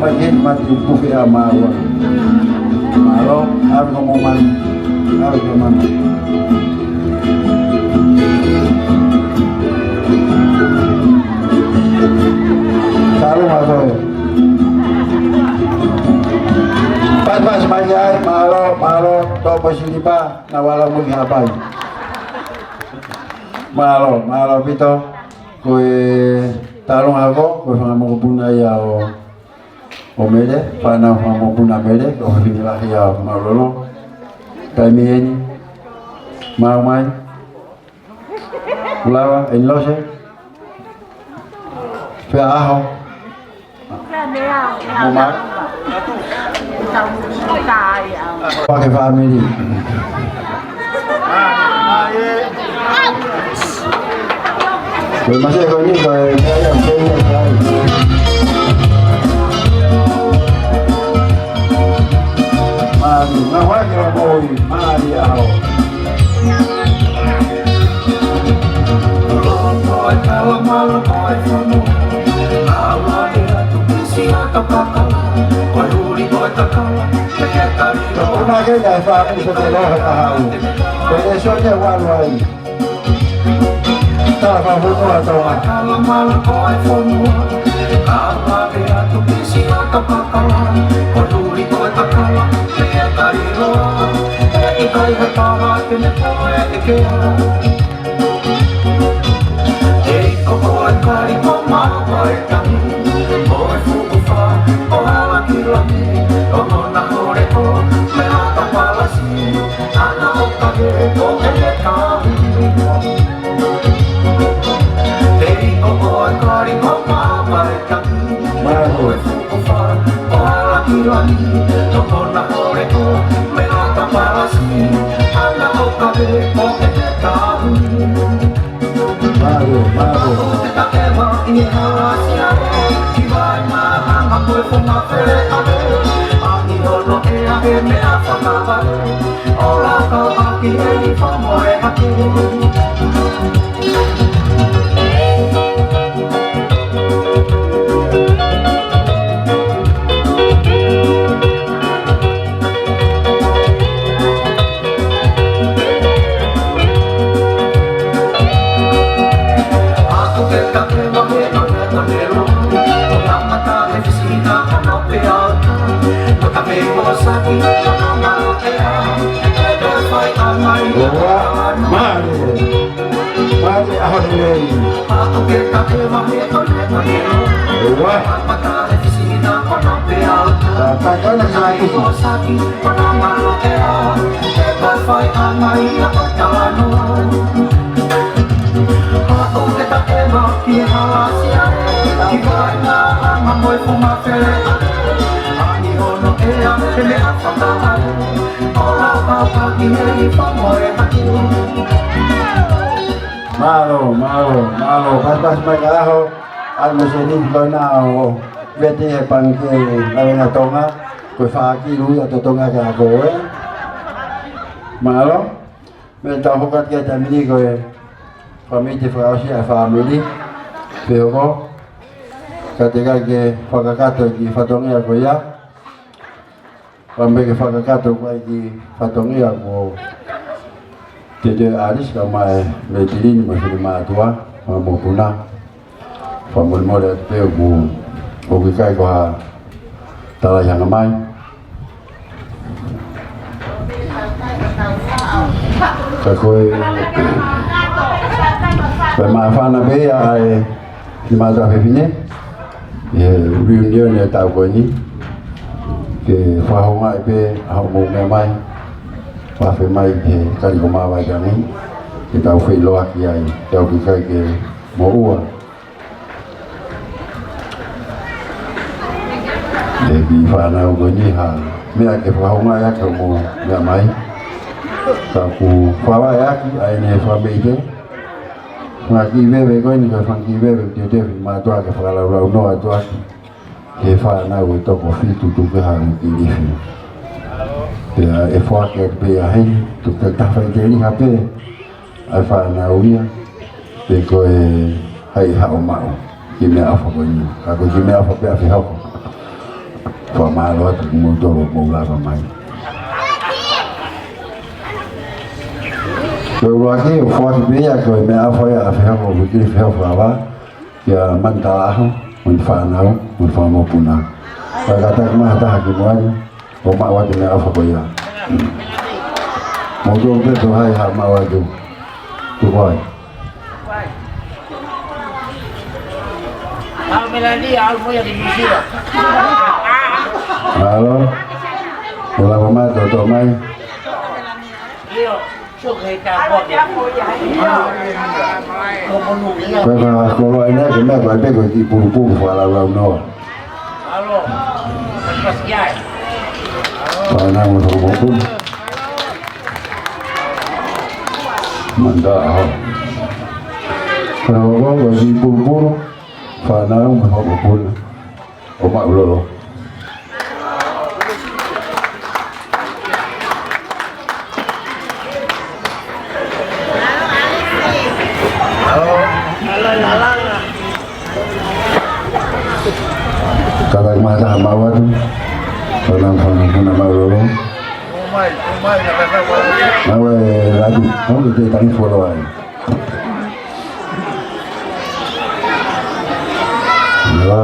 Mai ke mati upu ke a maua. Mālō, ʻave ko mo mani. ʻAve ko mani. Taʻalunga koe. Pasipasi mai ai, mālō, mālō, tō mo Silipa, naʻa ku ʻalu mo ki Haʻapai. Mālō, mālō ʻaupito. Ko e taʻalunga ko, ko e fanga mokopuna ia ʻo, ʻo Mele, fānau fanga mokopuna Mele, ko e fefine lahi ia ʻo Maulolo. Taimi eni, maʻu mai, ʻuluaki, ʻeni Lose, Feaʻaho, Mo mai. Pake fāmili. Ko e masiʻi ko eni ko e meʻa ia, ko e meʻa ia. Mālō, ngā wai ke wa moi, mālō ia hao. Ko e una ke na e fā kusa te loa he kahaʻu. Ko e lēsoni ʻe ua ai. Tala fakafonua Tonga. Mālō, mālō. Mālō. Mate ʻaho ni. ʻEua. Tātākana sai. Mālō, mālō, mālō. Pasipasi mai ka ʻaho, ʻalu mo e sēniti ko ena ʻo vete he pangikē Lavengatonga, ko e fākilu ia totongi ʻaki ʻa koe. Mālō. Meʻa tau hoko atu ki he taimi ni ko e fāmili te fakaʻosi ʻa e fāmili. Pehē ko ē, ka te kai ke fakakakato ki he fatongia ko ia. Pea mo e ke fakakakato ko ē ki he fatongia ko Tete Aris ka mai Metilini mo Filimātuʻa, mo e mokopuna. Fakamolemole atu pē ʻoku, ʻoku ʻikai ko ha tala ʻi hanga mai. Ka ko e, ko e māfana pē ia ʻa e Filimātuʻa Fefine, ʻi he reunion ʻo e taʻu ko eni, ke fakahoungaʻi pē ʻa hoʻomou meʻa mai, ʻo afe mai ki he kali ko Māvaitani, ke tau feʻiloaki ai, ke ʻoua ʻe ʻikai ke moʻua ʻe he kiʻi fānau ko eni ha meʻa ke fakahoungaʻi ʻaki hoʻomou meʻa mai. Ka ʻoku fakavaʻe ʻaki ʻa ʻene fakameʻite. Fanga kiʻi veve ko eni, ko e fanga kiʻi veve ʻoku teuteu ʻe he Filimātuʻa ke fakalaulaunoa atu ʻaki ki he fānau ʻe toko fitu tuku ke hanga ki lifi. Pea ʻe foaki atu pē ia heni, tuku ke tafaʻiteliha pē ʻa e fānau ia, pe ko e hā haʻo maʻu kiʻi meʻaʻofa ko eni. Ka ko e kiʻi meʻaʻofa pē ʻa e fehoko. Fakamālō atu kimoutolu hoʻomou lava mai. Ko e ʻuluaki, ʻoku foaki pē ia ko e meʻaʻofa ia ʻa e fehoko, ko e kiʻi fehoko ava. Kia Mani Talaʻaho, mo e fānau, mo e fanga mokopuna. Ka kātaki mai ha taha ki muʻa ni, ʻo maʻu atu e meʻaʻofa ko ia. Mou tuʻu pē, pe ko hai haʻo maʻu atu. Tuku ai. Mālō. Ua lava mai, toʻotoʻo mai. Ko e fakakoloa ʻena ke meʻa ko e pē ko e kiʻi pulupulu fakalaulaunoa. Fānau mo e fanga mokopuna. Manda aho. Ko e kiʻi pulupulu, fānau mo e fanga mokopuna. ʻO maʻulolo. Kātaki mai ha taha maʻu atu. Fānau, fānau, fānau maʻulolo. Maʻu e latu. Hau te tangi folo ai. Ia.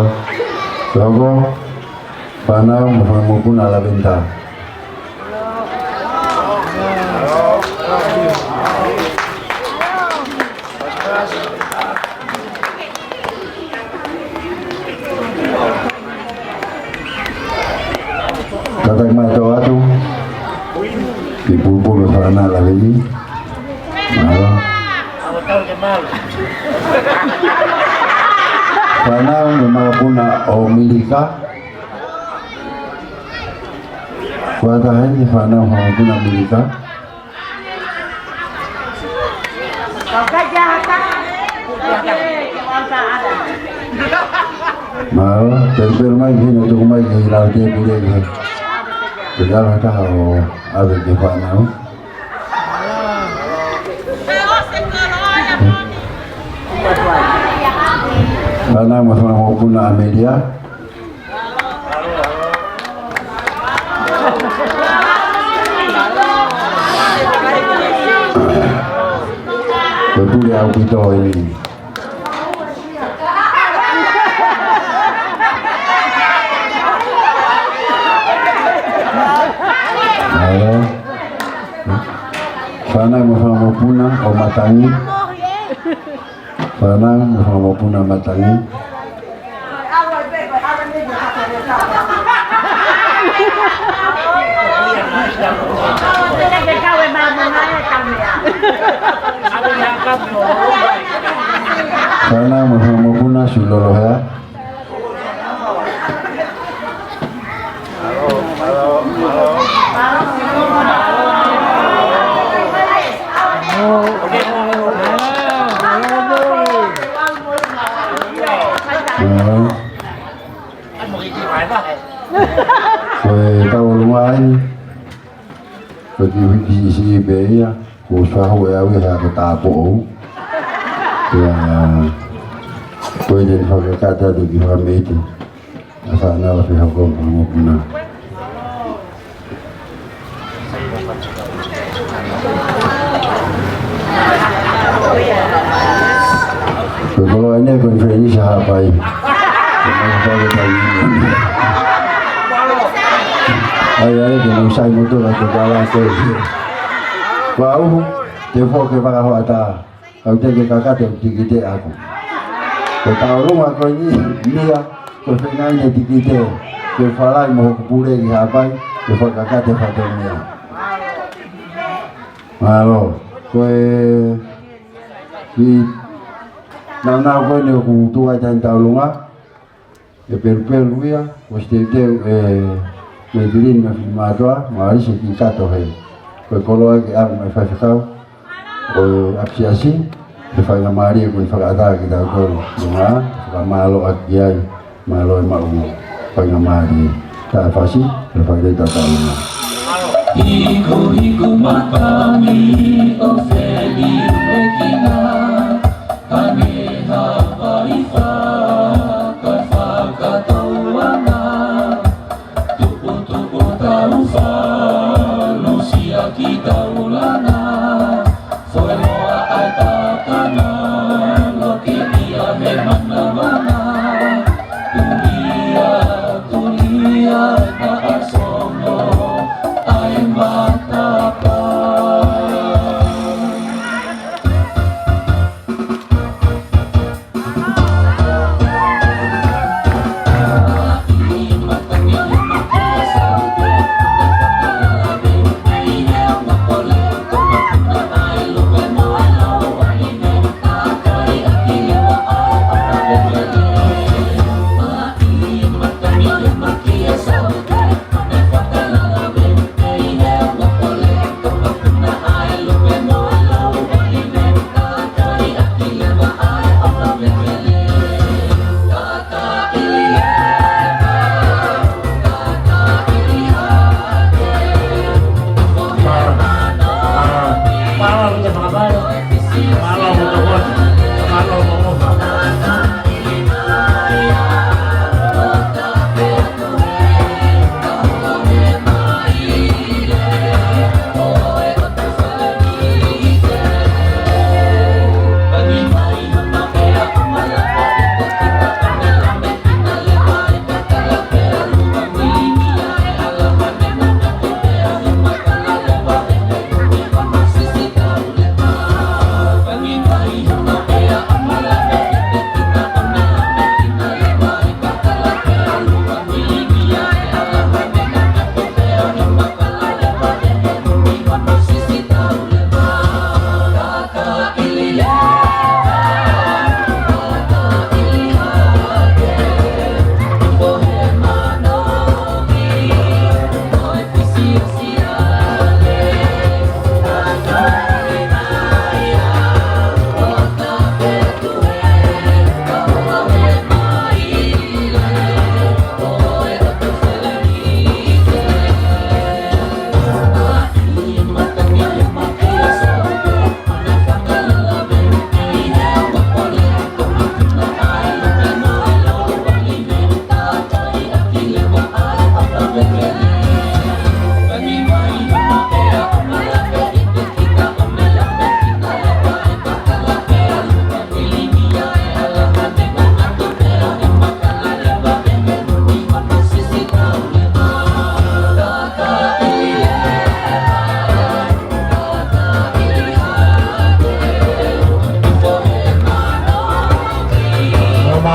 Loko. Fānau mo e fanga mokopuna Laventa. Kātaki mai toʻo atu. Kiʻi pulupulu fānau Laveni. Mālō. Fānau mo e makapuna ʻo Milika. Kuata heni fānau mo e makapuna Milika. Mālō, pelupelu mai ki heni, tuku mai ki lalo tēpile ki he. Ke lalo ha taha ʻo ʻave ki he fānau. Fānau mo e fanga mokopuna ʻAmelia. Ko e pule ʻaupito eni. Mālō. Fānau mo e fanga mokopuna ʻo Matangi. Fānau mo e fanga mokopuna matangi. Fānau mo e fanga mokopuna Sulolo Hea. Ko e tau ʻolunga eni, ko e kiʻi uike siʻisiʻi pē ia, kuo ʻosi fakahū ʻe au ia he ako tāupoʻou. Pea ko eni ʻe fakakakato atu ki he fakameʻite ʻa e fānau ʻa e fehoko mo e mokopuna. Ko e koloa eni ʻa e konifelenisi Haʻapai. Ko e mai fale tai. ʻAi, ʻai, ke mou sai moutolu ʻa e koloa ko ē. Ko au, te u foki ki he vaka hoʻatā. Kau teʻeki ke kakato e tikite ʻaʻaku. Ko e tau ʻolunga ko eni, ʻa ia, ko e feinga eni e tikite ke u falai mo hoku pule ki Haʻapai, ke fakakakato e fatongia. Mālō, ko e kiʻi nāunau ko eni ʻoku tuʻu ai e tau ʻolunga. ʻE pelupelu ia, ʻosi teuteu ʻe Metilini mo Filimātoa, mo ʻAlisi ke kakato he. Ko e koloa ia ke ʻalu mai faifekau ʻo e ʻapisiasi, ke faingamālie ko e fakaʻatā kitautolu. Mo e fakamālō ʻaki ai, mālō e maʻu faingamālie. Taʻefasi, ke fai e tau ʻolunga. Hiku hiku matangi ʻo feli ʻe kina. Hangē ha vai faka-, fakatauʻanga. Tuputupu taufa, lusia ki taulanga. Foeloa ʻa e takanga, loke ia he manavanga. Tulia, tulia, naʻa sono ʻa e matapā.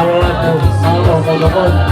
Mālō, mālō, mālō, mālō,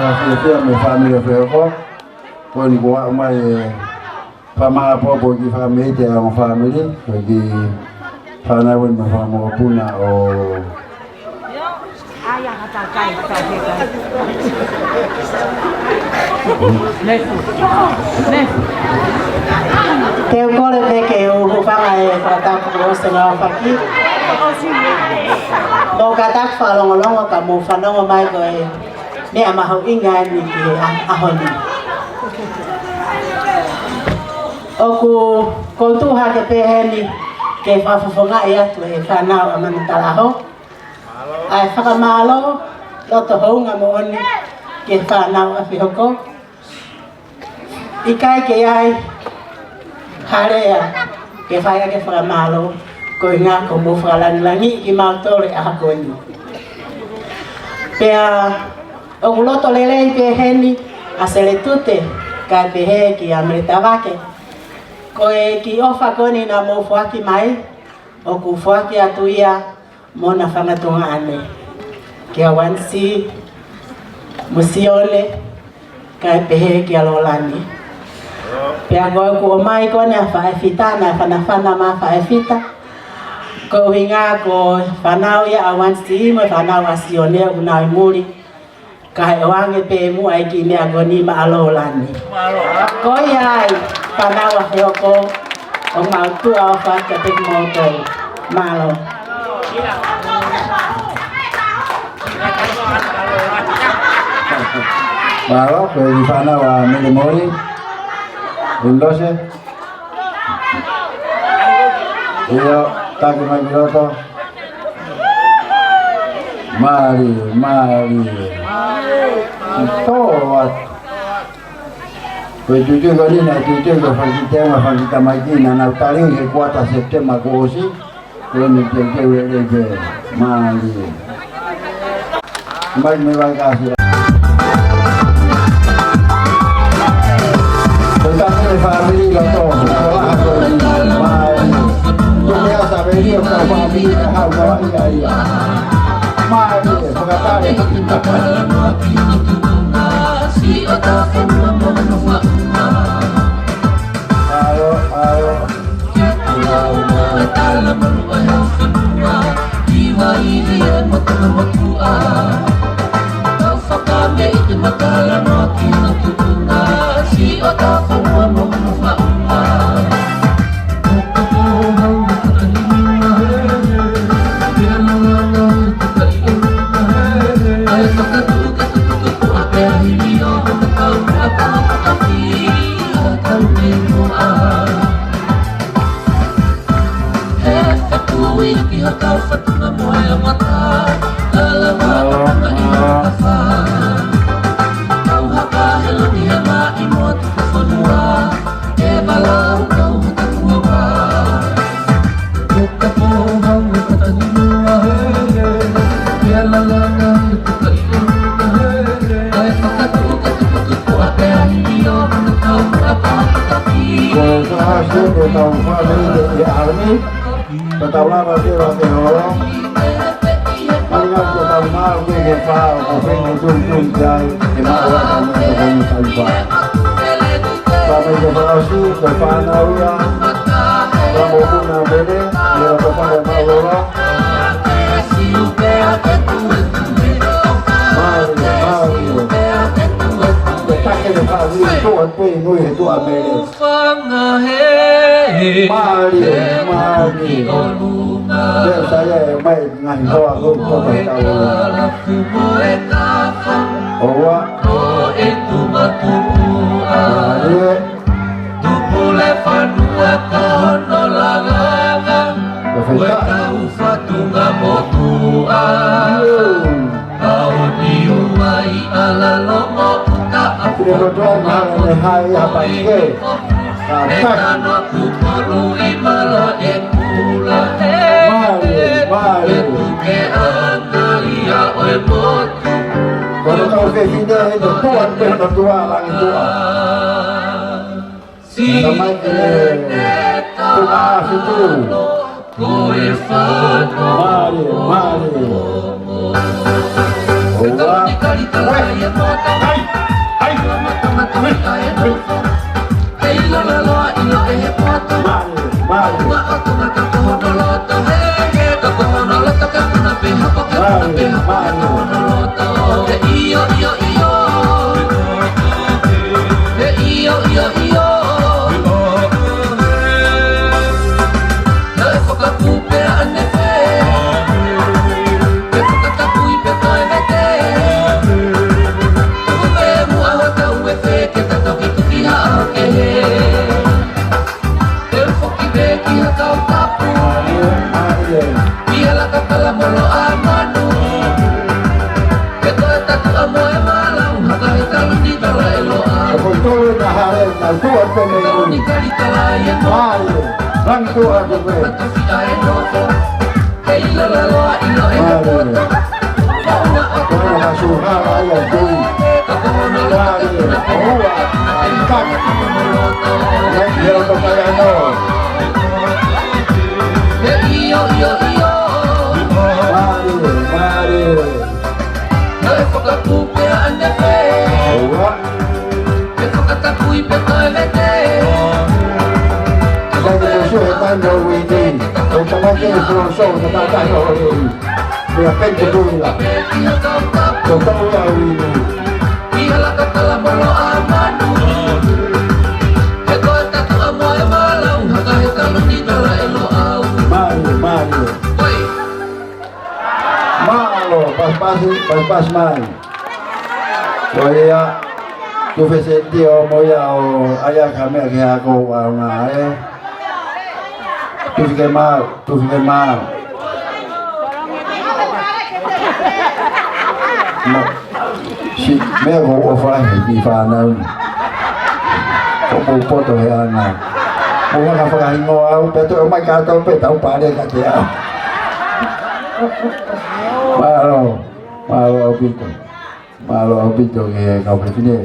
fakafiefia mo e fāmili ʻo Fehoko. Ko eni kuo ʻomai e fakamāʻopoʻopo ki he fāmili, ʻa e ongo fāmili, ko e kiʻi fānau eni mo e fanga mokopuna ʻo Te u kole pē ke u hūfanga he fakatapu kuo ʻosi ngāueʻaki. Mo e katapu fakalongolongo ka mou fanongo mai ko e meʻa mahuʻinga eni ki he ʻa-, ʻaho ni. ʻOku ou tuʻu hake pē heni ke fakafofongaʻi atu e fānau ʻa Manutalaho ʻa e fakamālō loto houngaʻia moʻoni ki he fānau ʻa Fehoko. ʻIkai ke ʻi ai ha lea ke fai ʻaki e fakamālō, ko e ʻuhinga ko hoʻomou fakalangilangiʻi kimautolu he ʻaho ko eni. Pea ʻoku loto lelei pē heni ʻa Seletute, kae pehē kia Mele Tavake. Ko e kiʻi ʻofa ko eni naʻa mou foaki mai, ʻoku foaki atu ia mo hona fanga tuongaʻane, kia Uanisi, mo Sione, kae pehē kia Lolani. Pea ko ʻeku ʻomai ko eni ʻa Faʻefita, naʻe fanafana mai ʻa Faʻefita. Ko e ʻuhinga ko e fānau ia ʻa Uanisi mo e fānau ʻa Sione ʻoku nau ʻi muli. Kae ʻoange pē muʻa e kiʻi meʻa ko eni maʻa Lolani. Ko ia ai, fānau ʻa Fehoko, ʻoku mau tuʻa ʻofa atu kiate kimoutolu. Mālō. Mālō, ko e fānau ʻa Mele Moli, Lose. ʻIo, taki mai ki loto. Mālie, mālie. Tō atu. Ko e tuitui ko eni naʻe tuitui ko e fanga kiʻi teunga, fanga kiʻi tamaiki naʻa nau tali he kuata Sepitema kuo ʻosi. Ko eni teuteu lelei pē. Mālie. Mai mei Vaikāsila. Ko e taki e fāmili ʻi loto, ko e laha ko eni, mālie. Ko e meʻa sa veli ʻo ka fāmili ka hau ka lahi ai. Mālie, fakatale. Alo, alo. Tau mo e tala malu ʻa e hau fonua, ʻi Vaili ʻe motumotuʻa. Tau fakameʻi ke matala noa ki hono tuʻunga, siʻotau fonua mo hono faʻunga. Ko ka pō hau e kakanima, pea malanga e kakai ʻolunga. ʻA e fakatuʻu ke tuputupu ʻa pea hili ʻo hono kau ʻa ka hono kapi, ʻa kau ke mua. He fekui ki ha kau fatunga mo e mata. Lala mata mata i ka fa. Kau haka he loni he maʻi mo tuku fonua. E malau kau haka kuava. Ko ka pō hau e kakanima. Pea malanga e kakai ʻolunga. ʻA e fakatuʻu ke tuputupu ʻa pea hili ʻo hono kau ʻa ka hono kapi. Ko e fakaʻosi ʻetau fāmili ʻi he ʻaho ni, ka tau lava ke lava ke holo. Malu ngā ko tau mau ke ke fā, ko fengo tui tui kai, ke mau ata me ko koni kai fā. Ka mai ke fakaʻosi, ko e fānau ia, ka mo kuna mene, ia ko fare mau lola. Mālie, mālie. Ko e take le fāmili, tuʻa pē nui he tuʻa mele. Fanga he. Mālie, mālie. Pea sai e mai ngaahi hoa ko ko ka tau. ʻOua. Mālie. Tupule fanua ko hono lalanga. Ko e fai ka. Ko e kau fatunga motuʻa. Io. Kau ni uai ala lomo uka a. Pine motuʻa na ne hai a pake. Ka e ka. Kano Tupolu ʻi mala e kula. Mālie, mālie. E tuke anga ia ʻo e motu. Ko hono kau fefine ʻi he tuʻa, ʻi he tuʻa langi tuʻa. Ka mai ke tuʻa fitu. Mālie, mālie. ʻOua. Ai, ai. Mālie, mālie. Mālie, mālie. Naʻe fakapū pea ʻane fē. Ke fakatapui pea toe vete. Ke fakamuʻa hotau e fē ke tatau ke tuki haʻo kehe. Ke foki pē ki ha kau tapu. Ia la ka kala molo a manu. Ke toe tatu a mo e malau haka he talu ni tala e loa. Ko tolu na hare na tua pene. Talu ni kali tala e mo. Ai, rangi tua ke pe. Mālie. Ko e hā su hala ia tui. Mālie. ʻOua. Ai, kaka. Ia, ia, to kai ano. Mālie, mālie. ʻOua. Ke fakatapui pea toe vete. Ka ke sio he taimi ʻo Uini. ʻO tamake e foloso, ka taʻataʻi ʻo Uini. Pea peke tui la. Ko tau ia Uini. Ia la ka kala molo a manu. He ko e tatu a mo e malau, haka he talu ni tala e lo au. Mālie, mālie. Oi. Mālō, pasipasi, pasipasi mai. Ko ia, tufe seti ʻo mo ia ʻo ʻai ʻa e meʻa ke ako ʻa ʻona ē. Tufi ke mau, tufi ke mau. Ma, si, meʻa ko ʻofa he ki fānau ni. Ko mou poto he anga. Mou hanga fakahingoa au, pea toe ʻomai kātoa pē tau pale ka te au. Mālō, mālō ʻaupito. Mālō ʻaupito ki he kau fefine.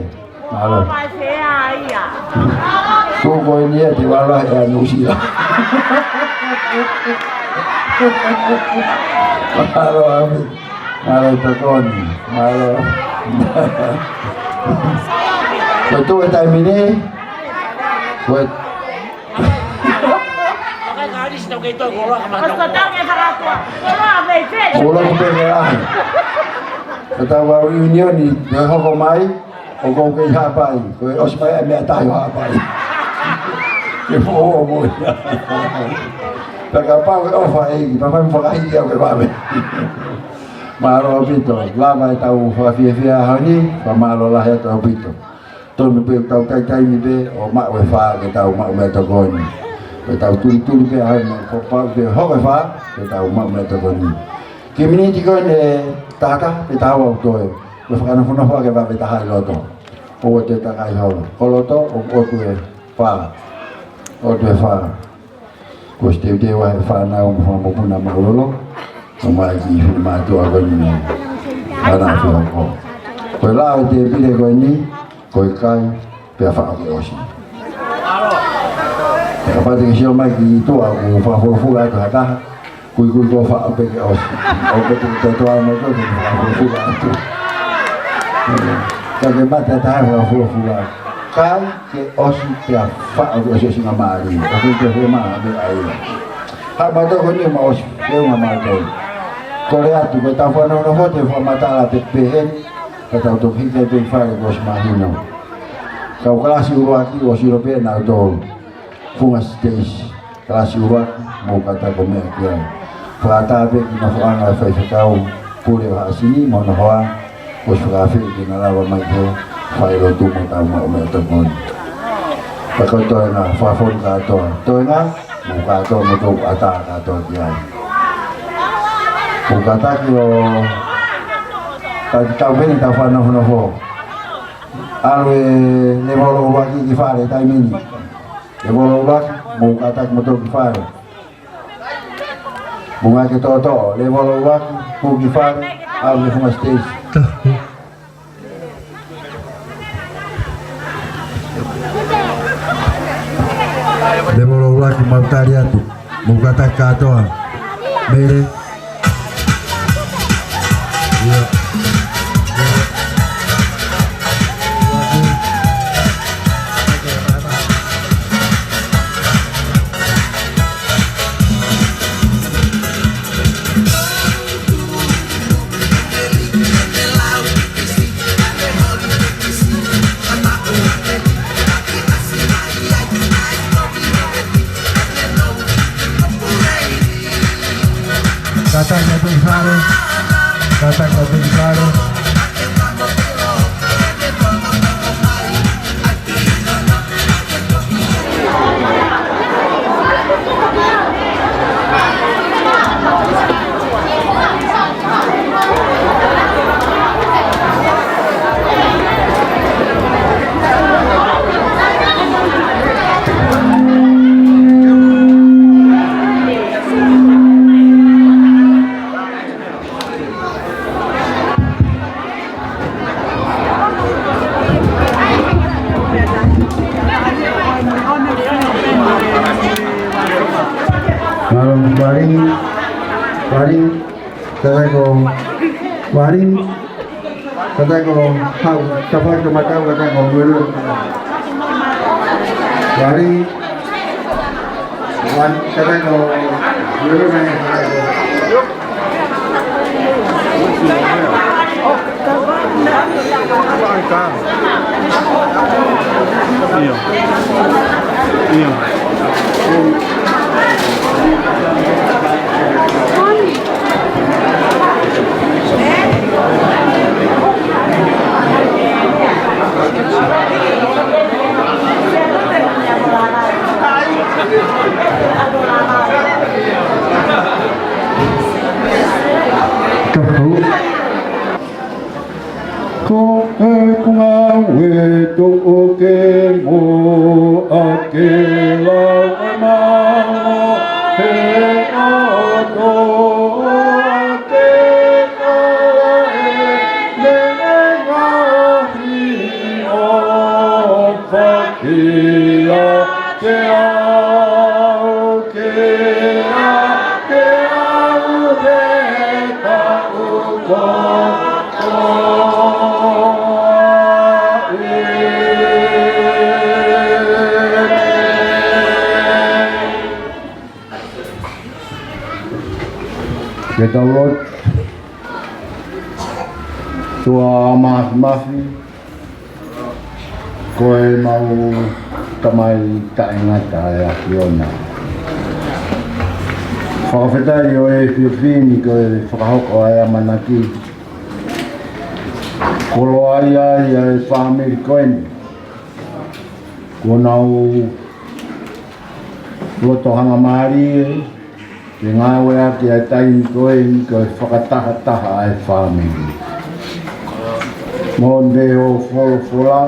Mālō. Tuʻu ko eni ia te valo he anu sila. Mālō ʻaupito. Mālō tokoni. Mālō. Ko e tuʻu e taimi ni. Ko e, Kosi ko tau ke fakatua. Koloa mei fē? Koloa pē ke ai. Ka tau a reunion ni, ne hoko mai, ʻoku ou kei Haʻapai, ko e ʻosi mai ʻa e meʻa tahi ʻo Haʻapai. Ke fō mo ia. Pea kapau ʻe ʻofa ʻEiki, pea fai mo fakahiki au ke vave. Mālō ʻaupito, lava ʻetau fakafiefia ʻaho ni, pea mālō lahi atu ʻaupito. Tonu pē tau taitaimi pē ʻo maʻu e fā ke tau maʻu meʻatokoni. Pea tau tulituli pē ʻaho ni, ko pau pē hoko e fā ke tau maʻu meʻatokoni. Ki he miniti ko eni ʻe taha taha pē tau ʻau toe. Ko e fakanofonofo ake vave taha ʻi loto. ʻOua te takai holo. Ko loto, ʻoku ʻoatu e fā. ʻOatu e fā. Kuo ʻosi teuteu ʻa e fānau mo e fanga mokopuna māʻulalo. ʻO mai ki he mātuʻa ko eni. Ana fia ko. Ko e lao ʻo e tēpile ko eni, ko e kai, pea faʻo ke ʻosi. Pea kapau te ke sio mai ki tuʻa ʻoku fakafulofula atu ha taha, kuikui ko e faʻo pē ke ʻosi. ʻOku te ke toa mo ko ke fakafulofula atu. Ka ke mate ʻa e taha fakafulofula. Kai ke ʻosi pea faʻo ke ʻosi ʻosi ngā mālie. ʻOku te hema ʻa me ai. Haʻa mātou ko eni ma ʻosi, ke ma mātou. Kole atu, ko e tau fānau na fote fakamatala pē pehē, ka tau toki hiki pē fale kuo ʻosi mahino. Kau kalasi ʻuluaki, ʻosi ʻilo pē nautolu. Funga Stacy. Kalasi ʻuluaki, mou kātaki ʻo meʻa ki ai. Fakatā pē ki he nofoʻanga ʻo e faifekau, Pule ʻo Haʻasini, mo hono hoa, kuo ʻosi fakafeʻiloaki ke na lava mai ke fai lotu mo tau maʻu meʻatokoni. Pea ko e toenga, fakafonu kātoa. Toenga, mou kātoa mo tau ʻatā kātoa ki ai. Mou kātaki ʻo, tau, tau pehē ni tau fānau hono fō. ʻAlu e lēvolo ʻuluaki ki fale, taimi ni. Lēvolo ʻuluaki, mou kātaki mo tau ki fale. Mou ngāue ke toʻotoʻo, lēvolo ʻuluaki, pū ki fale, ʻalu ki he funga Stacy. Lēvolo ʻuluaki, mau tali atu, mou kātaki kātoa. Mele. Kātaki mo tau ki fale. Kātaki mo tau ki fale. Mālō, Wari, Wari, kātaki ko Wari, kātaki ko Hau, kātaki ko Matau, kātaki ko Welu. Wari, Wari, kātaki ko Welu, kātaki ko Ko e ngāue tuʻu ke mo ake lau e mano he ʻoto ake kala e le ngahi o fakia ke au ke a ke au he kaʻu ko Ke tau lotu. ʻOtua Māfimafi, ko ʻemau Tamai taʻengata ʻa e ʻAfiona. Fakafetaʻi ʻo e efiafi ni ko e fakahoko ʻa e ʻamanaki. Koloaʻia ai ʻa e fāmili ko eni. Kuo nau loto hangamālie ke ngāueʻaki ʻa e taimi ko eni ko e fakatahataha ʻa e fāmili. Mo ne ʻo folofola,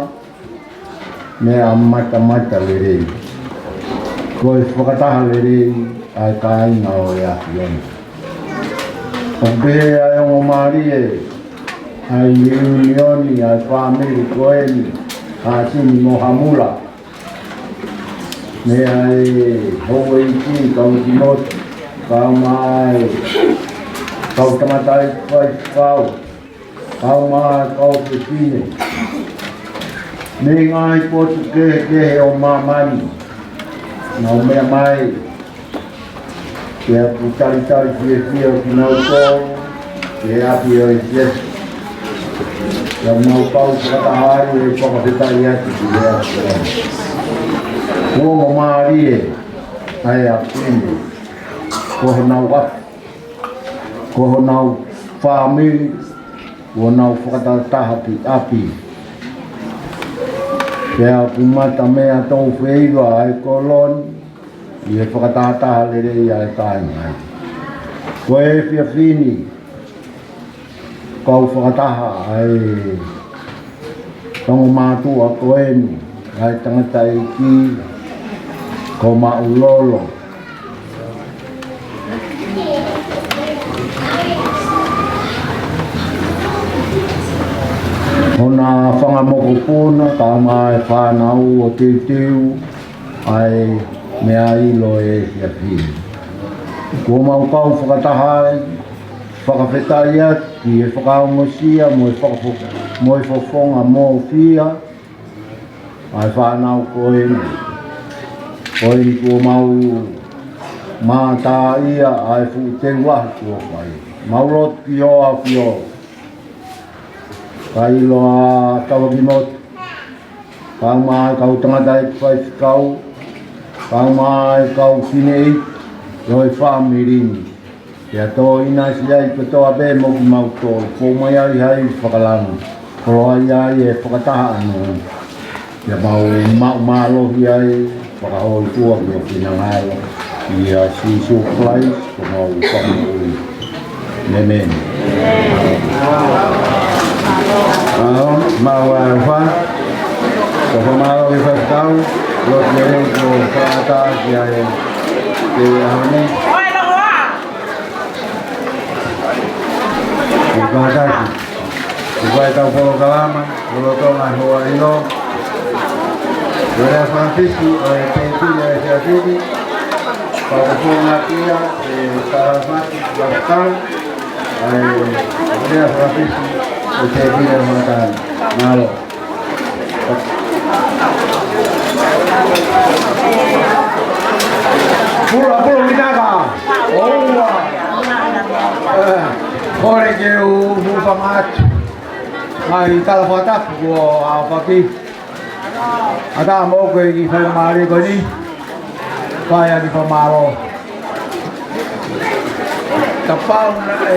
meʻa matamatalelei. Ko e fakataha lelei ʻa e kāinga ʻo e ʻAfiona. ʻOku pehē ʻa e ongo mālie ʻa e liunioni ʻa e fāmili ko eni, Hāsini mo Hamula. Meʻa ʻa e houʻeiki, kau kiʻi motu, kau mai, kau tangataʻeiki faifekau, kau mai, kau fefine. Mei he ngaahi potu kehekehe ʻo māmani. Nau meʻa mai, ke ʻalu ʻo talitali fiefia ʻo kinautolu, ke ʻapi ʻo e Sīsū. Ke mau kau fakataha ai ʻo fakafetaʻi atu ki he ʻAfiona. Kuo ongo mālie ʻa e ʻapi ni, ko honau ʻapi, ko honau fāmili, kuo nau fakatahataha ki ʻapi. Pea ʻoku mata meʻa tau feiva ʻa e kolo ni, ʻi he fakatahataha lelei ʻa e kāinga. Ko e efiafi ni, kau fakataha ʻa e ongo mātuʻa ko eni, ʻa e tangataʻeiki ko Maʻulolo. Hona fanga mokopuna, kau mai e fānau ʻo teuteu ʻa e meʻa ʻilo ʻo e efiafi ni. Kuo mau kau fakataha ai, fakafetaʻi atu ki he fakaongosia mo e fakafo-, mo e fofonga mōfia ʻa e fānau ko eni. Ko eni kuo mau mātā ia ʻa e fuʻu teu lahi kuo fai. Mau lotu ki ho ʻAfio. Ka ʻiloa kau kiʻi motu, kau mai kau tangataʻeiki faifekau, kau mai kau fineʻeiki ʻo e fāmili ni. Pea tō ʻinasi ai kotoa pē mo kimautolu, fou mai ai ha ivi fakalangi, koloaʻia ai e fakataha ʻanenai. Pea mau maʻu mālohi ai, fakahōifua ki ho finangalo, ʻia Sīsū Kalaisi ko homau Fakamoʻui. ʻĒmeni. Mālō, mau ʻofa. Ko e fakamālō ki he faifekau, lotu lelei kuo fakaʻatā ki ai he ʻaho ni. Kuo kātaki. Kuo fai ʻetau polokalama lolotonga e houa ʻo e ʻaho ni. Ko e lea fakafisi ʻo e tēpile ʻo e efiafi ni. Pea ko e fungapia e talamaki faifekau. ʻA e lea fakafisi ʻo e tēpile ʻo e houa ni. Mālō. Pula, pula, vinaka. ʻOua. ʻE, kole ke u hūfanga atu. Mai tala fakatapu kuo ʻaofaki. ʻAtā mo koe ki he faingamālie ko eni. Fai ʻa e fakamālō. Kapau naʻe,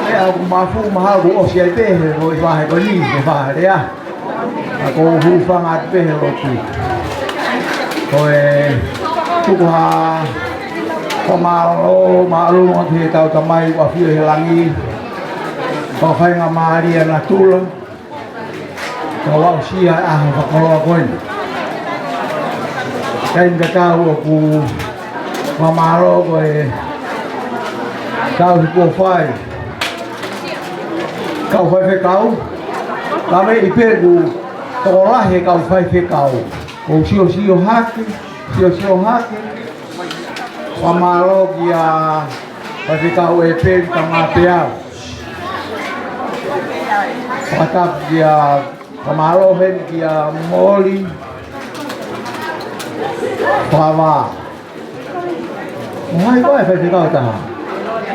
ʻe, ʻoku mafu mahalo kuo ʻosi ai pē he foʻi vahe ko eni, he vahe lea. Ka ʻoku ou hūfanga atu pē he lotu. Ko e tuku ha fakamālō māʻolunga ki heʻetau Tamai ʻoku ʻafio ʻi he langi. Ko e faingamālie ʻa natula ke aʻusia e ʻaho fakakoloa ko eni. Kae ʻikai ngata ʻoku fakamālō ko e tauhi kuo fai kau faifekau, ka meʻi pē kuo tokolahi e kau faifekau. Ko e siosio hake, siosio hake. Fakamālō kia Faifekau ʻEpeli Tamapeau. Fakatapu kia, fakamālō heni kia Moli Pava. Mo hai koe faifekau taha?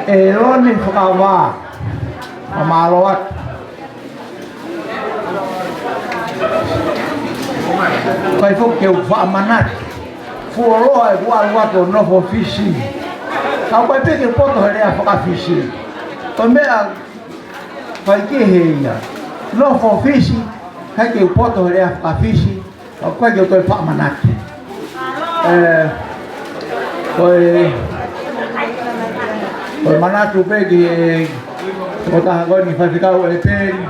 ʻElone Fakavā, fakamālō atu. Kae foki ke u fakamanatu. Fuoloa ʻeku ʻalu atu ʻo nofo Fisi. Ka ʻoku ʻikai pē ke u poto he lea faka-Fisi. Ko e meʻa faikehe ia. Nofo Fisi, ʻikai ke u poto he lea faka-Fisi. ʻOku ʻikai ke u toe fakamanatu. ʻE, ko e, ko e manatu pē ki he tokotaha ko eni Faifekau ʻEpeli.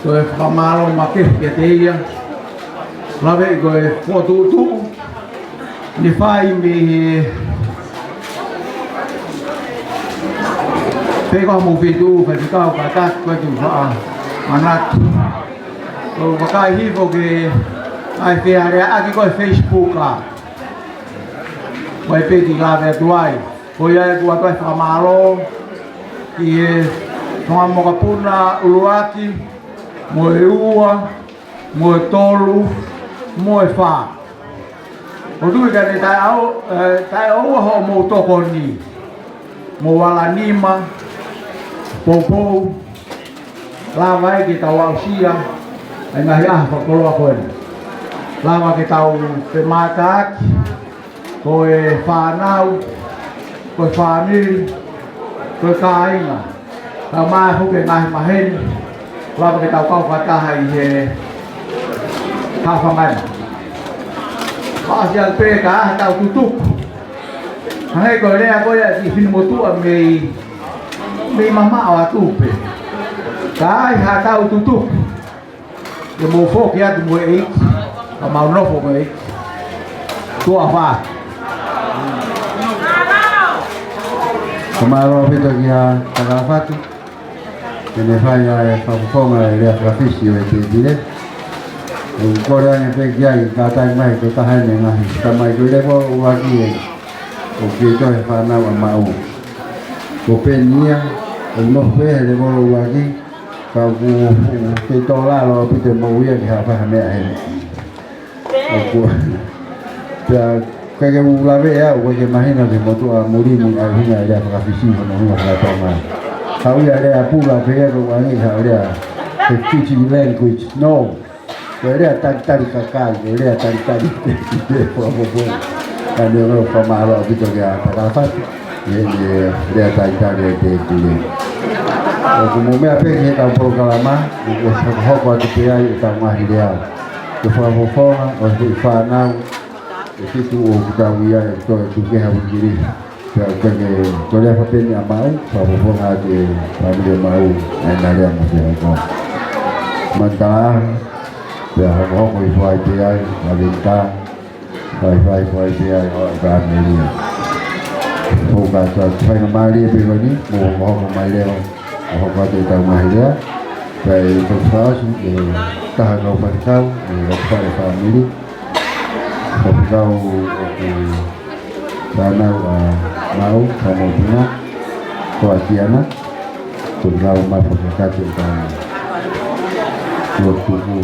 Ko e fakamālō makehe kiate ia. Lave ko e fokotuʻutuʻu naʻe fai mei he, pē ko hoʻomou feituʻu, Faifekau, kātaki, ʻoku ʻikai ke u fakamanatu. ʻOku ou vakai hifo ki he ʻai fealeaʻaki ko e Facebook ʻa. Ko e pē ke lave atu ai. Ko ia ʻoku ou ʻoatu ai e fakamālō ki he Tonga Mokopuna ʻUluaki, mo e Ua, mo e Tolu, mo e Fā. ʻOku ou tui ka ne taʻeʻau-, ʻe, taʻeʻaua hoʻomou tokoni. Mou ala nima, poupou, lava ai ke tau aʻusia ʻa e ngaahi ʻaho fakakoloa ko eni. Lava ke tau femātaaki, ko e fānau, ko e fāmili, ko e kāinga. Tau maʻu foki e ngaahi maheni, lava ke tau kau fakataha ʻi he haʻofanga ni. Pasi atu pē ka ʻi ai haʻatau tutuku. Hangē ko e lea ko ia ʻa e kiʻi finemotuʻa mei, mei mamaʻo atu pē. Ka ʻi ai haʻatau tutuku, ke mou foki atu mo e ʻEiki, ka mau nofo mo e ʻEiki. Tuʻa ʻofa. Fakamālō ʻaupito kia Takafatu. Ke ne fai ʻa e fakafofonga ʻo e lea faka-Fisi ʻo e tēpile. ʻOku ou kole ange pē ki ai, kātaki mai ko e taha eni e ngaahi tamai ko e lēvolo ʻuluaki ē. ʻOku kei tohi e fānau ʻa Maʻu. Ko Peni ia, ʻoku nofo pē he lēvolo ʻuluaki, ka ʻoku, ʻoku kei tō lalo ʻaupito e moʻui ia ke haʻu ʻo fai ha meʻa heni. ʻOku, pea, ʻikai ke u lave ia, ʻoku ʻikai ke mahino ki he motuʻa muli ni ʻa e ʻuhinga e lea faka-Fisi mo hono ʻuhinga faka-Tonga. Haʻu ia lea pula pē ia ko e ʻuhinga ia lea, the Fiji language, no. Ko e lea talitali kakai, ko e lea talitali te te fakafofonga. Ka ne ʻoku fakamālō ʻaupito kia Takafatu. ʻI he, ʻi he lea talitali ʻa e tēpile. ʻOku mou meʻa pē ki heʻetau polokalama, ʻoku hokohoko atu pē ai ʻetau ngaahi lea. Ko e fakafofonga ʻo e fānau, ʻe fitu ʻoku tau ʻi ai, ʻe toe tuku ki he wikiri. Pea ʻoku ʻikai ke, ko e lea faka-Peni ʻa Maʻu, fakafofonga atu e fāmili ʻa Maʻu, ʻa ʻena lea mo e hoko. Mantala, pea hokohoko hifo ai pē ai, ʻa Lita. Fai, fai, fai pē ai ʻo ka melia. Fou ka ta, faingamālie pē ko eni, mou hokohoko mai leva, ʻo hoko atu ʻetau ngaahi lea. Pea ʻe toki fakaʻosi, ʻe taha kau faifekau, ʻe Lotofale fāmili. Faifekau ʻoku fānau ʻa Maʻu, Fakamokopuna, ko ʻAtiana. Toki lau mai fakakakato ʻetau lotu tuku.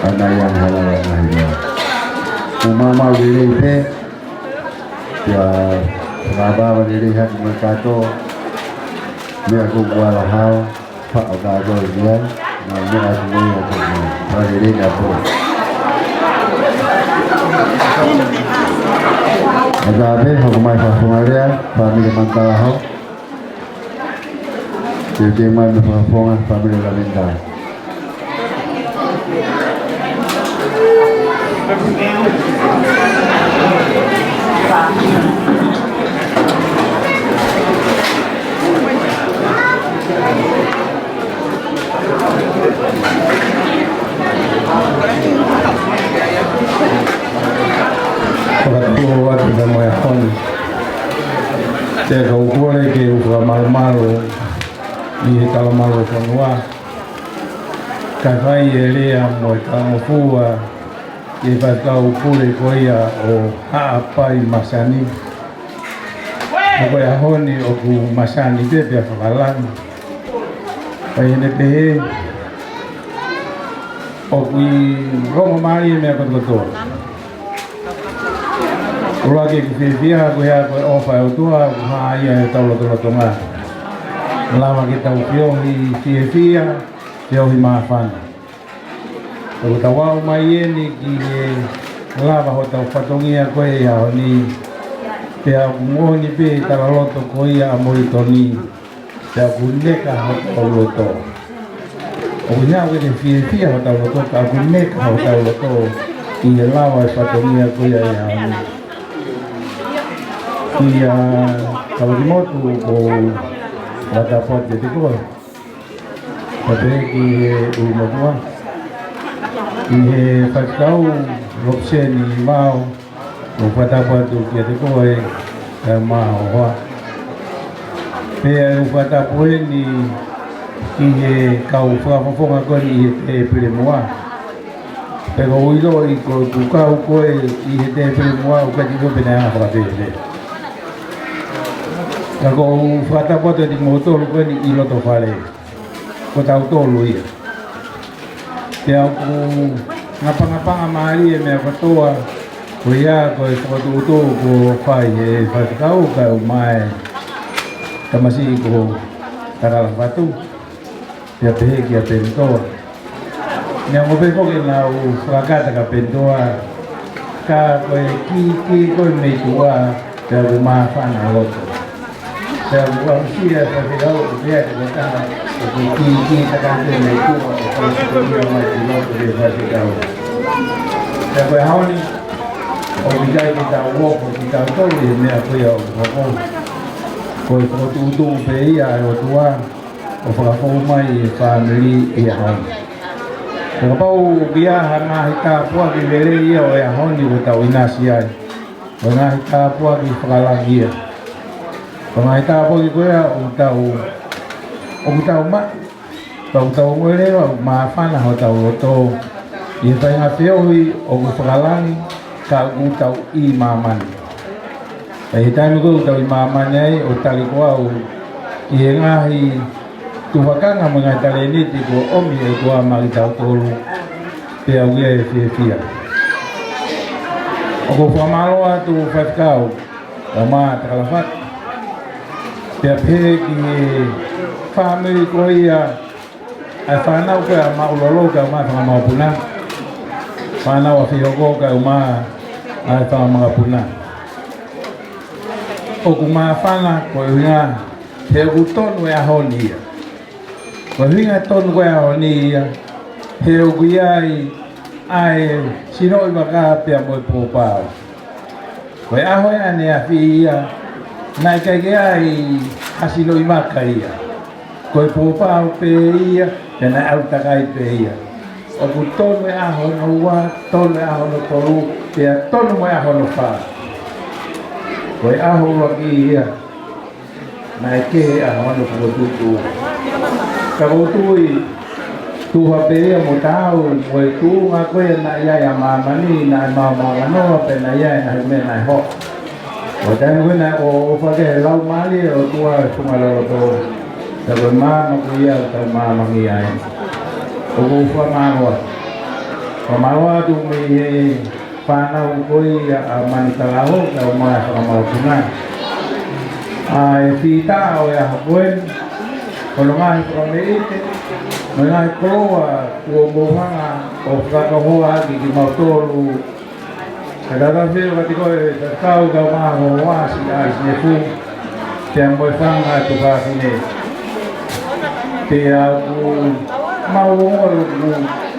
ʻAna ia ʻa e hala ʻa e ngaahi lea. Mou maumau lelei pē. Pea fakavavevave lelei hake mo e kātoa. Meʻa ko ʻUalahao, faʻo kātoa ia. Mo e meʻa ko ia ko ia. Fakalelei ka po. ʻA ia pē, hoko mai fakafofonga lea, fāmili Mantala Hau. Teuteu mai mei he fakafofonga, fāmili Lavenda. Fakatō atu ka mo e ʻaho ni. Te u kole ke u fakamālōmālō ʻi he talamalu ʻo e fonua. Kae fai e lea mo e talangofua ʻi he faifekau pule ko ia ʻo Haʻapai Masani. Mo ko e ʻaho ni ʻoku masani pē pea fakalangi. Pea ʻi heʻene pehē, ʻoku ʻi he ongo mālie meʻa kotokotoa. ʻUluaki ʻeku fiefia ko ia ko e ʻofa ʻa e ʻOtua ʻoku hā ia ʻi hotau lotolotonga. Lava ke tau feohi fiefia, feohi māfana. ʻOku tau aʻu mai eni ki he lava hotau fatongia ko ē he ʻaho ni. Pea ʻoku moʻoni pē talaloto ko ia ʻa Molitoni. Pea ʻoku neka hotau loto. ʻOku ʻikai ke ne fiefia hotau loto, ka ʻoku neka hotau loto ʻi he lava e fatongia ko ia he ʻaho ni. Kia Kawakimotu, ʻoku ou fakatapu atu kiate koe. Pea pehē ki he ʻulumotuʻa. Ki he faifekau Lopseni Vao, ʻoku ou fakatapu atu kiate koe, kae ʻumaʻā ho hoa. Pea ʻoku ou fakatapu eni ki he kau fakafofonga ko eni ʻi he tēpile muʻa. Pea ʻoku ou ʻiloʻi ko ʻeku kau ko ē ʻi he tēpile muʻa, ʻoku ʻikai ke u ʻilo pe naʻe anga fakapēpē. Ka ʻoku ou fakatapu atu kiate kimoutolu ko eni ʻi loto fale. Ko tautolu ia. Pea ʻoku ngapangapanga mālie e meʻa kotoa, ko ia ko e fokotuʻutuʻu kuo fai ʻe he faifekau kae ʻumaʻā e tamasiʻi ko Takalafatu, pea pehē kia Penitoa. Neongo pē foki naʻa ku fakakata kia Penitoa, ka ko e kī, kī ko ē mei tuʻa, pea ʻoku māfana loto. Pea ʻoku aʻusia e faifekau ʻo pehē atu ko e taha ʻoku kī, kī takate mei tuʻa ʻo fai sikulia mai ki loto ki he faifekau. Pea ko e ʻaho ni, ʻoku ʻikai ke tau ofo kitautolu ʻi he meʻa ko ia ʻoku hoko. Ko e fokotuʻutuʻu pē ia ʻa e ʻOtua ʻo fakafou mai e fāmili ʻi he ʻaho ni. Pea kapau ʻoku ʻi ai ha ngaahi tāpuaki lelei ia ʻo e ʻaho ni ʻoku tau ʻinasi ai, ko e ngaahi tāpuaki fakalangi ia. Ko e ngaahi tāpuaki ko ia ʻoku tau, ʻoku tau maʻu, ka ʻoku tau ongoʻi leva ʻoku māfana hotau loto ʻi he faʻahinga feohi ʻoku fakalangi, ka ʻoku tau ʻi māmani. Pea ʻi he taimi ko ē ʻoku tau ʻi māmani ai, ʻo tali ko au ʻi he ngaahi tufakanga mo e ngaahi talēniti kuo ʻomi ʻe he ʻOtua maʻa kitautolu, pea ʻoku ʻi ai e fiefia. ʻOku ou fakamālō atu faifekau, kae ʻumaʻā Takalafatu. Pea pehē ki he fāmili ko ia, ʻa e fānau ko ē ʻa Maʻulolo kae ʻumaʻā e fanga mokopuna. Fānau ʻa Fihoko kae ʻumaʻā e fanga mokopuna. ʻOku māfana koeʻuhi he ʻoku tonu e ʻaho ni ia. Koeʻuhi he tonu ko ē e ʻaho ni ia, he ʻoku ʻi ai ʻa e sinoʻi vaka pea mo e pōpao. Ko e ʻaho ia ʻaneafi ia, naʻe ʻikai ke ʻi ai ha sinoʻi vaka ia. Ko e pōpao pē ia, pea naʻe ʻalu takai pē ia. ʻOku tonu e ʻaho hono ua, tonu e ʻaho hono tolu, pea tonu mo e ʻaho hono fā. Ko e ʻaho ʻuluaki ia, naʻe kehe ʻa hono fokotuʻutuʻu. Ka ʻoku ou tui, tuha pē ia mo taau, mo e tuʻunga ko ia naʻe ʻi ai ʻa māmani, naʻe maomaonganoa, pea naʻe ʻi ai e ngaahi meʻa naʻe hoko. ʻO taimi ko ē naʻe ʻo, ʻofa ki he laumālie ʻo e ʻOtua ʻi he funga loloto. Ka ko e maama ko ia ʻoku tau maamangia ai. ʻOku ou fakamālō atu. Fakamālō atu mei he fānau ko ia ʻa Mani Talaho, kae ʻumaʻā e fanga mokopuna. ʻA e fita ʻo e ʻaho ko eni, ko hono ngaahi fakameʻite, mo e ngaahi koloa kuo mou hanga ʻo fakakaukau ʻaki kimautolu. Ka tata fio kati ko e tatau kae ʻumaʻā ho hoa siʻi ʻAisi Nefu. Pea mo e fanga tuofāfine. Pea ʻoku mau ongoʻi ʻoku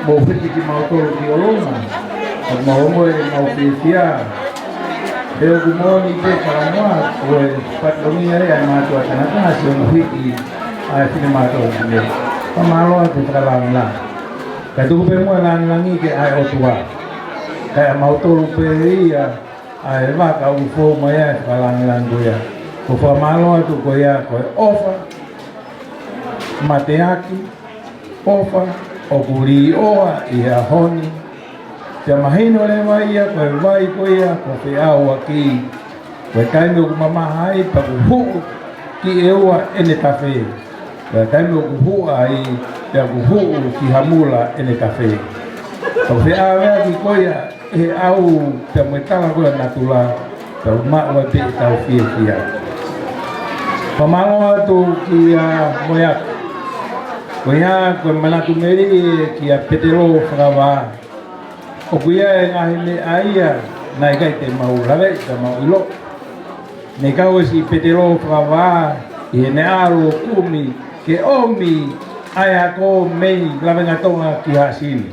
mou hiki kimautolu ki ʻolunga. ʻOku mau ongoʻi ʻoku mau fiefia. He ʻoku moʻoni pē talanoa, ko e fatongia ia ʻa e mātuʻa tangata, siʻono hiki ʻa e finemātuʻa fefine. Fakamālō atu fakalāngilangi. Ka tuku pē muʻa e lāngilangi ki he ʻOtua. Kae ʻamautolu pē ia, ʻa e vaka ʻoku fou mai ai e fakalāngilangi ko ia. ʻOku ou fakamālō atu ko ia, ko e ʻofa, mateaki, ʻofa, ʻoku līʻoa ʻi he ʻaho ni. Pea mahino leva ia, ko e vai ko ia, ko e feʻauaki. Ko e taimi ʻoku mamaha ai, pea ʻoku huʻu ki ʻEua ʻene tafe. Ko e taimi ʻoku huʻa ai, pea ʻoku huʻu ki Hamula ʻene tafe. Ko e feʻauaki ko ia, ʻe au pea mo e tala ko ia natula, Pea u maʻu ai pē ʻetau fiefia. Fakamālō atu kia Moeaki. Ko ia ko e manatu meli kia Petelo Fakavā. ʻOku ʻi ai e ngaahi meʻa ia naʻe ʻikai te mau lave, ka mau ʻilo. Naʻe kau ʻa Petelo Fakavā ʻi heʻene ʻalu ʻo kumi ke ʻomi ʻa e ako mei Lavengatonga ki Haʻasini.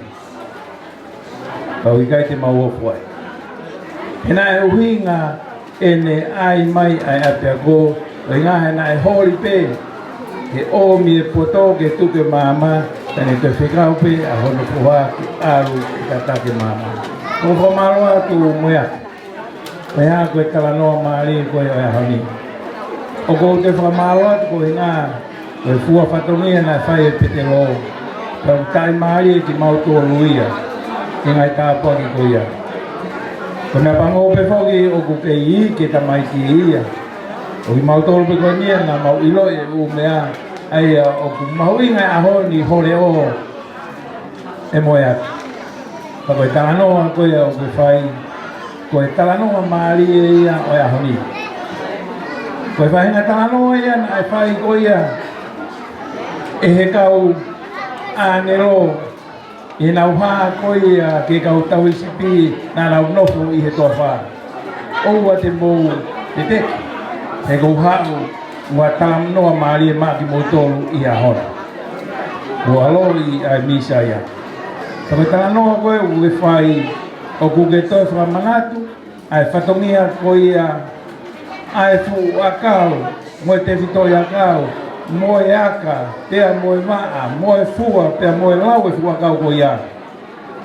Ka ʻoku ʻikai te mau ofo ai. He naʻe ʻuhinga ʻene ʻai mai ʻa e ʻapiako, ʻuhinga he naʻe holi pē ke ʻomi e poto ke tuku e maama, ka ne toe fekau pē ʻa hono foha ke ʻalu ke tataki e maama. ʻOku ou fakamālō atu Moeaki. Ko ia ko e talanoa mālie ko ē ʻo e ʻaho ni. ʻOku ou toe fakamālō atu ko e ʻuhinga ko e fua fatongia naʻe fai ʻe Petelo. Pea ʻoku taʻimālie kimautolu ia ʻi he ngaahi tāpuaki ko ia. Ko e meʻapango pē foki ʻoku kei iiki e tamaiki ia. ʻO kimautolu pē ko eni ia naʻa mau ʻilo e ʻū meʻa ʻa ia ʻoku mahuʻinga he ʻaho ni, holi ʻo e Moeaki. Ka ko e talanoa ko ia ʻoku fai, ko e talanoa mālie ia ʻo e ʻaho ni. Ko e faʻahinga talanoa ia naʻe fai ko ia ʻe he kau ʻāngelo ʻi heʻenau hā ko ia ki he kau tauhi sipi naʻa nau nofo ʻi he toafa. ʻOua te mou teteki, he ʻoku ou haʻu mo ha talanoa mālie maʻa kimoutolu ʻi he ʻaho ni. Kuo ʻaloʻi ʻa e Mīsaia. Ka ko e talanoa ko ē ʻoku ke fai, ʻoku ke toe fakamanatu ʻa e fatongia ko ia ʻa e fuʻu ʻakau, mo e tefitoʻi ʻakau, mo e aka, pea mo e vaʻa, mo e fua, pea mo e lau e fuʻu ʻakau ko ia.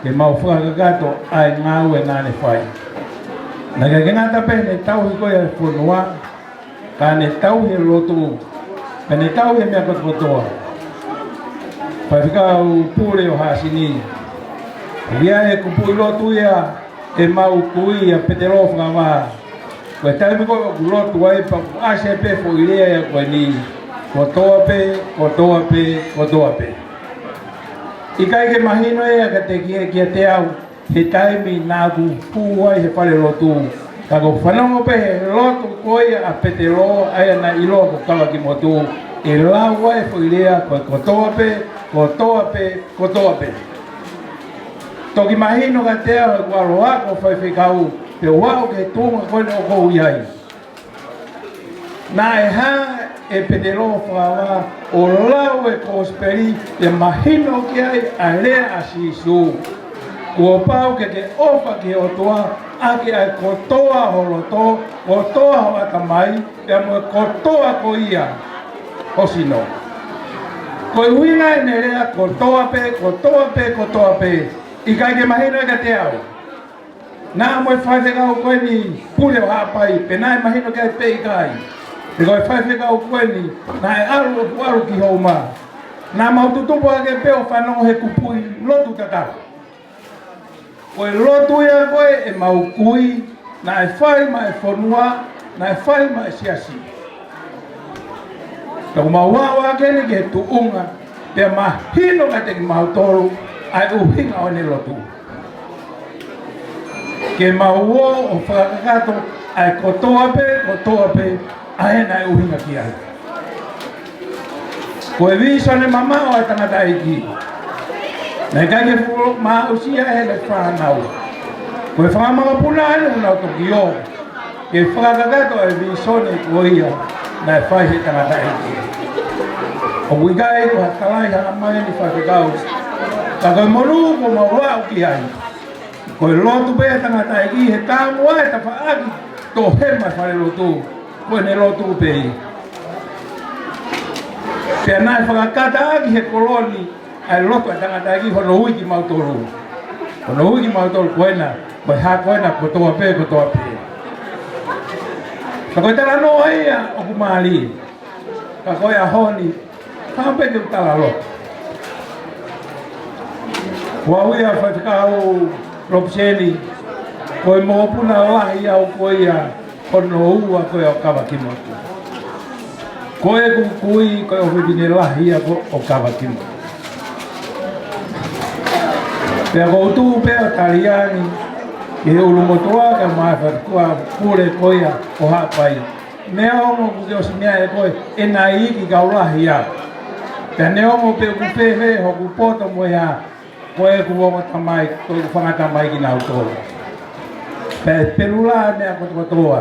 Ke mau fakakakato ʻa e ngāue naʻa ne fai. Naʻe ʻikai ke ngata pē heʻene tauhi ko ia e fonua, ka ne tauhi e lotu, ka ne tauhi e meʻa kotokotoa. Faifekau Pule ʻo Haʻasini. ʻOku ʻi ai e kupuʻi lotu ia ʻemau kui ʻa Petelo Fakavā. Ko e taimi ko ē ʻoku lotu ai pea ʻoku ʻasi ai pē foʻi lea ia ko eni. Kotoa pē, kotoa pē, kotoa pē. ʻIkai ke mahino ia kiate ki-, kiate au he taimi naʻa ku pū ai he fale lotu. Ka ʻoku ou fanongo pē he lotu ko ia ʻa Petelo, ʻa ia naʻe ʻiloa ko Kavakimotu, ʻe lau ai e foʻi lea ko e kotoa pē, kotoa pē, kotoa pē. Toki mahino kiate au he kuo ʻalu ʻa e faifekau, pea u aʻu ki he tuʻunga ko eni ʻoku ou ʻi ai. Naʻe hanga ʻe Petelo Fakavā ʻo lau e kosipeli, ʻe mahino ki ai ʻa e lea ʻa Sīsū. Kuo pau ke ke ʻofa ki he ʻOtua ʻaki ʻa e kotoa ho loto, kotoa ho ʻatamai, pea mo e kotoa ko ia ho sino. Ko e ʻuhinga ʻene lea kotoa pē, kotoa pē, kotoa pē. ʻIkai ke mahino ia kiate au. Naʻa mo e faifekau ko eni Pule ʻo Haʻapai, pe naʻe mahino ki ai pe ʻikai. He ko e faifekau ko eni naʻe ʻalu ʻo ʻalu ki Houma. Naʻa mau tutupu hake pē ʻo fanongo he kupuʻi lotu tatau. Ko e lotu ia ko ē ʻemau kui, naʻe fai maʻa e fonua, naʻe fai maʻa e siasi. Ka ʻoku mau aʻu hake eni ki he tuʻunga, pea mahino kiate kimautolu ʻa e ʻuhinga ʻo ʻene lotu. Ke mau ō ʻo fakakakato ʻa e kotoa pē, kotoa pē, ʻa ē naʻe ʻuhinga ki ai. Ko e vīsone mamaʻo ʻa e tangataʻeiki. Naʻe ʻikai ke fuʻu maʻusia ʻe he fānau. Ko e fanga makapuna eni ʻoku nau toki ō ke fakakakato ʻa e vīsone ko ia naʻe fai ʻe he tangataʻeiki. ʻOku ʻikai ko ha talai hanga mai ni faifekau. Ka ko e monū kuo mau aʻu ki ai. Ko e lotu pē ʻa e tangataʻeiki he taumuʻa e tafaʻaki tohema fale lotu. Ko ʻene lotu pē. Pea naʻe fakakata ʻaki he kolo ni ʻa e lotu ʻa e tangataʻeiki hono ui kimautolu. Hono ui kimautolu ko ena, ko e hā ko ena kotoa pē, kotoa pē. Ka ko e talanoa ia ʻoku mālie. Ka ko e ʻaho ni, ka pē ke u tala lotu. Ko au ia faifekau Lopuseni, ko e mokopuna lahi au ko ia, hono ua ko ia ʻo Kavakimotu. Ko ʻeku kui, ko e ʻofefine lahi ia ko ē ʻo Kavakimotu. Pea ʻoku ou tuʻu pē ʻo tali ange, ʻi he ʻulumotuʻa, kae ʻumaʻā e fatukua pule ko ia ʻo Haʻapai. Neongo kuo ke ʻosi meaʻi ʻe koe ʻena iiki kau lahi ia. Pea neongo pe ʻoku fēfē hoku poto mo e hā, ko ʻeku ongo tamai, ko ʻeku fanga tamai kinautolu. Pea ʻe pelu lā e meʻa kotokotoa,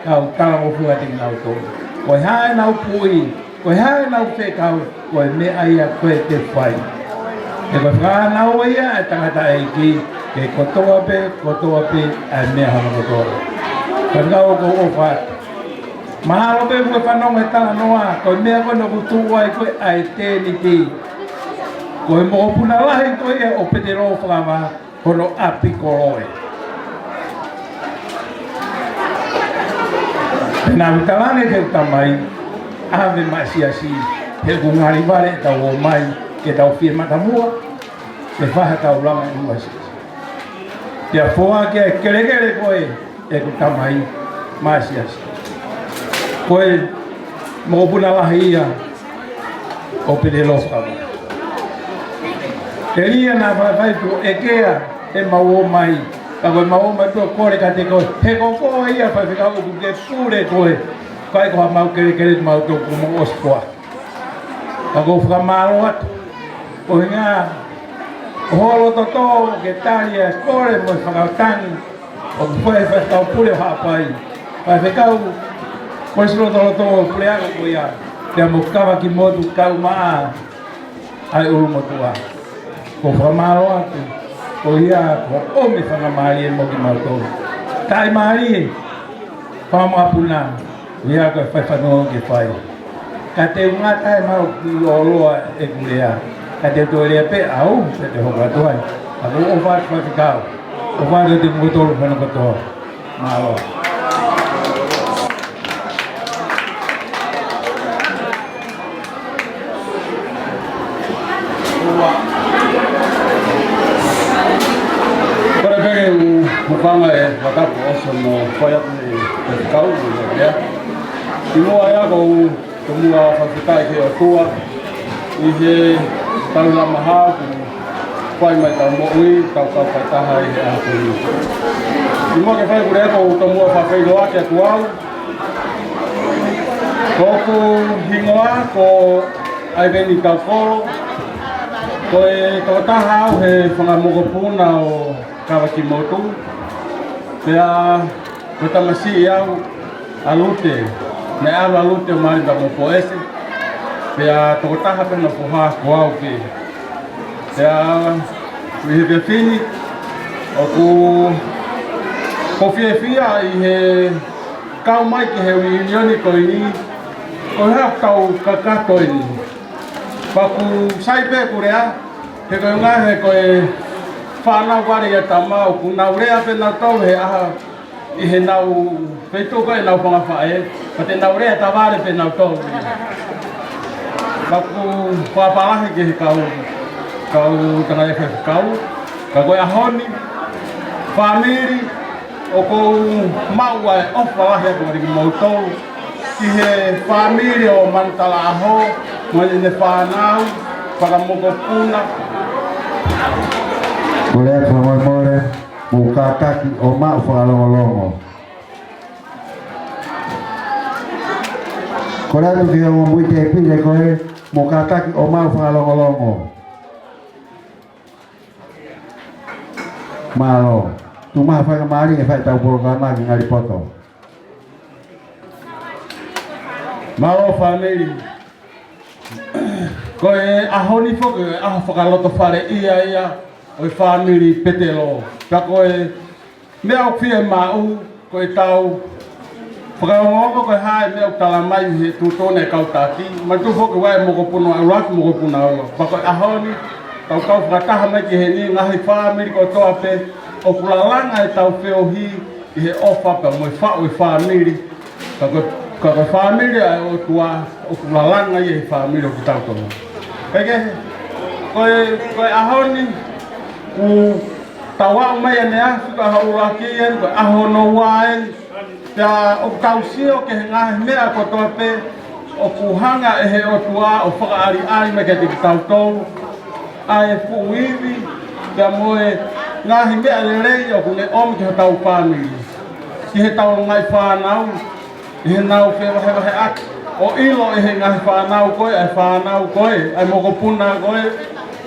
kau talangofua kinautolu. Ko e hā ʻenau puʻi, ko e hā ʻenau fekau, ko e meʻa ia ko ē te u fai. He ko e fānau ia ʻa e tangataʻeiki, ke kotoa pē, kotoa pē ʻa e meʻa hono kotoa. Ka ngau ko ʻofa. Mahalo pē kuo ke fanongo he talanoa, ko e meʻa ko ē naʻa ku tuʻu ai ko ē ʻa e tēniti. Ko e mokopuna lahi ko ia ʻo Petelo Fakava, hono ʻapi ko Loe. Pea naʻa ku talaange ki heʻeku tamai, ʻave maʻa e siasi, he ʻoku ngali vale ʻetau ō mai, ke tau fie matamua, ke fai haʻatau langa ʻi muʻa e siasi. Pea foaki ʻa e kelekele ko ē ʻeku tamai maʻa e siasi. Ko e mokopuna lahi ia ʻo Petelo Fakava. Telia naʻa faifai tuʻo ʻekea ʻemau ō mai. Ka ko ʻemau ō mai tuʻo kole kiate koe. He ko koe ia faifekau ʻoku ke pule koe. Kae ko haʻamau kelekele mau tō kuo mau ʻosi koā. Ka ʻoku ou fakamālō atu. Ko e ʻuhinga ʻo ho lototō ke tali ʻa e kole mo e fakatangi ʻoku fai ʻe he faifekau pule ʻo Haʻapai. Faifekau, ko e ʻosi lotoloto ʻo e puleako ko ia. Pea mo Kavakimotu kae ʻumaʻā ʻa e ʻulumotuʻa. ʻOku ou fakamālō atu. Ko ia ko e ʻomi fakamālie mo kimautolu. Taʻimālie. Fanga mokopuna, ia ko e fai fanongo ke fai. Ka te u ngata ai, mahalo kuo lōloa ʻeku lea. Ka te u toe lea pē au, ka te u hoko atu ai. Ka ʻoku ou ʻofa atu faifekau. ʻOfa atu kiate kimoutolu hono kotoa. Mālō. Kole pē ke u hūfanga he fakatapu ʻosi mo fai atu ʻe he faifekau mo e lea. Kimuʻa ia ʻoku ou tomuʻa fakafetaʻi ki he ʻOtua ʻi he tau lama hau kuo fai mai ʻetau moʻui, tau kau fakataha ʻi he ʻaho ko eni. Kimuʻa ke fai ʻeku lea ʻoku ou tomuʻa fakafeʻiloaki atu au. Ko hoku hingoa ko ʻAiveni Taukolo, ko e tokotaha au he fanga mokopuna ʻo Kavakimotu, pea ko e tamasiʻi au ʻa Lute, naʻe ʻalu ʻa Lute ʻo mali pea mo Poese, pea tokotaha pē hono foha ko au pē. Pea ʻi he efiafi ni, ʻoku ou fiefia ʻi he kau mai ki he ʻiunioni ko eni, ko e hā ʻetau kakato eni. Pea ʻoku sai pē ʻeku lea, he ko e ngaahi he ko e fānau vale ia tama ʻoku nau lea pē nautolu he ʻaho ʻi heʻenau feituʻu ko ē ʻenau fanga faʻē, pea te nau lea tavale pē nautolu. Pea ʻoku ou fakapālangi ki he kau, kau tangataʻeiki faifekau, ka ko e ʻaho ni, fāmili, ʻoku ou maʻu ʻa e ʻofa lahi atu kiate kimoutolu, ki he fāmili ʻo Manutalaʻaho, mo ʻene fānau, fanga mokopuna. Kole atu fakamolemole, mou kātaki ʻo maʻu fakalongolongo. Kole atu ki he ongo muʻi tēpile ko ē, mou kātaki ʻo maʻu fakalongolongo. Mālō. Tuʻu mai ha faingamālie ke fai ʻetau polokalama ki Ngalipoto. Mālō fāmili. Ko e ʻaho ni foki, ʻaho fakalotofale ia ia ʻo e fāmili Petelo. Pea ko e meʻa ʻoku fiemaʻu, ko ʻetau fakaongoongo ko e hā e meʻa ʻoku tala mai ʻi he tuʻutuʻuni ʻa e kau taki. Manatuʻi foki ʻoku ʻi ai e mokopuna ʻuluaki, mokopuna ua. Pea ko e ʻaho ni, tau kau fakataha mai ki heni, ngaahi fāmili kotoa pē, ʻoku lalanga ʻetau feohi ʻi he ʻofa pea mo e faʻu e fāmili. Ka ko, ka ko e fāmili ʻa e ʻOtua, ʻoku lalanga ia ʻi he fāmili ʻo kitautolu. Pea ke, ko e, ko e ʻaho ni, ʻoku tau aʻu mai ʻaneafi ko e ʻaho ʻuluaki eni, ko e ʻaho hono ua eni, pea ʻoku tau sio ki he ngaahi meʻa kotoa pē ʻoku hanga ʻe he ʻOtua ʻo fakaʻaliʻali mai kiate kitautolu, ʻa e fuʻu ivi, pea mo e ngaahi meʻa lelei ʻoku ne ʻomi ki hotau fāmili, ki heʻetau ngaahi fānau, ʻi heʻenau fevahevaheʻaki, ʻo ʻilo ʻe he ngaahi fānau ko ē, ʻa e fānau ko ē, ʻa e mokopuna ko ē,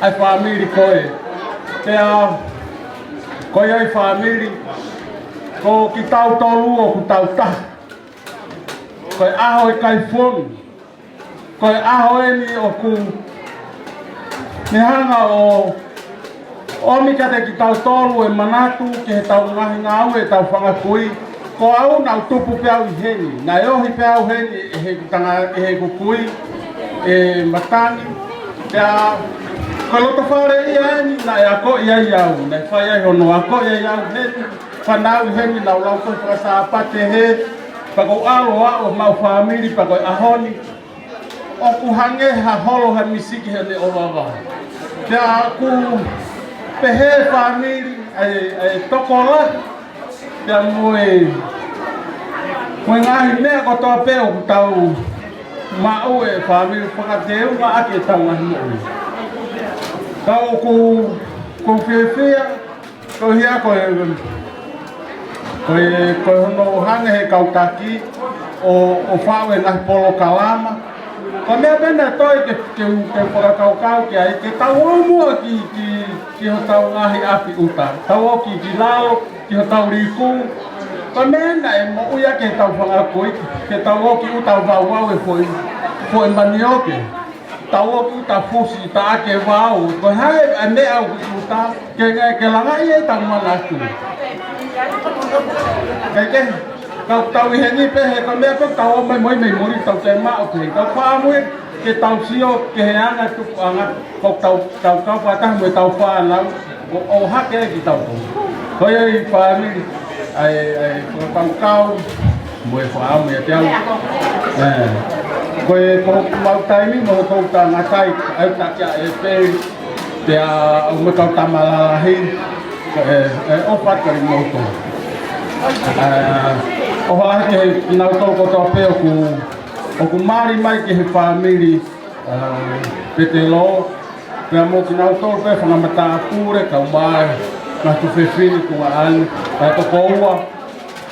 ʻa e fāmili ko ē. Pea ko ia ʻa e fāmili, ko kitautolu ʻoku tau taha. Ko e ʻaho ʻikai fonu. Ko e ʻaho eni ʻoku ne hanga ʻo ʻomi kiate kitautolu e manatu ki heʻetau ngaahi ngāue ʻetau fanga kui. Ko au naʻá ku tupu pē au ʻi heni, naʻe ohi pē au heni ʻe heʻeku tanga-, ʻe heʻeku kui, ʻe Matangi. Pea ko e loto fale ia eni naʻe akoʻi ai au, naʻe fai ai hono akoʻi ai au heni, fānau ʻi heni, naʻá ku lau ko e fakasāpate he, pea ko e ʻalu ʻa homau fāmili, pea ko e ʻaho ni, ʻoku hangē ha holo ha misiki heʻene ʻovava. Pea ʻoku pehē fāmili, ʻa e, ʻa e tokolahi, pea mo e, mo e ngaahi meʻa kotoa pē ʻoku tau maʻu ʻe fāmili fakateunga ʻaki ʻetau ngaahi moʻui. Ka ʻoku, ʻoku ou fiefia, ko ia ko e, ko e, ko e hono hanga he kau taki ʻo, ʻo faʻu e ngaahi polokalama. Ko e meʻa pē naʻe toe ke, ke, ke fakakaukau ki ai, ke tau ō muʻa ki, ki, ki hotau ngaahi ʻapi ʻuta. Tau ō ki, ki lalo, ki hotau liku. Ko e meʻa naʻe moʻui ʻaki ʻetau fanga kui, ke tau ō ki ʻuta ʻo vauvau e foʻi, foʻi manioke. Tau ō ki ʻuta fusi, taʻaki e vao, ko e hā e meʻa ʻoku ʻi ʻuta, ke, ke, ke langaʻi ʻetau manatu. Ke, ke, ka tau ʻi heni pē he ko e meʻa ko ē tau ō mai mo ia mei muli tau toe maʻu pē, ka fāmili ke tau sio ki he anga e tupuʻanga, ko ʻetau, tau kau fakataha mo ʻetau fānau, ʻo, ʻo hake ai kitautolu. Ko ia ʻa e fāmili, ʻa e, ʻa e fakakaukau, mo e fakaʻamu ʻiate au. ʻE, ko e, ko homau taimi mo hoku tangata ʻi, ʻa e taki ʻa e pei, pea ʻoku mo e kau tama lalahi, ʻe, ʻe, ʻofa atu kimoutolu. ʻE, ʻofa lahi ki he kinautolu kotoa pē ʻoku, ʻoku mali mai ki he fāmili, ʻa, Petelo, pea mo kinautolu pē fanga matāpule, kae ʻumaʻā ngaahi tuofefine tuongaʻane, kae tokoua,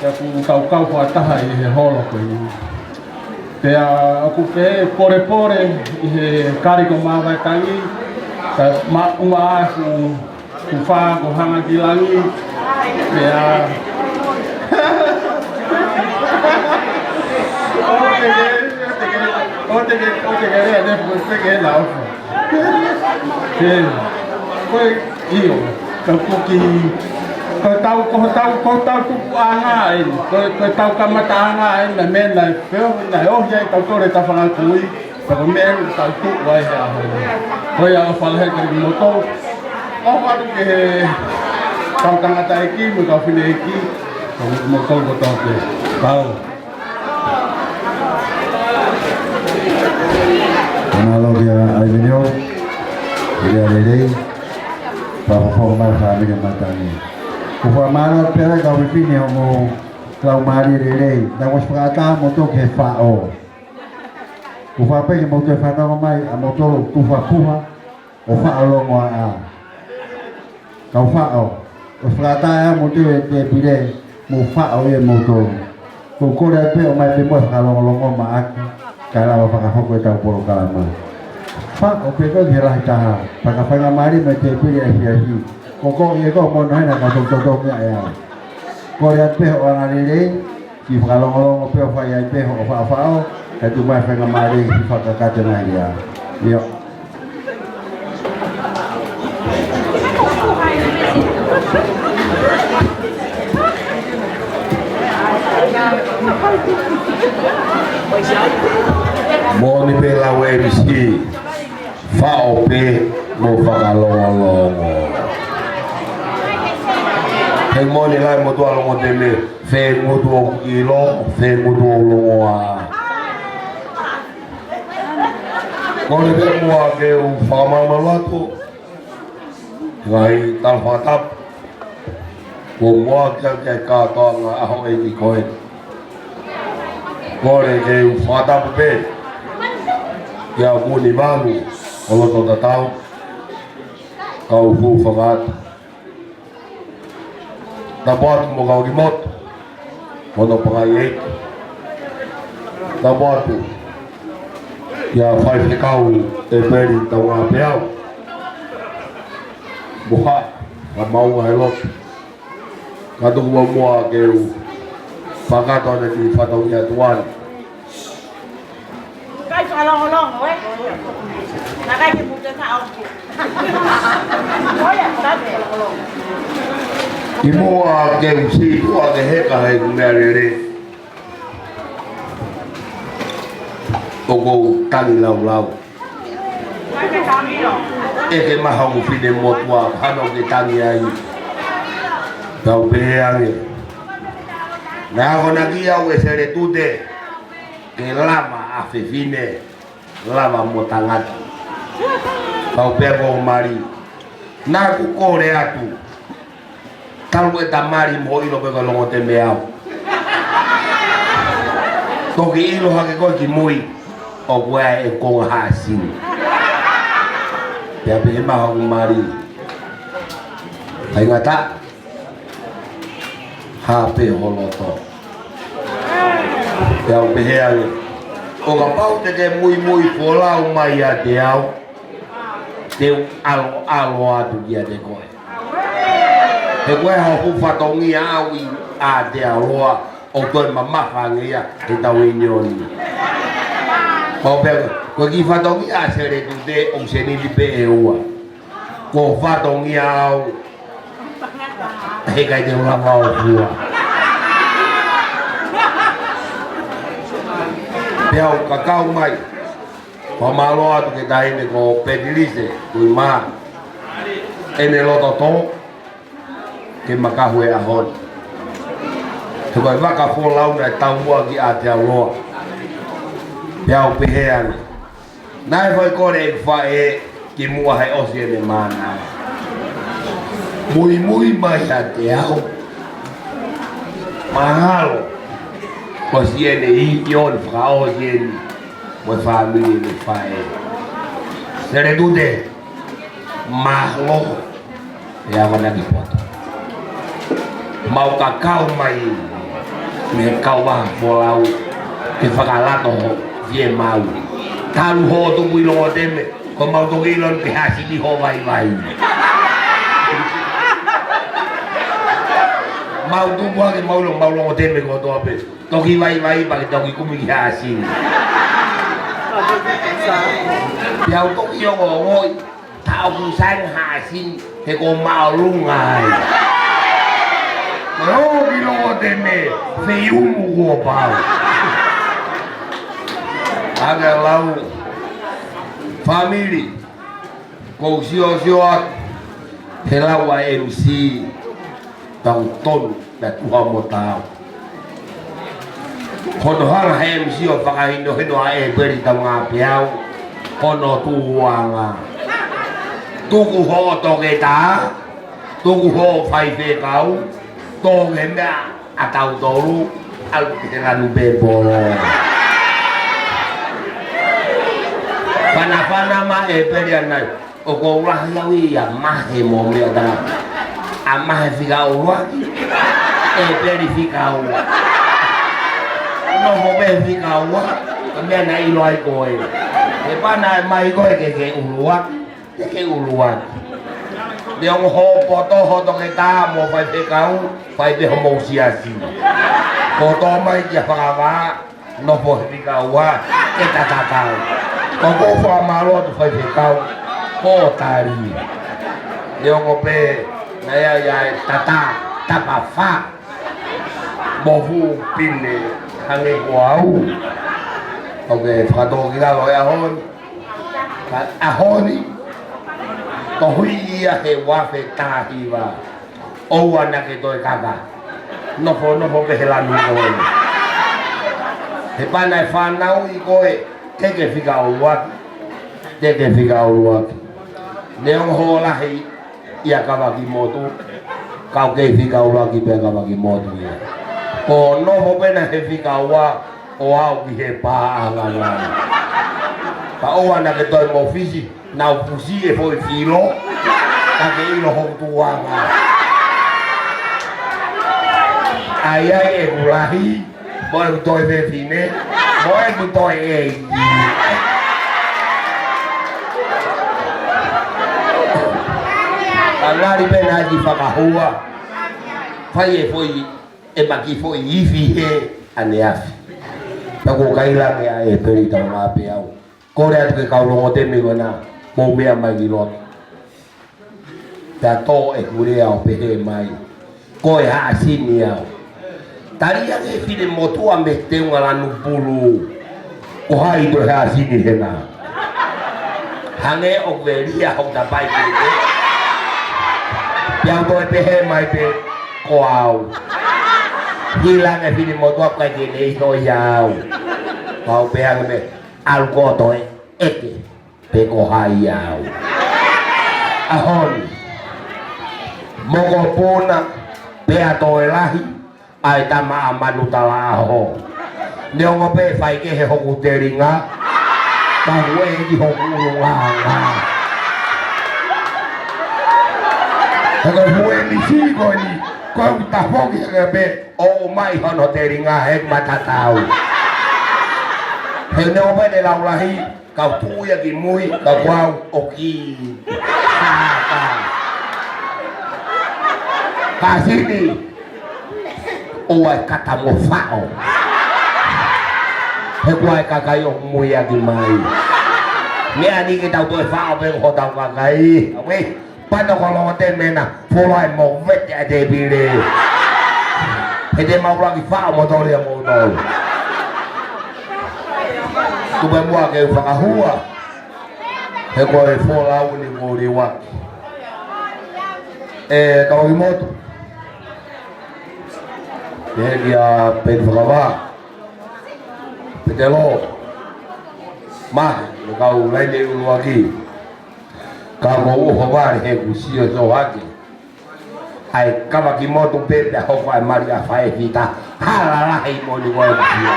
pea ʻoku tau kau fakataha ʻi he holo ko eni. Pea ʻoku pehē polepole ʻi he kali ko Mavaetangi, kae ma-, uma ʻa e fuʻu, fuʻu fā ko Hanga ki Langi, pea. ʻO te ke, ʻo te ke, ʻo te ke lea, ne, ʻo te ke na ofu. Ke, ko e, ʻio, ka kuki, ko e tau, ko e tau, ko e tau tupuʻanga eni, ko e, ko e tau kamataʻanga eni, naʻe meʻa naʻe feo, naʻe ohi ai tautolu ʻetau fanga kui, ka ko e meʻa eni tau tupu ai he ʻaho ni. Ko ia ʻofa lahi atu kimoutolu, ʻofa atu ki he kau tangataʻeiki, mo e kau fineʻeiki, kimoutolu kotoa pē. Pau. Mālō kia ʻAivenio, kia lelei, pea fakafofonga mai fāmili Matangi. ʻOku ou fakamālō pē ʻa e kau fefine hoʻomou laumālie lelei, naʻa ku ʻosi fakaʻatā moutolu ki he faʻo. ʻOku ou fakaʻamu pē ke mou toe fanongo mai, ʻa moutolu tufa puha, ʻo faʻo longoaʻa. Kau faʻo, ʻosi fakaʻatā ʻe moutolu e tēpile, mou faʻo ia moutolu. Ko e kole pē ʻomai pē mo e fakalongolongo maʻaku, kae lava fakahoko ʻetau polokalama. Faʻo pē ko e lahi taha, fakafaingamālie mo e tēpile ʻa e siasi. Ko e koʻi ē ko e mono hena ka tototongi ʻa e au. Kole pē hoʻo anga lelei, ke fakalongolongo pē ʻo fai ai pē hoʻo faʻofaʻo, kae tuku mai faingamālie ke fakakakato mai ia. ʻIo. Moʻoni pē lau M C, faʻo pē mo fakalongolongo. He moʻoni lahi motuʻa longotele, fēngutu ʻoku ʻilo, fēngutu ʻoku longoaʻa. Kole pē muʻa ke u fakamalumalu atu, ngaahi tala fakatapu, kuo muʻaki ʻa e kātoanga ʻaho ʻeiki ko ē. Kole ke u fakatapu pē kia Muni Valu ʻo loto tatau, kau fuʻu fakaʻatu. Tapu atu mo kau ki motu, mo hono pangai ʻeiki. Tapu atu kia Faifekau ʻEpeli Taungāpeau. Mo ha, ka maunga he lotu. Ka tuku muʻa ke u fakatoka ʻa e kiʻi fatongia tuʻa ni. Kai fakalongolongo, ē? Naʻe ʻikai ke mute ka au. ʻOia, kai fakalongolongo. Kimuʻa ke u sītuʻa ke heka he ku meʻa lele, ʻoku ou tangi laulau. ʻEke mai hoku finemotuʻa, hano ke tangi ai. Tau pehē ange. Naʻe akonaki au ʻe Sele Tute ke lava ʻa fefine, lava mo tangata. Tau pehē ko mali. Naʻa ku kole atu. Talu e tamali mo ʻilo pē ko e longote meʻa au. Toki ʻilo hake koe ki mui, ʻoku ʻi ai e konga hāsini. Pea pehē mai hoku mali. Hai ngata, hā pē ho loto. Pea u pehē ange. ʻO kapau te ke muimui folau mai ʻiate au, te u ʻaloʻalo atu kiate koe. He ko e hā hoku fatongia au ʻi Aotearoa ʻoku toe mamafa ange ia he tau ʻiunioni. Pau pē, ko e kiʻi fatongia ʻa Sele Tute ʻoku seniti pē ʻe ua. Ko e fatongia au, he ʻikai te u lava ʻo fua. Pea u kakau mai. Fakamālō atu ki he taʻahine ko Petilise, kui mā. ʻEne loto tō, ke makahu e ʻaho ni. He ko e vaka folau naʻe taumuʻa ki Aotearoa. Pea u pehē ange. Naʻe fai kole ʻeku faʻē kimuʻa he ʻosi ʻene mānava. Muimui mai ʻiate au. Mahalo. Ko siʻene ʻiunioni fakaʻosi eni. Mo e fāmili ʻene faʻē. Sele Tute, mālō e akonaki poto. Mau kakau mai mei he kau vaha folau ke fakalato ho fiemaʻu. Talu hoʻo tuku ʻi Longoteme, ko mau toki ʻilo ʻoku ke hāsini hoʻo vaivai. Mau tupu hake mau ʻilo mau Longoteme kotoa pē. Toki vaivai pea ke toki kumi ki hāsini. Pea u toki ongoʻi, tā ʻoku sai hāsini, he ko māʻolunga ai. Ko e ō ki Longoteme, feiumu kuo pau. Ange lau, fāmili, ʻoku ou siosio atu, he lau ʻa e M C, tau tonu, pea tuha mo tau. Hono hanga he M C ʻo fakahinohino ʻa ʻEpeli Taungāpeau, hono tuʻuʻanga. Tuku hoʻo toketā, tuku hoʻo faifekau, tō ke meʻa ʻa tautolu, ʻalu ki he lanu pē pō. Fanafana mai ʻEpeli ʻanai. ʻOku ou lahi au ia mahe mo meʻa tangata. ʻA mahe fika ʻuluaki, ʻEpeli fika ua. Nofo pē fika ua, ka meʻa naʻe ʻilo ai koe. He pana e mai koe ke ke ʻuluaki, ke ke ʻuluaki. Neongo hoʻo poto hoʻo toketā mo faifekau, fai pē homou siasi. Ko tō mai kia Fakavā, nofo he fika ua, ke tatakau. Ko ko fakamālō atu faifekau, ko tali. Neongo pē, naʻe ʻi ai e tata, tapa fā. Mohu pine, hangē ko au. ʻOku ke fakatōkilalo he ʻaho ni. Ka ʻaho ni, ko hui ia he uafe taha hiva. ʻOua naʻa ke toe kaka. Nofonofo pē he lanu ko ē. He pana e fānau ʻi koe, te ke fika ʻuluaki. Te ke fika ʻuluaki. Neongo hoʻo lahi ia Kavakimotu. Kau kei fika ʻuluaki pē Kavakimotu ia. Ko nofo pē naʻa he fika ua, ʻo aʻu ki he pā ʻa ngangana. Ka ʻoua naʻa ke toe mōfisi. Nau pusi e foʻi filo, ka ke ʻilo hoku tuʻuʻanga. ʻAi ai ʻeku lahi, mo ʻeku toe fefine, mo ʻeku toe ʻeiki. ʻA ngali pē naʻa ki fakahua. Fai e foʻi, ʻe maki foʻi ifi he ʻaneafi. Pea ko e kaila ange ʻa ʻEpeli, tau ngā pē au. Kole atu ke kau longo temi ko ena, mou meʻa mai ki loto. Pea tō ʻeku lea ʻo pehē mai, ko e Haʻasini au. Tali ange Finemotuʻa mei he teunga lanu pulu, ko hai toe Haʻasini hena? Hangē ʻoku velia hoku tapai pēpē. Pea u toe pehē mai pē, ko au. Hila ange Finemotuʻa, ʻikai ke ne ʻiloʻi au. Pea u pehē ange pē, ʻalu koe ʻo toe ʻeke pe ko hai au. ʻAho ni, mokopuna pea toe lahi ʻa e tama ʻa Manutalaʻaho. Neongo pē ʻe faikehe hoku telinga, ka u ʻeiki hoku ʻulungaanga. He ko e fuʻu M C ko eni, ko ʻeku tafoki hake pē ʻo ʻomai hono telinga he matatau. He neongo pē ʻene laulahi, kau tuʻu ia ki mui, ka ko au ʻoku ki. Haʻasini, ʻoua ʻe kata mo faʻo. He ko e kakai ʻoku muiaki mai. Meʻa ni ke tau toe faʻo pē hotau kakai. Awe, pano ko longo temi ena, fola e movete ʻa e tēpile. He te mau laki faʻo mo toli ʻa moutolu. Tuku muʻa ke u fakahua. He ko e folau ni ko Liuaki. ʻE, Tauakimotu. Pehē kia Peni Fakavā. Petelo. Mahe, mo kau laine ʻuluaki. Ka ko u ʻohovale he kuo sio sio hake. ʻAi, kama ki motu pē pea hoko ai mali ʻa Faifita. Hala lahi moʻoni ko e kia.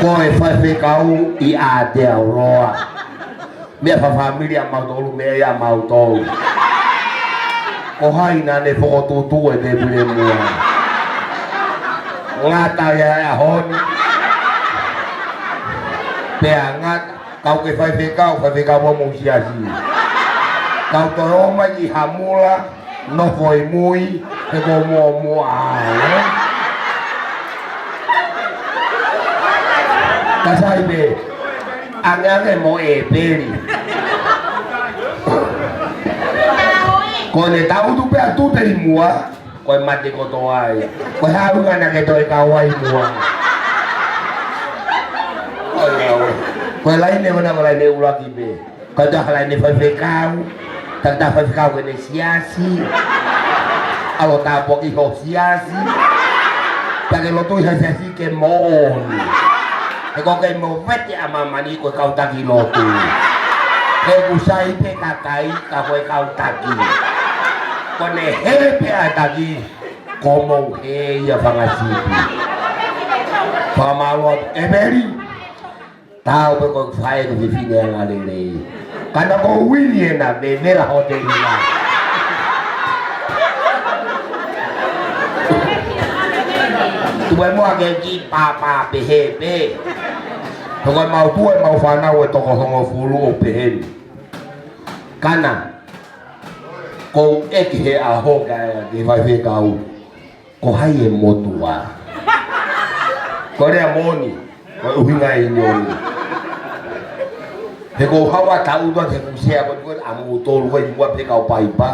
Ko e faifekau ʻi Aotearoa. Meʻa fakafāmili ʻa mautolu, meʻa ia ʻa mautolu. Ko hai naʻa ne fokotuʻutuʻu e tēpile muʻa? Ngata ia he ʻaho ni. Pea ngata. Kau ke faifekau, faifekau mo mou siasi. Kau toe ō mai ki Hamula, nofo ʻi mui, he ko muʻomuʻa, ē? Ka sai pē, angeange mo ʻEpeli. Ko ʻene tangutu pē ʻa Tute ʻi muʻa. Ko e mate kotoa ia. Ko e hā ʻuhinga naʻa ke toe kau ai muʻa? Ko e laine ʻona, ko e laine ʻuluaki pē. Ko e taha laine faifekau. Takitaha faifekau ke ne siasi. ʻAlu ʻo tāpuakiʻi ho siasi. Pea ke lotu ʻi ha siasi ke moʻoni. He ko e kei movete ʻa māmani ko e kau taki lotu. He ʻoku sai pē kakai ka ko e kau taki. Ko ʻene hē pē ʻa e taki. Ko mou hē ia fanga sipi. Fakamālō atu ʻEpeli. Tau pē ko e fai ʻeku fefine angalelei. Ka naʻa ko Uini ena, me mela hoteli na. Tuku muʻa ke u kiʻi pāpā pehē pē. He ko e mau tuʻu e mau fānau ʻe toko hongofulu ʻo pehē ni. Kana, ko u ʻeke he ʻaho ka e ke faifekau. Ko hai e motuʻa? Ko e lea moʻoni, ko e ʻuhinga ʻeni ʻo ni. He ko u hava tau tua te kusia ko e ʻa moutolu ko e muʻa pē kau paipa.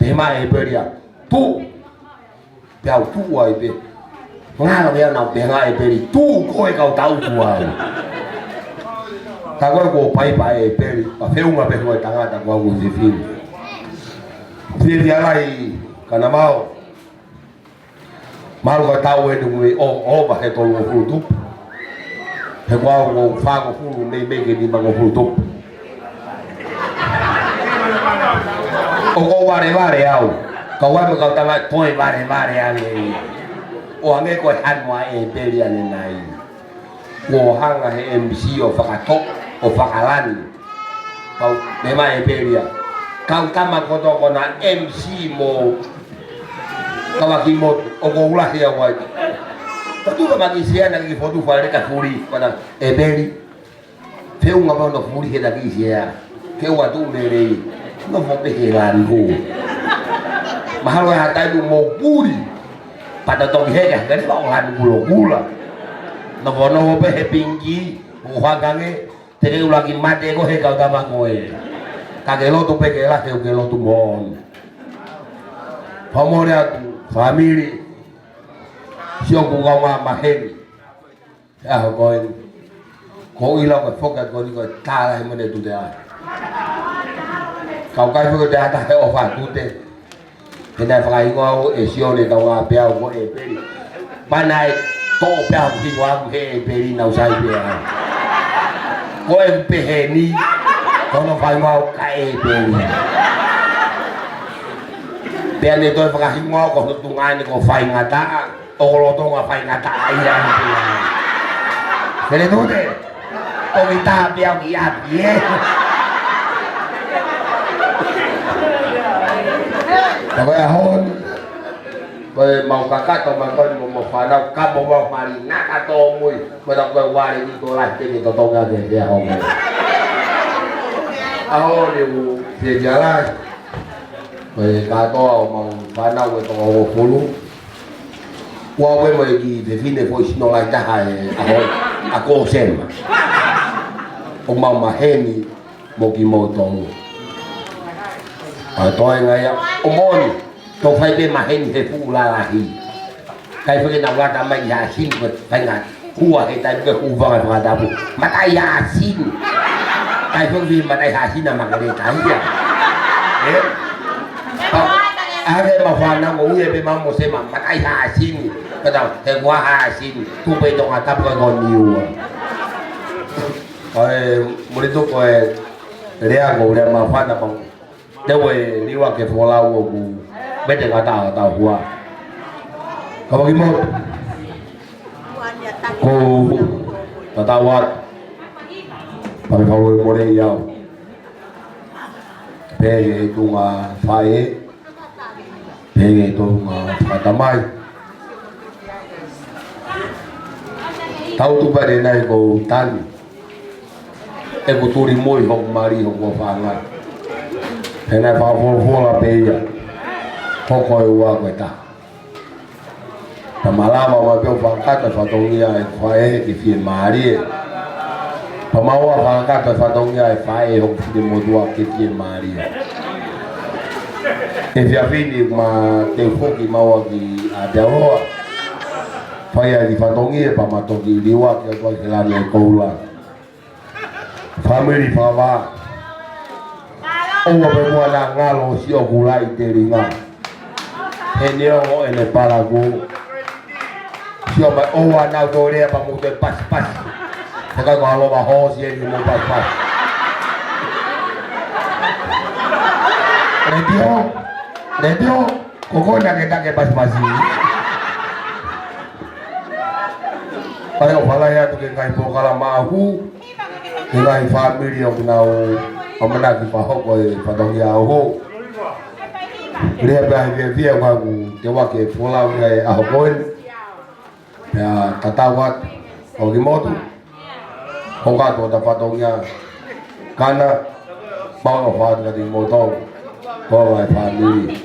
Pehē mai ʻEpeli ia, tuʻu. Pea u tuʻu ai pē. Ngalo ia nau pehē mai ʻEpeli, tuʻu ko e kau tau tua. Ka ko e ko paipa ʻEpeli, ka feʻunga pē ko e tangata ko au ko Sefili. Sefili alai, kana mau. Malu ka tau ʻeni ʻoku mei ʻo, ʻo, ʻova he tolungofulu tupu. He ko au ʻoku fāngofulu, meimei ke nimangofulu tupu. ʻOku ou valevale au. Ka u ʻai mo e kau tama toe valevale ange. ʻO hangē ko e hanu ʻa ʻEpeli ʻanenai. Kuo hanga he M C ʻo fakatoʻo, ʻo fakalani. Pau, pehē mai ʻEpeli ia. Kau tama kotoa ko ena M C mo Kavakimotu, ʻoku ou lahi au ai. Tatu ka maki siana ki fotu fale ka fuli, pana e peli. Feʻunga pau na fuli he taki sia. Ke ua tu lelei. Nofo pē he lanu. Mahalo ha taimi mo puli. Pata toki heka, kani pau lanu kulokula. Nofo nofo pē he pinki. ʻO hangē, te ke ʻuluaki mate ko e kau tama ko ē. Ka ke lotu pē ke lahi ʻo ke lotu moʻoni. Fakamole atu, fāmili. Sio ʻoku kau ngā maheni. ʻAho ko eni. Ko ila ko e foka ko ni ko e tala he mone tute ai. Kau kai foka te ata he ʻofa tute. He naʻe fakahingoa au ʻe Sione Kauaʻapeau ko ʻEpeli. Pea naʻe toʻo pē au hingoa au he ʻEpeli nau sai pē au. Ko e peheni, ko hono fakahingoa au ka ʻEpeli. Pea ne toe fakahingoa au ko hono tuʻunga ʻeni ko Faingataʻa. ʻOku lolotonga faingataʻa ia. Pele tute. Ko mi tā pea ki ʻapi, ē. Ka ko e ʻaho ni, ko e mau kakato, mau koni mo, mo fānau, ka mo mau mali, naka tō mui, mo ta ko e wale ni ko la te ni to tonga ke te ʻaho ni. ʻAho ni u te jalai, ko e kātoa ʻo mau fānau e toko hongofulu. Ua ue mo e kiʻi fefine foʻi sino ngai taha e ʻaho, ʻa ko Sema. ʻO mau maheni mo kimoutolu. ʻA toe ngai a, ʻo moni, tau fai pē maheni he fuʻu lalahi. Kai feke na wata mai ha sini ko fai ngai. Hua he tai ke hua ngai fakatapu. Matai ha sini. Kai feke matai ha sini ma kere tai ia. Eh? Ake ma fana mo ue pē ma mo Sema, matai ha sini. Kata, he kua ha sini. Tu pē tonga tapu ka ko niua. Ai, muli tu ko e lea ko lea ma fana pa. Te ue liua ke folau ʻoku. Mete kata tau hua. Kavakimotu. Ko tatau atu. Pake fau e mole i au. Pehē ʻe tunga faʻē. Pehē ʻe tunga fakatamai. Tau tu pare nai ko tani. ʻEku tuli moʻi hoku mali hoku ʻofaʻanga. He naʻe fakafolofola pē ia. Hoko e ua ko e taha. Pea malava ua pē ʻo fakakata fatongia e faʻē ke fiemālie. Pea maua fakakata fatongia e faʻē hoku finemotuʻa ke fiemālie. ʻE fiafini ma te foki maua ki ʻAotearoa. Fai ai ki fatongia pea ma toki liua ki atu ai ke lani e koula. Fāmili fakavā. ʻOua pē muʻa naʻa ngalo si ʻoku laʻi telinga. He neongo ʻene palaku. Sio mai ʻoua naʻa tō lea pea mou toe pasipasi. He kai ko ʻalova hoosi eni mou pasipasi. Letiō. Letiō. Ko koe naʻa ke take pasipasi. Pea ʻofa lahi atu ki he ngaahi polokalama ʻaho. Ki he ngaahi fāmili ʻoku nau ʻamanaki fakahoko e fatongia ʻaho. Lea pē ʻa e fiefia ʻoku te ua ke folau ia he ʻaho ko eni. Pea tatau atu, ʻo kimoutolu. Hoko atu ʻo ta fatongia kana, mau ʻofa atu kiate kimoutolu. Ko e ngaahi fāmili.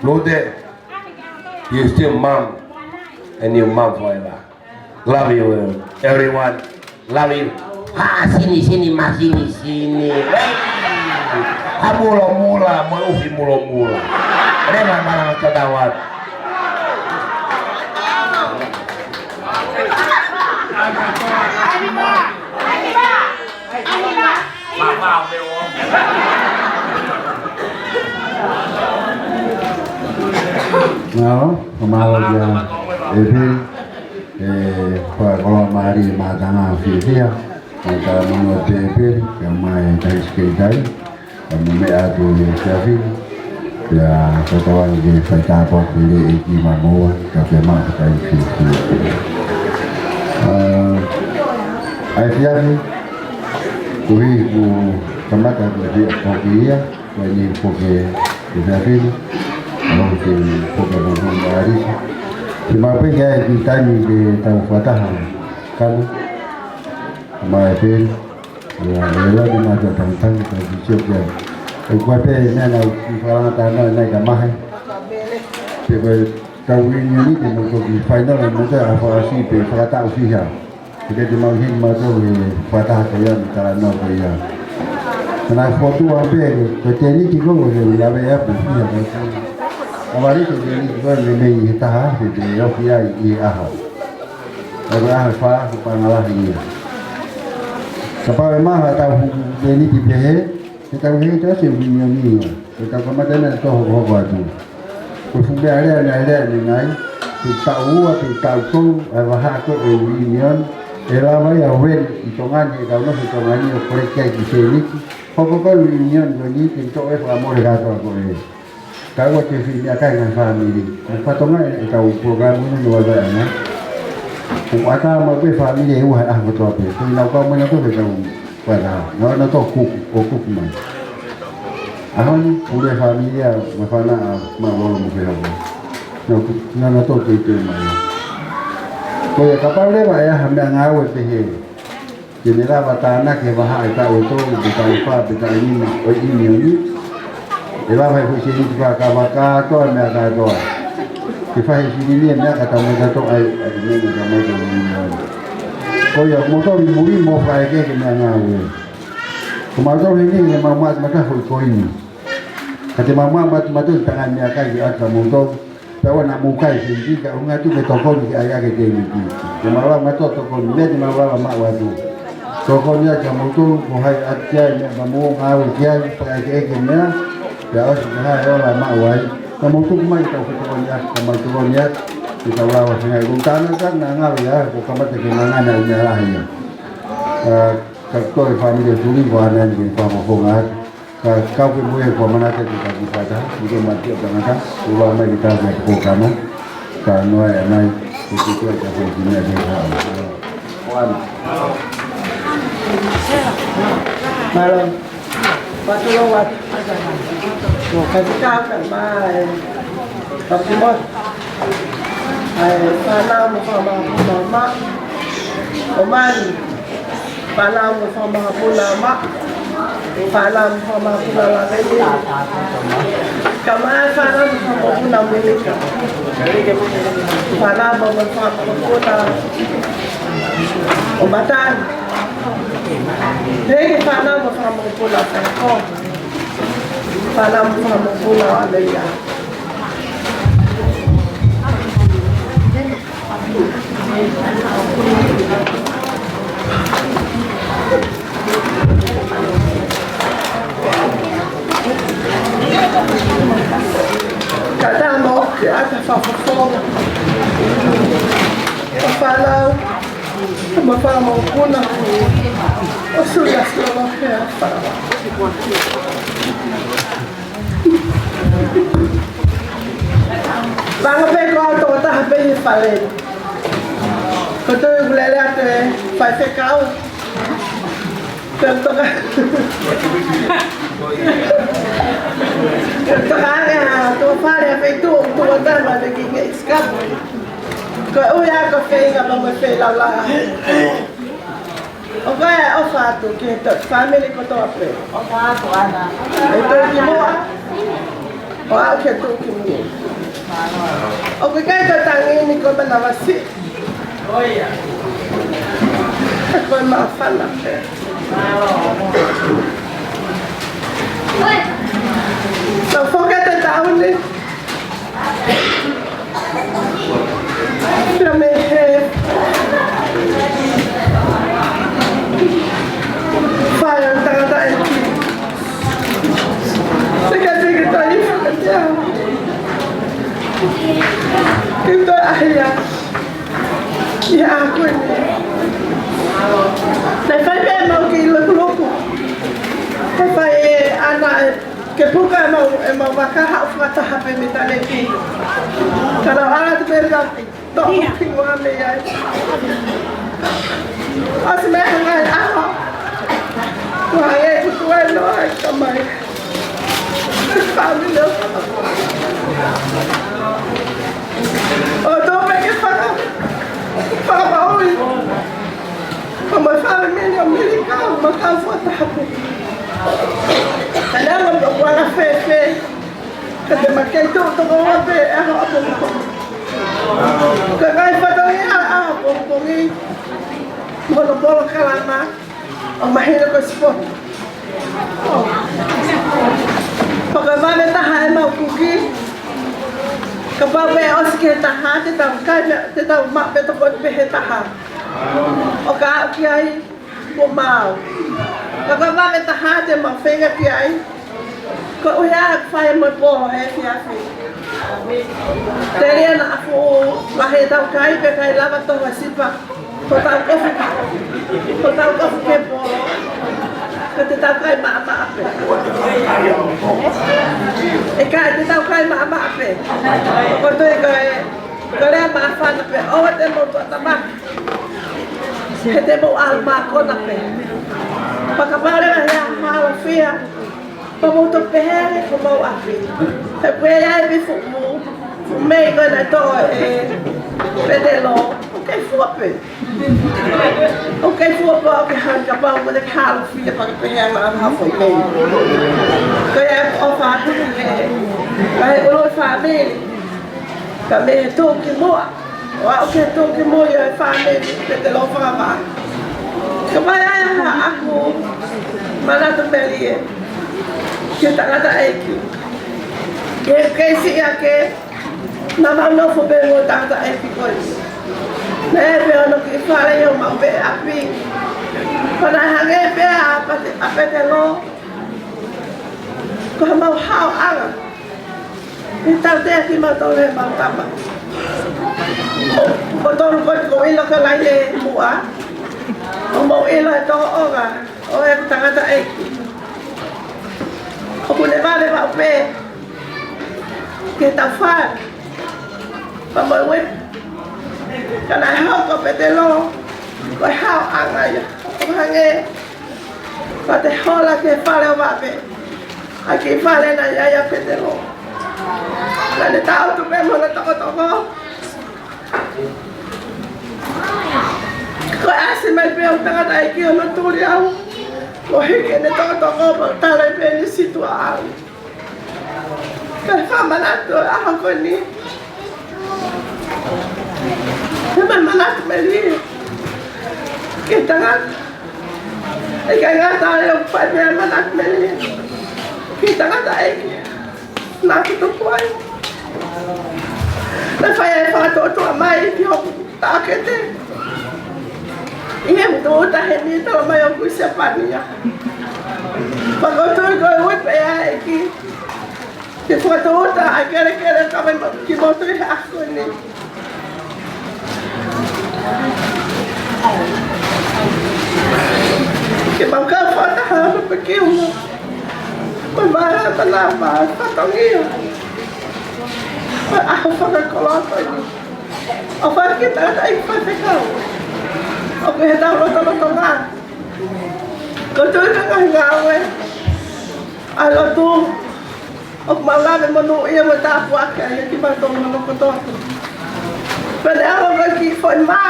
Lute, you still mom, and you mom forever. Love you, everyone. Love you. Ha sini sini ma sini sini. Hey. Ha mula mula, mo ufi mula mula. Lema mala ma kata wat. Ngalo, kamalo dia. Ebi. ʻE, ko e koloa mālie mātanga fiefia, ʻo ka mano te peli, ka mai tai skeitai, ka mo meʻa atu e siafi, pea ko tau ai ke fai tāpuaki le e ki mamoa, ka pea mā ka tai fiefia. ʻA, ʻa e siafi, kuhi ku kamata ku te a koki ia, Ko eni foki e fiafili, ʻa hono foki ʻa Mōmō Alisi. Ke mau pē ke ʻai e kiʻi taimi ke tau fakataha, kana, mai pē, ia, e lani mata tangtang, tau ki sio kia. E kua pē, nana, ki falanga tana, nai ka mahe. Pe ko e tau ʻiunioni ke mau toki fainala, mau toki ʻa fakasi pe fakatau fiha. Ke te mau hini mau tau he fakataha ko ia, mo e talanoa ko ia. Kana fotu a pē, ko e tēniti ko e lave a pē, ia ko e. ʻA vali ko e tēniti ko e mei he taha, he te ofi ai ʻi he ʻaho. ʻA e ʻaho fā, ko Pangalahi ia. Kapau ʻe maha tau hu tēniti pehē, he tau he tau se ʻiunioni ia. Ko e tau kamata naʻe tō hokohoko atu. Ko e fuʻu meʻa lea naʻe lea ni nai, ko e taʻu ua, ko e taʻu tolu, ʻa e vahaʻa ko e ʻunioni, ʻe lava ia ʻo ven ʻi Tonga ni, ʻe kau nofo ʻi Tonga ni ʻo kolekti ai e kiʻi sēniti, hoko ko e ʻunioni ko eni, ke toʻo e fakamole kātoa ko ē. Kau atu e fineʻeiki ngaahi fāmili. Mo e fatongia ʻetau polokalama ni ʻoku ʻi ai ʻana. Ko e ʻatā maʻu pē fāmili ʻe ua he ʻaho kotoa pē. Ko e nau kau mai nautolu ke tau Pea naʻa nau tō kuku, ʻo kuku mai. ʻAho ni, pule fāmili ʻa Mafana ʻa Maʻulolo mo Fehoho. Nau ku-, naʻa nau tō teuteu mai. Ko ia kapau leva ʻe ʻi ai ha meʻangāue pehē. Ke ne lava tānaki e vahaʻa ʻe taʻu ʻe tolu, pe taʻu ʻe fā, pe taʻu ʻe nima, ʻo e ʻiunioni. ʻE lava e foʻi sēniti fakakava kātoa, meʻa kātoa. Ke fai e sēniti e meʻa ka tau mai kātoa ai, ʻa e meʻa ka tau mai kātoa ai. Ko ia, moutolu ʻi muli mo fai ke ke meʻangāue. Ko mautolu heni, ke mau matamata foʻi koini. Ka te mau matamata ʻi tanga meʻakai ke ʻatu kia moutolu. Pea ʻoua naʻa mou kai sēniti ka ʻoua ngatu ke tokoni ke ʻai ake tēniti. Te mau lava mautolu tokoni, meʻa te mau lava maʻu atu. Tokoni atu kia moutolu, ko hai ʻatu ki ai, meʻa pea mou ngāue ki ai, fakaʻekeʻeke meʻa, pea ʻosi ko hai ʻe lava maʻu ai. Ka mou tuku mai ke tau fetokoniʻaki, ka mau tokoniʻaki, ke tau lava fengai. Ko e tānaki naʻa ngāue ia, ko e kamata ke ngangana ʻi meʻa lahi ia. Ā, ka ko e fāmili ʻo Suli, ko ʻanai ke fakafofonga atu. Ka kau ke mui e kua manate ke ka ki fata, ʻi ko mati o tangata, ʻo lava mai ki tā ke ko kana, ka noa e ʻanai, ko ki tua ka ko ki mea ke hao. Oan. Mālō. Patulou atu. Ka ki kā ka mā e. Ka ki mot. ʻA e fānau mo fakamāpuna ma. ʻO mali. Fānau mo fakamāpuna ma. Fānau mo fakamāpuna la leni. Ka mā e fānau mo fakamāpuna Melika. Fānau mo fakamāpuna ʻo Matani. Hei fānau mo fakamāpuna Feko. Fānau mo fakamāpuna Amelia. Ka tā mo ke ata fakafofonga. Ka fānau, mo fakamāpuna. ʻO Suli ʻa Suli mo ke ata. Vanga pē ko au tokotaha pē he fale. Ko e toe ʻukulele atu e faifekau. Ko e toka. Ko e toka ange ʻa e toʻa fale ʻa e feituʻu, toʻa tama te ki nge iskapu. Ko e ʻuhi ʻa ko e feinga pea mo e feilaulauʻi. ʻOku ʻi ai e ʻofa atu ki he toe fāmili kotoa pē. ʻOfa atu ʻana. ʻE toe ki muʻa. ʻO aʻu ki he tuʻu ki mui. ʻOku ʻikai ko e tangi ni ko e manavasiʻi. Ko e māfana pē. Tau foki atu e taʻu ni. Pea mei he fai ʻo e tangataʻeiki. Te ka te ke tai fakatea. Ke toe ʻahiʻahi. Ia ko eni. Naʻe fai pē mau kiʻi lokuloku. Naʻe fai ʻe ʻana e ke puka ʻemau, ʻemau vaka haʻu fakataha pē mei Taleki. Ka lau ala te pē la, toʻo ki mua mei ai. ʻOsi mei hanga ai ʻaho. Kua hanga e kuku ai noa ai ka mai. Fāmili. ʻOku tau pehē ke faka-, fakamaʻuli. Ko e fāmili ʻo Milika, ma ka fua taha pē. Ka naʻe ʻoku anga fēfē, ka te ma kei tuʻu toko ua pē ʻi he ʻaho ʻapongipongi. Ka ʻikai fatongia ʻapongipongi, mo hono polokalama, ʻo mahino ko e sipoti. Pea ko e vave taha ʻemau kuki. Kapau ʻe ʻosi ki he taha, te tau kai, te tau maʻu pē toko pē he taha. ʻO ka aʻu ki ai, kuo maau. Ka ko e vave taha te mau feinga ki ai. Ko e ʻuhinga ʻoku fai mo e polo he efiafi. Telia naʻa fuʻu lahi ʻetau kai pea ʻikai lava toho e sipa. Ko ʻetau kofu, ko ʻetau kofu ke polo. Ka te tau kai maʻamaʻa pē. ʻIkai, te tau kai maʻamaʻa pē. Ko e tui ko e, ko e lea māfana pē. ʻOua te mou tuʻutāmaki. He te mou ʻalu mākona pē. Pea kapau leva ʻe ʻi ai ha halafia, pea mou toki pehē ange ki homou ʻapi. He ʻoku ʻi ai e fuʻu, fuʻu mei ko ē naʻe toʻo ʻe Petelo, ʻoku kei fua pē. ʻOku kei fua pē, ʻoku kei hanga kapau mo e halafia pea ke pehē ange ha foʻi mei. Ko ia e ʻofa atu ki he, ki he ʻulu fāmili. Ka mei he tuʻu ki muʻa, ʻo aʻu ki he tuʻu ki mui ʻo e fāmili, Petelo Fakavā. Ka ʻoku ʻi ai ha ʻaku manatu melie ki he tangataʻeiki. Ke kei siʻi ake, naʻa mau nofo pē mo e tangataʻeiki ko ē. Naʻe pē hono kiʻi fale ʻi homau pē ʻapi. Pea naʻe hangē pē ʻa Pete-, ʻa Petelo ko homau haoʻanga. ʻI he tautea kimautolu ʻe heʻemau tama. Ko, ko tolu ko ē ʻoku ʻilo ka lahi ʻi muʻa. ʻOku mou ʻilo e tōʻonga ʻo e tangataʻeiki. ʻOku ne vale maʻu pē ke tau fai. Pea mo e uepi. Ka naʻe hoko ʻa Petelo ko e haoʻanga ia. ʻO hangē pea te hola ki he fale ʻo vave. ʻA e kiʻi fale naʻe ʻi ai ʻa Petelo. Naʻa ne taʻutu pē mo hono tokotoko. Ko e ʻasi mai pē ʻa e tangataʻeiki ʻo ne tuli au. Ko e hiki ʻene tokotoko pea tala pē ʻene situʻa au. Ka fakamanatu ʻa e ʻaho ko eni. Ko e manatu melie ki he tangata. ʻIkai ngata ai ʻoku fai pē manatu melie ki he tangataʻeiki naʻa ku tuku ai. Naʻe fai ai e fakatuʻutuʻu mai ki hoku taʻokete. ʻI he mutu taʻu heni, tala mai ʻoku ʻi Siapani ia. Pea ʻoku ou tui ko e ui pē ʻa e ʻEiki ke fakatauʻatāina ʻa e kelekele ka mai mo kimoutolu he ʻaho ni. Ke mau kau fakataha mo e pekia. Ko e mālō ʻa e mālō fatongia. Ko e ʻaho fakakoloa ko eni. ʻOku fai ki he tangataʻeiki faifekau. ʻOku ʻi heʻetau lotolotonga. Ko e tui ka ngaahi ngāue ʻa e lotu, ʻoku mau lave monūʻia mo tāpuakiʻi ai kimautolu hono kotoa. Pea ne ʻalu ko e kiʻi foʻi mā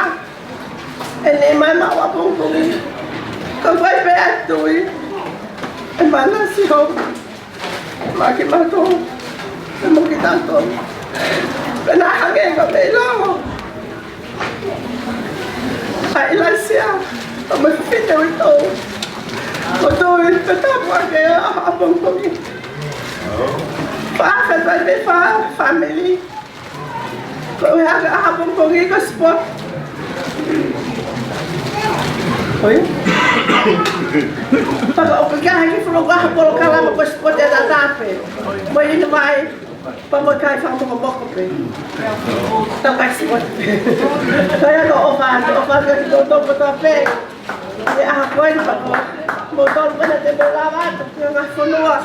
ʻe niʻihi mai maʻu ʻapongipongi. Ka fai pē ʻa e tui ʻe manasio maʻa kimautolu pea mo kitautolu. Pea naʻe hangē ka mei lalo ʻa ʻIlaisiā pea mo e fefine uitou. Ko e tui pea tāpuakiʻi ʻa e ʻaho ʻapongipongi. Fā, fā, fā, fā, fāmili. Ko e ʻaho ʻapongipongi ko e sipoti. ʻOi. Pea ʻoku ʻikai ke fuʻu ʻaho polokalama ko e sipoti ʻe taha pē. Mo inu mai. Pea mo e kai fakamokomoko pē. Tau kai sipoti pē. Ka ia ko e ʻofa, ʻofa atu kitautolu kotoa pē. ʻI he ʻaho ko eni pea ko kimoutolu pē naʻa te mou lava atu ki he ngaahi fonua.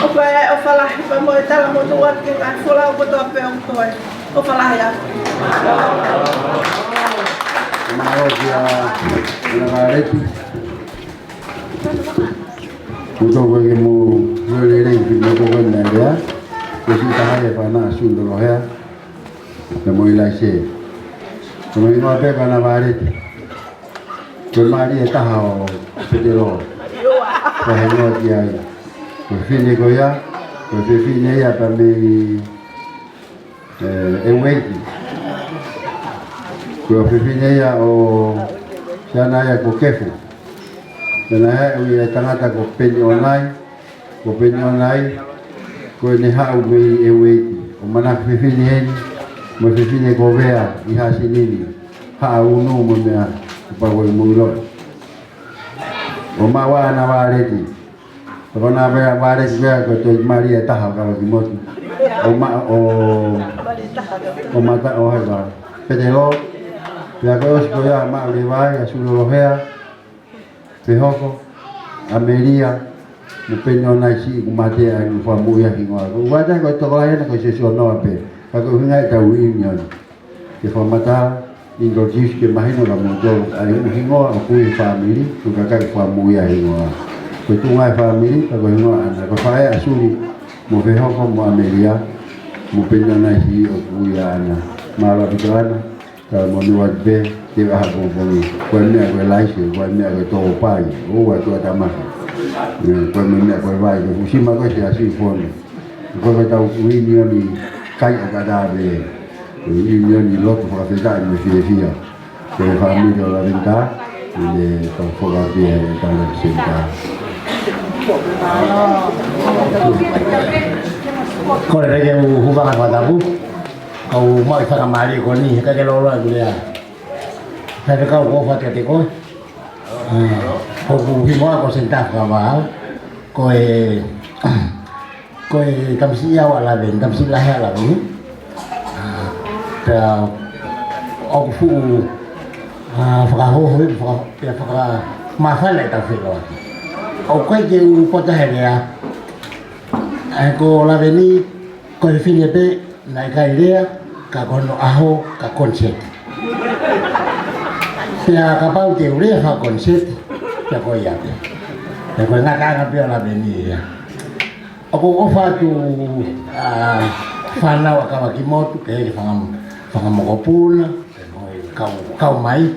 ʻOku ʻi ai e ʻofa lahi pea mo e talamonū atu ki he ngaahi folau kotoa pē ʻoku toe. ʻOfa lahi atu. Mālō kia Navalepi. Kuo tau ke mou Lelei, fili mo ko ko na lea. Ko si taha e fana asu ndo lo hea. Te mo i lai se. Ko mo i mo pe ka na vale. Ko mali e taha o Petelo. Ko he no ki ai. Ko fine ko ia. Ko fefine ia pa me e ueiti. Ko fefine ia o siana ia ko Kefu. Siana ia e ui e tangata ko Peni Onai. Ko Peni Onai, ko ene haʻu mei e ueiti. ʻO mana fefine heni, mo fefine ko Vea, ʻi Hasinini. Haʻa unu mo mea, ko Pauai Muilo. ʻO maua ana valeti. Ko na vea valeti vea ko toi mali e taha ka ki motu. ʻO ma, ʻo, ʻo mata ʻo heva. Petelo, pea ko ʻosi ko ia ma le vai, a sulo lo hea. Pehoko, ʻAmelia, mo Peni Onai siʻi kuo mate ai mo fakamoʻui ʻa e hingoa. Ko ʻuata ko e tokolahi ena ko e sesio noa pe. Ka ko e ʻuhinga e tau ʻi ni ʻona. Ke fakamata, introduce ke mahino ka mo tolu. ʻA e hingoa ʻoku ʻi he family, ko e kakai fakamoʻui ʻa e hingoa. Ko e tuʻunga e family, ka ko e hingoa ʻana. Ko e faʻē ʻa Suli, mo Pehoko, mo ʻAmelia, mo Peni Onai siʻi ʻoku ʻi ʻana. Mālō ʻaupito ʻana. Ka mo ni wa pe, te aha ko ko ni. Ko e meʻa ko e laise, ko e meʻa ko e tōpai, ʻo ua ko e tamaki. Ko e meʻa ko e vai, ko e fusi ma ko e te asi foni. Ko e tau ui ni ʻoni kai a kata pe. Ui ni ʻoni lotu fakafetaʻi mo fiefia. Ko e family ʻo Laventa, ʻi he tau foka ki he tau senta. Ko e reke u huva ka fatapu. Kau mai fakamali ko ni, he ka ke lolo atu lea. He ka kau ko fatu te ko. Ko ku hingoa ko Senta Fakavao. Ko e, ko e tamasiʻi au ʻa Laveni, tamasiʻi lahi ʻa Laveni. Pea ʻoku fuʻu fakahoho, pea fakamafana e tau feloa. ʻOku ʻikai ke u pota he lea. ʻA e ko Laveni, ko e fefine pe, naʻe ʻikai lea, ka ko hono ʻaho, ka concert. Pea kapau te u lea faka concert, pea ko ia pe. Pea ko e ngataʻanga pe ʻo Laveni ia. ʻOku ou ʻofa atu, ʻa, fānau ʻa Kavakimotu, ke he fanga, fanga mokopuna, kau, kau mai,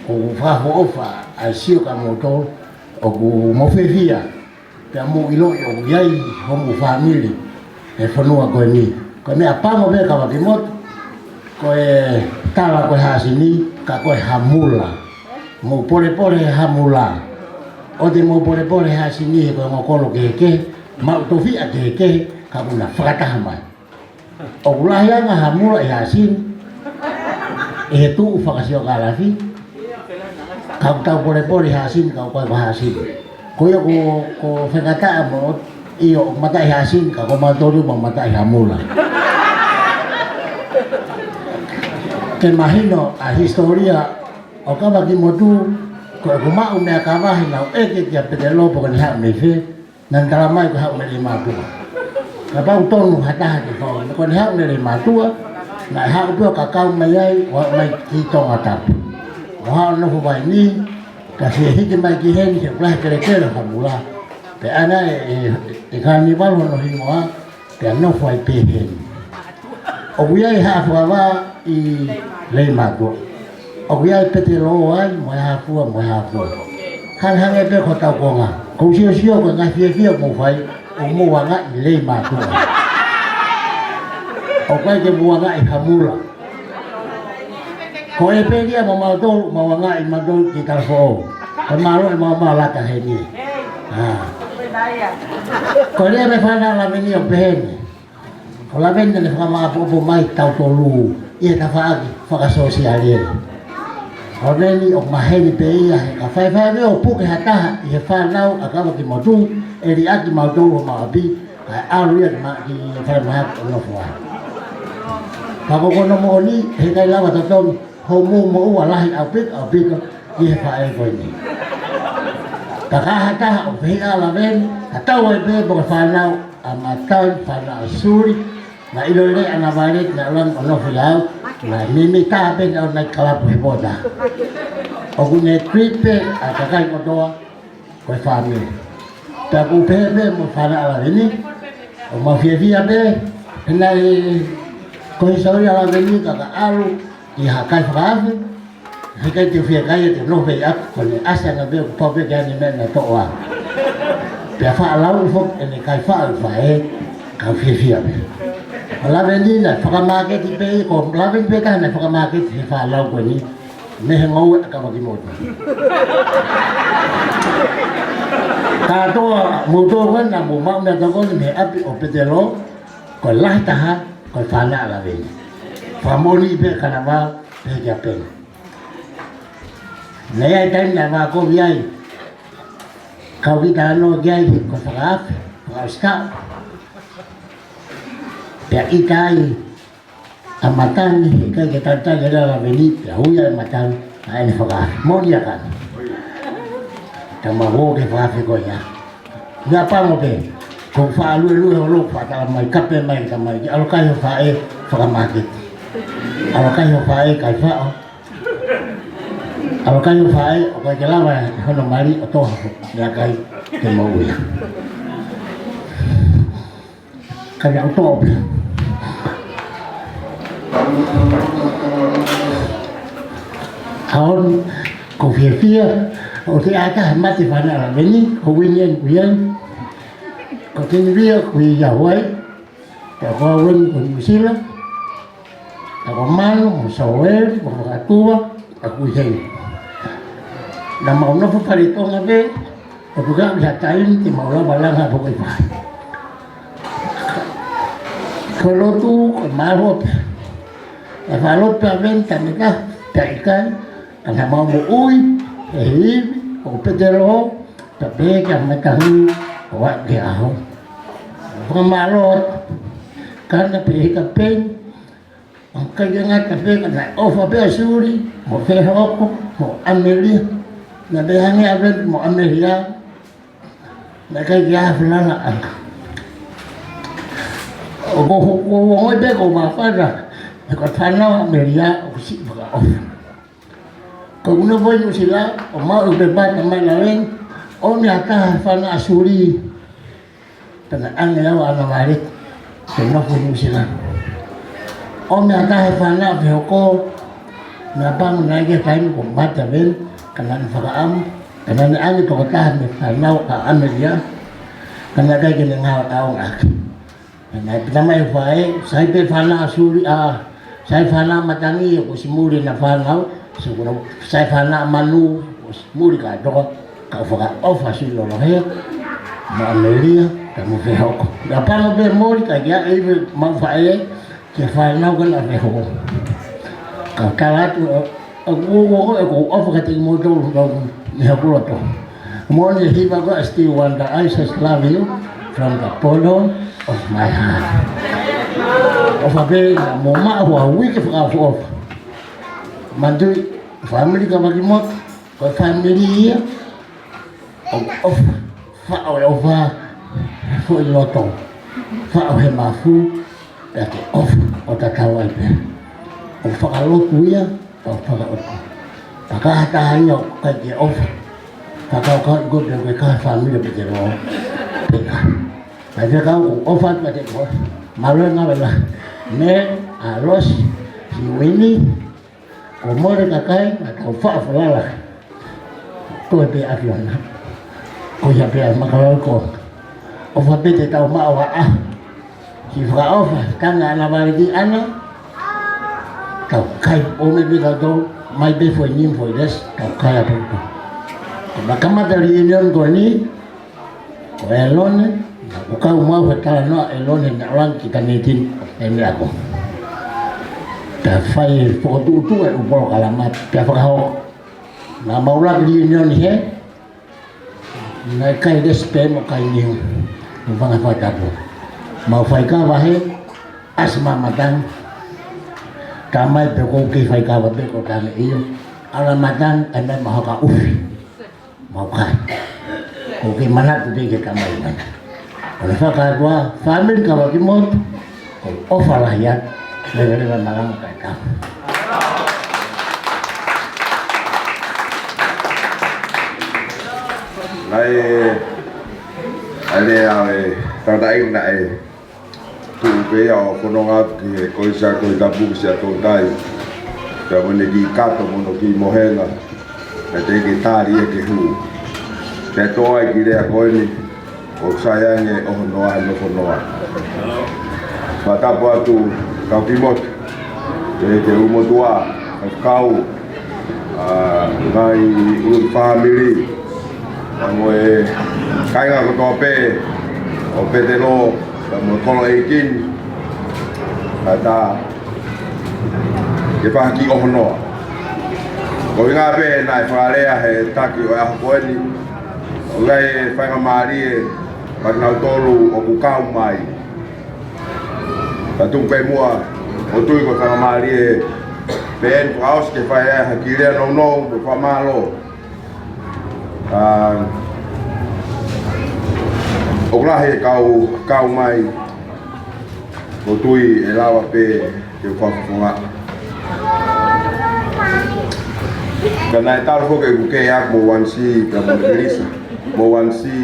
ʻoku ou fakaʻofa, ʻa e sio ka moutolu, ʻoku mou fiefia, pea mou ʻiloʻi ʻoku ʻi ai homou fāmili he fonua ko eni. Ko e meʻa pango pē Kavakimotu, ko e tala ko e Hasini, ka ko e Hamula. Mou polepole he Hamula. ʻOua te mou polepole he Hasini he ko e ongo kolo kehekehe, maʻu tofiʻa kehekehe, ka ʻoku na fakataha mai. ʻOku lahi ange Hamula ʻi Hasini, ʻi he tuʻu fakasiokālafi, ka ʻoku tau polepole ʻi Hasini, ka ʻoku ʻikai ko Hasini. Ko ia ko, ko fekataʻa mo, ʻio, mataʻi Hasini, ka ko mautolu mo mataʻi Hamula. Ke mahino ʻa e hisitōlia ʻo Kavakimotu, ko ʻeku maʻu meʻa kavahe naʻu ʻeke kia Petelo pe ko ʻene haʻu mei fē, naʻa ne tala mai ko e haʻu mei Leimātuʻa. Kapau tonu ha taha ke fau, ko ʻene haʻu mei Leimātuʻa, naʻe haʻu pē ʻo kakau mai ai, ʻo haʻu mai ki Tongatapu. ʻO haʻu nofo mai ni, ka fie hiki mai ki heni, he ʻoku lahi e kelekele ʻo Hamula. Pea ʻana e, e, e Kānivalu hono hingoa, pea nofo ai pē heni. ʻOku ʻi ai Haʻa Fakavā ʻi Leimātuʻa. ʻOku ʻi ai Petelo ai, mo e Hafua, mo e Hafua. Hangehangē pē ko hotau konga. Ko u siosio ko e ngaahi fiefia ʻoku mou fai, ʻoku mou anga ʻi Leimātuʻa. ʻOku ʻikai ke mou anga ʻi Hamula. Ko e pelia mo mautolu, mou anga ʻi mautolu ki Talafoʻou. Ko e mālō e mau mau lata heni. ʻA. Ko e lea mei he fānau Laveni ʻoku pehē ni. Ko Laveni naʻa ne fakamāʻopoʻopo mai tautolu ʻi he tafaʻaki fakasōsiale. ʻO ne ni ʻoku maheni pē ia he ka faifai ʻo puke ha taha ʻi he fānau ʻa Kavakimotu ʻe liʻaki mautolu homau ʻapi, kae ʻalu ia ki ma-, ki he falemahaki ʻo nofo ai. Ka ko hono moʻoni, he ʻikai lava totonu, hoʻomou moʻua lahi ʻaupito, ʻaupito, ʻi he faʻē ko eni. Ka ka ha taha ʻoku fehiʻa ʻa Laveni, ka tau ai pē pe ko e fānau ʻa Matau, fānau ʻa Suli, naʻe ʻilo lelei ʻa Navaleti, naʻe ʻalu ange ʻo nofo ia au, naʻe mimi tā pē naʻe ʻalu nai kalapu he pota. ʻOku ne treat pē ʻa e kakai kotoa, ko e fāmili. Pea ʻoku ou pehē pē mo e fānau ʻa Laveni, ʻoku mau fiefia pē, he naʻe ko e history ʻa Laveni ka ka ʻalu ʻi ha kai fakaafe, he ʻikai te u fie kai ʻe te nofo ʻi ʻapi, ko ʻene ʻasi ange pē ʻoku pau pē ke ʻi ai ʻene meʻa naʻe toʻo ʻaʻana. Pea faʻa lau foki ʻene kai faʻu faʻē, ka u fiefia pē. ʻO Laveni naʻe fakamāketi pē, ko Laveni pē taha naʻe fakamāketi he fānau ko eni, mei he ngoue ʻa Kavakimotu. Kātoa mou tō ko ena mou maʻu meʻatokoni mei he ʻapi ʻo Petelo, ko e lahi taha, ko e fānau ʻa Laveni. Fakamoʻoni pē ka na mau, pehē kia Peni. Naʻe ʻi ai e taimi naʻe vākovi ai, kau ki tano ki ai, ko e fakaafe, fakaʻosi taʻu. Pea ʻita ai ʻa Matangi, he ʻikai ke talitali ʻe Laveni, pea ui ai ʻa Matangi, ʻa ʻene fakaafe. Moʻoni ʻa Kani. Tama vo ke fakaafe ko ia. Ia pango pē, ko e faʻa luelue holo, faʻa tala mai, kape mai, tala mai, ʻalu kai ho faʻē, fakamāketi. ʻAlu kai ho faʻē, kai faʻo. ʻAlu kai ho faʻē, ʻoku ʻikai ke lava hono mali ʻo tō hake, meʻakai ke moʻui. Ka ia ʻoku tō pē. ʻAon, ʻoku ou fiefia, ʻoku te ʻatā he mate fānau ʻa Laveni, ko Uini eni ʻoku ʻi ai, ko Tenivia ʻoku ʻi Hawaii, pea ko au eni ko Nuʻusila, pea ko Manu, mo Soeli, mo Fakatua, ʻoku ʻi heni. Naʻa mau nofo fale Tonga pē, ʻo tuku ʻi ha taimi te mau lava langa pō kai fai. Ko e lotu, ko e mālō pē. ʻE faʻa lotu pē ʻa Laveni, taimi ʻe taha, taimi ʻe ʻikai, ka naʻa mau moʻui, he ivi, ʻo Petelo, pea pehē kia Matangi, ʻo aʻu ki he ʻaho. Fakamālō, ka na pehē kia Peni, ʻoku ʻikai ke ngata pē ka naʻe ʻofa pē ʻa Suli, mo Fehoko, mo ʻAmelia, naʻe pehē ange ʻa Laveni mo ʻAmelia, naʻe ʻikai ke ʻi ai ha falala ʻanga. ʻOku ou, ʻoku ou ongoʻi pē ʻoku ou māfana, he ko e fānau ʻa ʻAmelia ʻoku siʻi fakaʻofa. Ko ʻeku nofo ʻi Nuʻusila, ʻo maʻu e pepa ʻa Tamai Laveni, ʻomi ha taha he fānau ʻa Suli, pea naʻe ʻange au ʻa ʻAna Vale, ke nofo ʻi Nuʻusila. ʻOmi ha taha he fānau ʻa Fehoko, naʻa pango naʻe ʻikai ke taimi kuo mate ʻa Laveni, ka naʻa ne fakaʻamu, ka naʻa ne ʻange tokotaha mei he fānau ʻa ʻAmelia, ka naʻe ʻikai ke ne ngāue ʻaonga ʻaki. Pea naʻe pita mai e faʻē, sai pē fānau ʻa Suli, ʻa, sai fānau ʻa Matangi, kuo ʻosi muli ʻena fānau, sai fānau ʻa Manu, kuo ʻosi muli kātoa, ka ʻoku fakaʻofa ʻa Suli Lolohe, mo ʻAmelia, pea mo Fehoko. Naʻa pango pē moli, ka ʻikai ke ʻi ai pē mau faʻē, ke fānau ka naʻa Fehoko. Ka tala atu, ʻoku, ʻoku, ʻoku, ʻoku ou ʻofa kiate kimoutolu, kau ni hakuloto. Moʻoni e hiva ko e I Still Wonder, I just love you from the bottom of my heart. ʻOfa pē, mo maʻu ha uike fakaʻofoʻofa. Manatuʻi, fāmili Kavakimotu, ko e fāmili ia, ʻoku ʻofa, faʻo e ʻofa, foʻi loto, faʻo he mafu, pea ke ʻofa, ʻo tatau ai pē. ʻOku fakalotu ia, ʻoku fakaʻofa. Ka ko ha taha ia ʻoku ʻikai ke ʻofa, fakakaukau ʻi ko pē ko e kaha fāmili pē te lo, pē ka. Ka te kau ʻoku ʻofa atu kiate koe, mālō e ngāue lahi. Mele, ʻa Losi, siʻi Uini, ko Mole kakai, naʻa tau faʻa falala. Toe pē ʻAfiona. Ko ia pē ʻa Makalau ko. ʻOfa pē te tau maʻu ʻa. Siʻi fakaʻofa, tanga ʻAna Vale ki ʻAna. Tau kai, ʻomai pē tautolu, mai pē foʻi nimu foʻi lesi, tau kai ʻa pē ko. Ko e kamata reunion ko eni, ko ʻElone, ʻoku kau mai he talanoa ʻElone naʻe ʻalu ange ki Taneitin, ʻe meʻa ko. Pea fai fokotuʻutuʻu e ʻū polokalama, pea fakahoko. Naʻa mau ʻalu ki reunion he, naʻe kai lesi pē mo kai niu, mo fanga fakatapu. Mau fai kava he, ʻasi mai ʻa Matangi, tā mai pē ʻoku ou kei fai kava pē ko tane io, ʻalu ʻa Matangi, ʻai mai mahoka ʻufi. Mau kai. ʻOku ou kei manatu pē ki he tamai mana. Ko e fakaʻatuʻa, fāmili Kavakimotu, ʻoku ou ʻofa lahi atu, leveleva malanga kae tapu. Lae, Lea ʻa e tangataʻeiki naʻe tuʻu pē ia ʻo fononga atu ki he Kolisi ʻa Koʻi Tapu ki Siaʻatoutai. Pea mo ʻene kiʻi kato mo hono kiʻi mohenga, naʻe teʻeki tali ia ke hū. Pea tō ai e kiʻi lea ko eni, ʻoku sai ange ʻo hono ʻaho nofonoa. Fakatapu atu kau kimoutolu, ʻa e kau motuʻa, kau, ʻa, ngaahi ʻū fāmili, pea mo e kāinga kotoa pē ʻo Petelo, pea mo e kolo ʻeiki ni, ʻa tā ke fai ha kiʻi ʻohonoa. Ko e ʻuhinga pē naʻe fakalea he taki ʻo e ʻaho ko eni, ʻoku ʻi ai e faingamālie maʻanautolu ʻoku kau mai. Ka tuku pē muʻa, ʻoku ou tui ko e faingamālie pē eni fakaʻosi ke fai ai ha kiʻi lea nounou mo e fakamālō. ʻA, ʻoku lahi e kau, kau mai, ʻoku ou tui ʻe lava pē ke fakafofonga. Ka naʻe talu foki ʻeku kē ʻaku mo Wansi, ka mo Felisa, mo Wansi,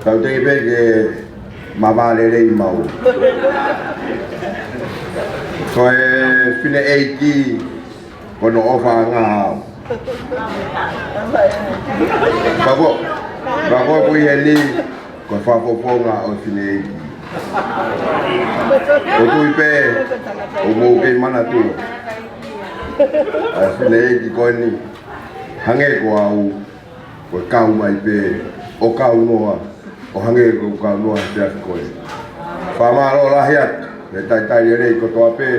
tau teʻeki pē ke mavahe lelei maʻu. Ko e fineʻeiki, ko hono ʻofaʻanga au. Pea ko, pea ko e pui heni, ko e fakafofonga ʻo e fineʻeiki. ʻOku ou tui pē, ʻoku mou kei manatua ʻa e fineʻeiki ko eni, hangē ko au, ko e kau mai pē ʻo kau noa, ʻo hangē ko e kau noa he efiafi ko eni. Fakamālō lahi atu he talitali lelei kotoa pē,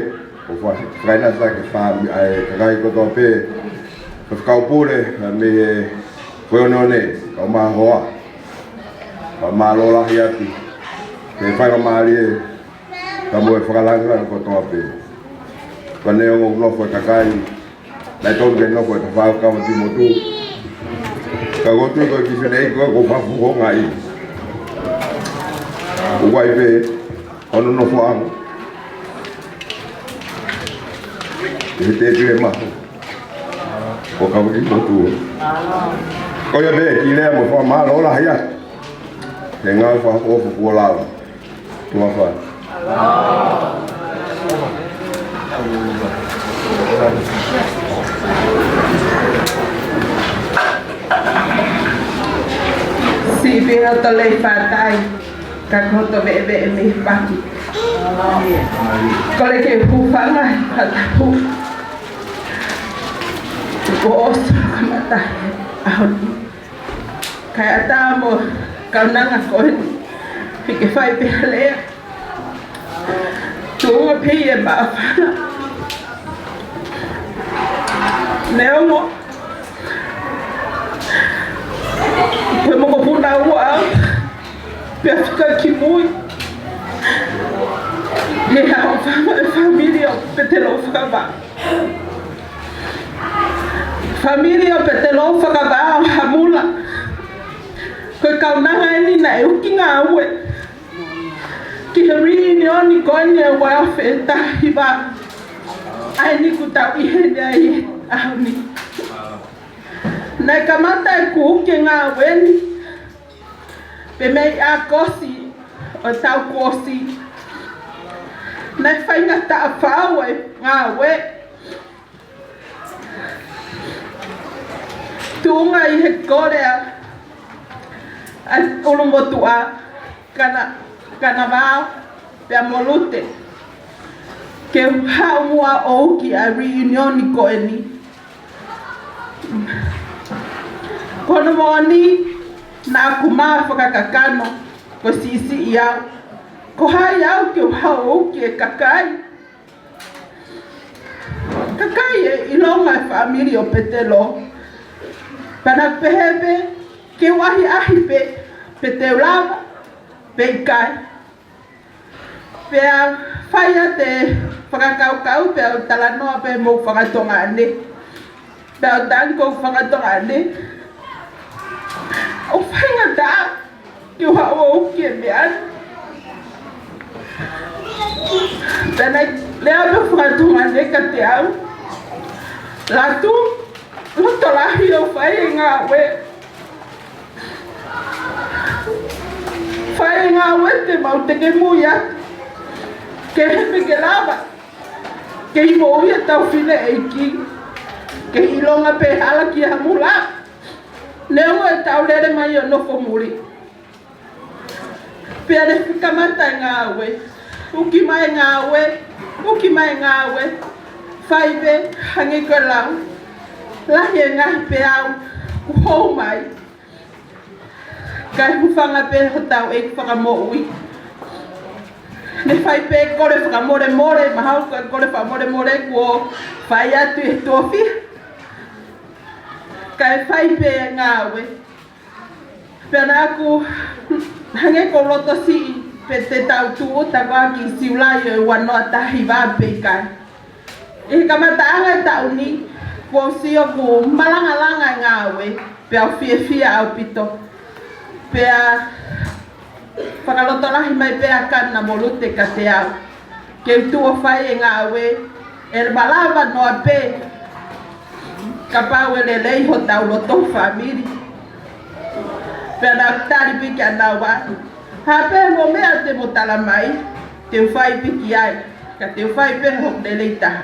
ʻo fa-, fakainasa ki he fāmi-, ʻa e kakai kotoa pē, faifekau pule, mei he Foʻi ʻOneʻone, kau mahoa. Fakamālō lahi atu he faingamālie, pea mo e fakalāngilangi kotoa pē. Pea neongo ʻoku nofo e kakai, naʻe tonu ke nofo e tafao kama timotu. Ka ʻoku ou tui ko e kiʻi fineʻeiki ko ē ʻoku fakafofonga ai, ʻoku ʻi ai pē hono nofoʻanga ʻi he tēpile mahu ʻo kau timotu. Ko ia pē, kiʻi lea mo e fakamālō lahi atu he ngāue fakaʻofoʻofa kuo lava. Tuʻa fa. Siʻi pē hoto lei fatai, ka ko hoto veʻeveʻe mei he paki. Kole ke u hūfanga he fakatapu kuo ʻosi kamata he ʻaho ni. Kae ʻatā mo e kaunanga ko eni, ke fai pē ha lea. Tuʻunga pē ʻi he māfana. Neongo ko e mokopuna ua au, pea fika kimui. He ʻaho fanga e fāmili ʻo Petelo Fakavao. Fāmili ʻo Petelo Fakavao ʻo Hamula. Ko e kaunanga eni naʻe uki ngāue ki he reunion ko eni ʻo e uaafe taha hiva. ʻA eni kuo tau ʻi heni ai he ʻaho ni. Naʻe kamata ʻeku uki e ngāue ni pē mei ʻAokosi ʻo e taʻu kuo ʻosi. Naʻe faingataʻa fau e ngāue. Tuʻunga ʻi he kole ʻa e ʻulumotuʻa, Kana-, Kanavao, pea mo Lute, ke u haʻu muʻa ʻo uki ʻa e reunion ko eni. Ko hono moʻoni, naʻá ku mā fakakakano, ko e siʻisiʻi au. Ko hai au ke u haʻu ʻo uki e kakai? Kakai ʻe ʻilonga e fāmili ʻo Petelo. Pea naʻá ku pehē pē ke u ʻahiʻahi pē, pe te u lava pe ʻikai. Pea fai ʻa e fakakaukau pea u talanoa pē mo e fanga Tonga ni. Pea u tangi ko e fanga Tonga ni. ʻOku faingataʻa ke u haʻu ʻo uki e meʻa ni. Pea naʻe lea pē e fanga Tonga ni kiate au: Latu, loto lahi ʻo fai e ngāue. Fai e ngāue te mau tekemui atu. Ke hē pē ke lava ke ʻi moʻui ʻetau fineʻeiki, ke ʻilonga pē hala ki Hamula, neongo ʻetau lele mai ʻo nofo muli. Pea ne kamata e ngāue, uki mai e ngāue, uki mai e ngāue, fai pē hangē ko e lau, lahi e ngaahi peau kuo hou mai. Kae hūfanga pē hotau ʻEiki Fakamoʻui. Ne fai pē kole fakamolemole, mahalo ko e kole fakamolemole kuo fai atu ʻi he tofiʻa. Kae fai pē ngāue. Pea naʻa ku hangē ko e loto siʻi pe te tau tūʻuta koā ki Siulai ʻo e ua noa taha hiva pe ʻikai. ʻI he kamataʻanga e taʻu ni, kuo u sio kuo malangalanga e ngāue, pea u fiefia ʻaupito. Pea fakalotolahi mai pē ʻa Kana mo Lute kiate au ke u tuʻu ʻo fai e ngāue, ʻe malava noa pē kapau ʻe lelei hotau loto fāmili. Pea naʻa ku tali pē kia naua, ha pē mo e meʻa te mo tala mai, te u fai pē ki ai, ka te u fai pē hoku lelei taha.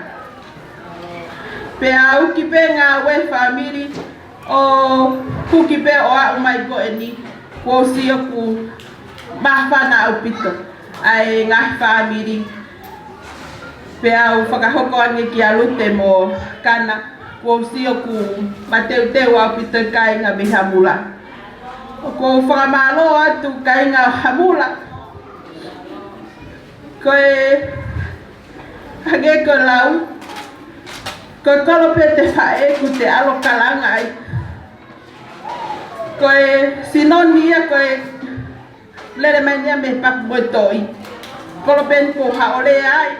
Pea uki pē ngāue fāmili, ʻo uki pē ʻo aʻu mai ko eni, kuo u sio kuo māfana ʻaupito ʻa e ngaahi fāmili. Pea u fakahoko ange kia Lute mo Kana, kuo u sio kuo mateuteu ʻaupito e kāinga mei Hamula. ʻOku ou fakamālō atu kāinga Hamula. Ko e hangē ko e lau, ko e kolo pē te faʻē kuo te ʻalu ʻo kalanga ai. Ko e sino ni ia, ko e lele mai ni ia mei he paku mo e toʻi. Kolo pē ni kuo haʻo lea ai,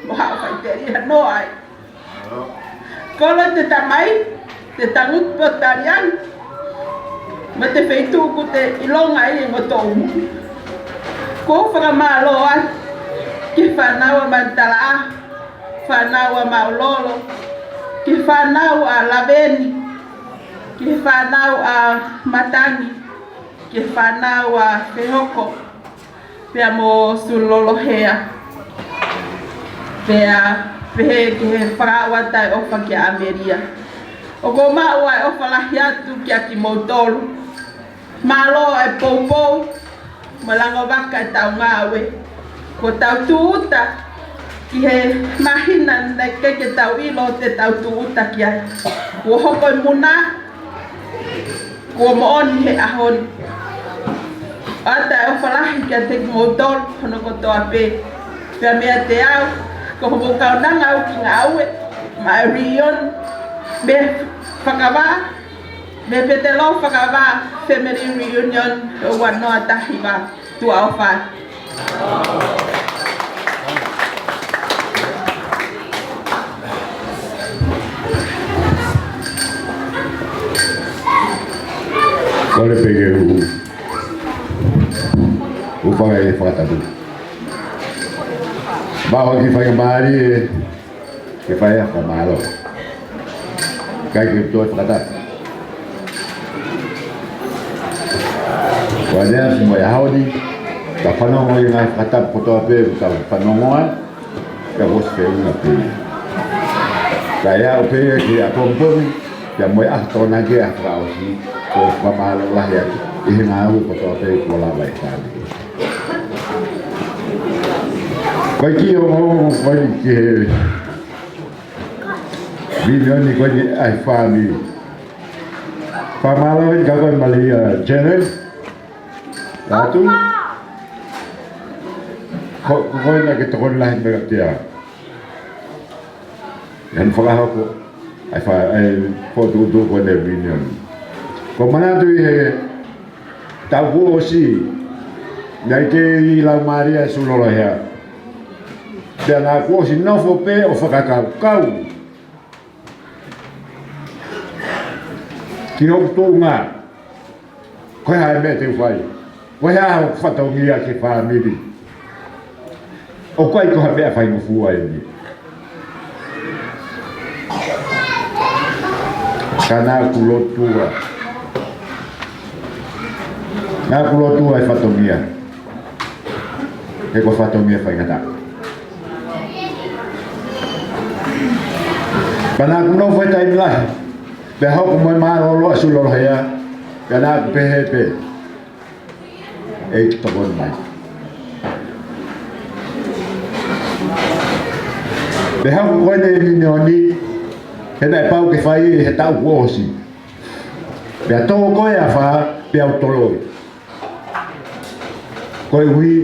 mo haʻo faʻiteliha noa ai. Kolo te tamai, te tangutu pē ʻo tali ange, mo e feituʻu kuo te ʻilonga ai e ngotoʻumu. Ko e fakamālō atu ki he fānau ʻa Manutalaʻaho, fānau ʻa Maulolo, ki he fānau ʻa Laveni, ki he fānau ʻa Matangi, ki he fānau ʻa Fehoko, pea mo Sululolohea. Pea pehē ki he fakaʻatā e ʻofa kia ʻAmelia. ʻOku ou maʻu ʻa e ʻofa lahi atu kia kimoutolu. Mālō e poupou mo e langovaka ʻetau ngāue. Kuo tau tūʻuta ki he māhina naʻe ʻikai ke tau ʻilo te tau tūʻuta ki ai. Kuo hoko e muna, kuo moʻoni he ʻaho ni. ʻOatu e ʻofa lahi kiate kimoutolu hono kotoa pē. Pea meiate au, ko hoʻomou kaunanga au ki ngāue, maʻa e reunion, mei Fakavā, mei Petelo Fakavā, Family Reunion, ʻo e ua noa taha hiva. Tuʻa ʻofa. Kole pē ke u, u fai e fakatapu. Mau ʻosi faingamālie ke fai ʻa e fakamālō. ʻIkai ke toe fakatapu. Ko e ʻaho ni, mo e ʻaho ni, ka fanongo ʻi he ngaahi fakatapu kotoa pē, ka fanongo ai, ka ʻosi feʻunga pē. Ka ʻe aʻu pē ki he ʻapongipongi, pea mo e ʻaho Tokonaki ʻa e fakaʻosi, ko e fakamālō lahi atu ʻi he ngāue kotoa pē kuo lava ʻe fāmili. Ko e kiʻi ongoongo ko eni ki he reunion ko eni ʻa e fāmili. Fakamālō eni kia koe Malia Janet. Atu. Ko, ko koe naʻa ke tokoni lahi mai kiate au. ʻI hono fakahoko ʻa e fa-, ʻa e fokotuʻutuʻu ko eni e reunion. Ko e manatu ʻi he taʻu kuo ʻosi, naʻe ʻikai ke ʻi Laumālie ʻa Sululolohea. Pea naʻa ku ʻosi nofo pē ʻo fakakaukau ki hoku tuʻunga. Ko e hā e meʻa te u fai? Ko e hā hoku fatongia ki he fāmili? ʻOku ʻikai ko ha meʻa faingofua eni. Ka naʻa ku lotua. Naʻa ku lotua e fatongia. he ko e fatongia faingataʻa. Pea naʻa ku nofo he taimi lahi, pea hoko mo e mālōlō ʻa Sulilolohea, pea naʻa ku pehē pē, ʻEiki tokoni mai. Pea hoko ko eni e ʻiunioni, he naʻe pau ke fai he taʻu kuo ʻosi. Pea tō ko e afā, pea u toloi. Koeʻuhi,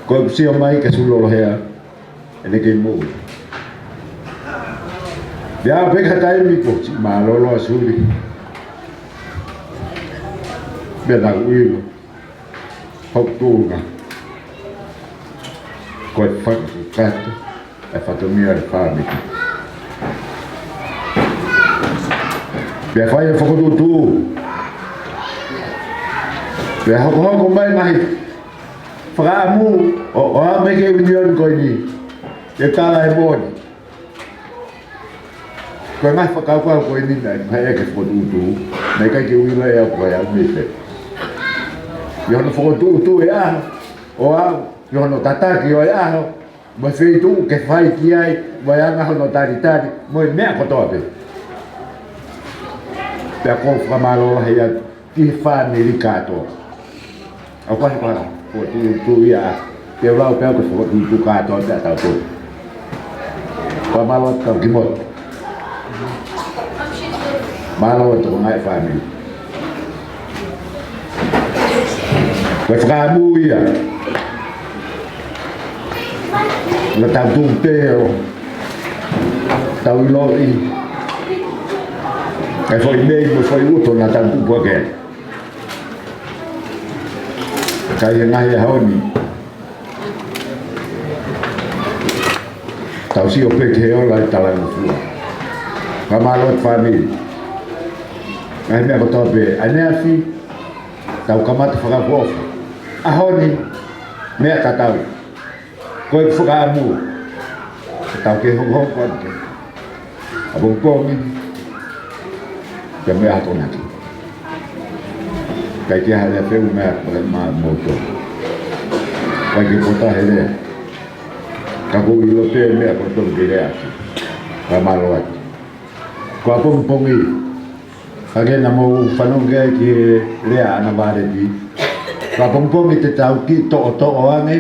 ko ʻeku sio mai kia Sulilolohea, ʻene kei moʻui. Pea pē ka taimi ko siʻi mālōlō ʻa Suli, pea naʻa ku ʻilo hoku tuʻunga ko e fakakakato e fatongia e fāmili. Pea fai e fokotuʻutuʻu. Pea hokohoko mai e ngaahi fakaʻamu ʻo, ʻo aʻu mai ki he ʻiunioni ko eni. Ke tala e moʻoni, ko e ngaahi fakakaukau ko eni naʻe, naʻe ʻai ke fokotuʻutuʻu, naʻe ʻikai ke u ʻilo ʻe au ko e ʻalu mei fē. ʻI hono fokotuʻutuʻu e ʻaho, ʻo aʻu ʻi hono tataki ʻo e ʻaho, mo e feituʻu ke fai ki ai, mo e anga hono talitali, mo e meʻa kotoa pē. Pea ʻoku ou fakamālō lahi atu ki he fāmili kātoa. ʻOku ʻi ai e fokotuʻutuʻu ia, te u lau pē au ko e fokotuʻutuʻu kātoa pē ʻa tautolu. Fakamālō atu kau kimuʻa. Mālō e tokotaha e fāmili. Ko e fakaʻamu ia. Naʻa tau tuʻu pē ʻo tau ʻiloʻi e foʻi mei mo e foʻi ʻuto naʻa tau tupu hake. Ka ʻi he ngaahi ʻaho ni, tau sio pē ki he ola ʻi talangofua. Fakamālō atu fāmili. Ngaahi meʻa kotoa pē, ʻaneafi, tau kamata fakaʻofoʻofa. ʻAho ni, meʻa tatau. Ko e fakaʻamu, ke tau kei hokohoko atu. ʻApongipongi, pea meʻa ʻa Tokonaki. ʻIkai ke ʻi ai ha lea feu meʻa, meʻa maʻamoutolu. ʻIkai ke pota he lea. Ka ʻoku ou ʻilo pē meʻa kotoa ke lea atu. Fakamālō atu. Ko ʻapongipongi, hangē naʻa mou fanongo ki he lea ʻa ʻAna Vāleti. Ko ʻapongipongi te tau kiʻi toʻotoʻo ange,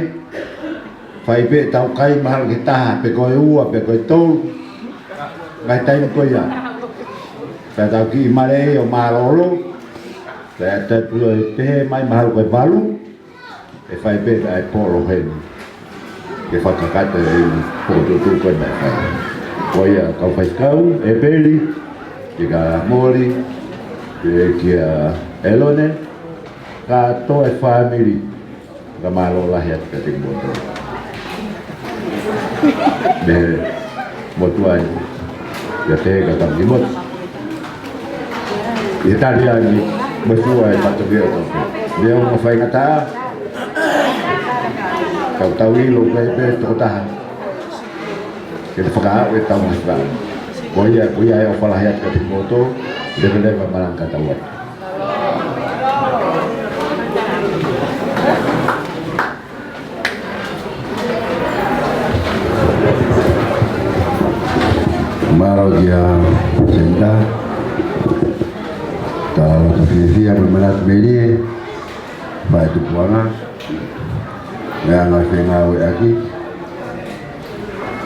fai pē ʻetau kai mahalo ki he taha, pe ko e ua, pe ko e tolu. Ngaahi taimi ko ia. Pea tau kiʻi maleʻi ʻo mālōlō. Pea tau pehē mai mahalo ko e valu. ʻE fai pē ʻa e polo heni. Ke fakakakato e ʻiunioni, fokotuʻutuʻu ko ē naʻe fai. Ko ia kau faifekau, ʻEpeli, kia Moli, kia, kia ʻElone, kātoa e fāmili, fakamālō lahi atu kiate kimoutolu. Mei he motuʻa ni, ʻiate kitautolu kimoutolu. ʻI he tali ange, mo e fua e fatongia ʻo e tau. Mei he ongo faingataʻa, ka tau ʻilo pē, pē tokotaha. Ke te fakaaʻu e tau mafra. Ko ia, ko ia e ʻofa lahi atu kiate kimoutolu, leveleva malanga tau atu. Mālō kia Senta. Tau fiefia mo manatu melie, fai tupuʻanga, meʻa ngaahi fengāueʻaki,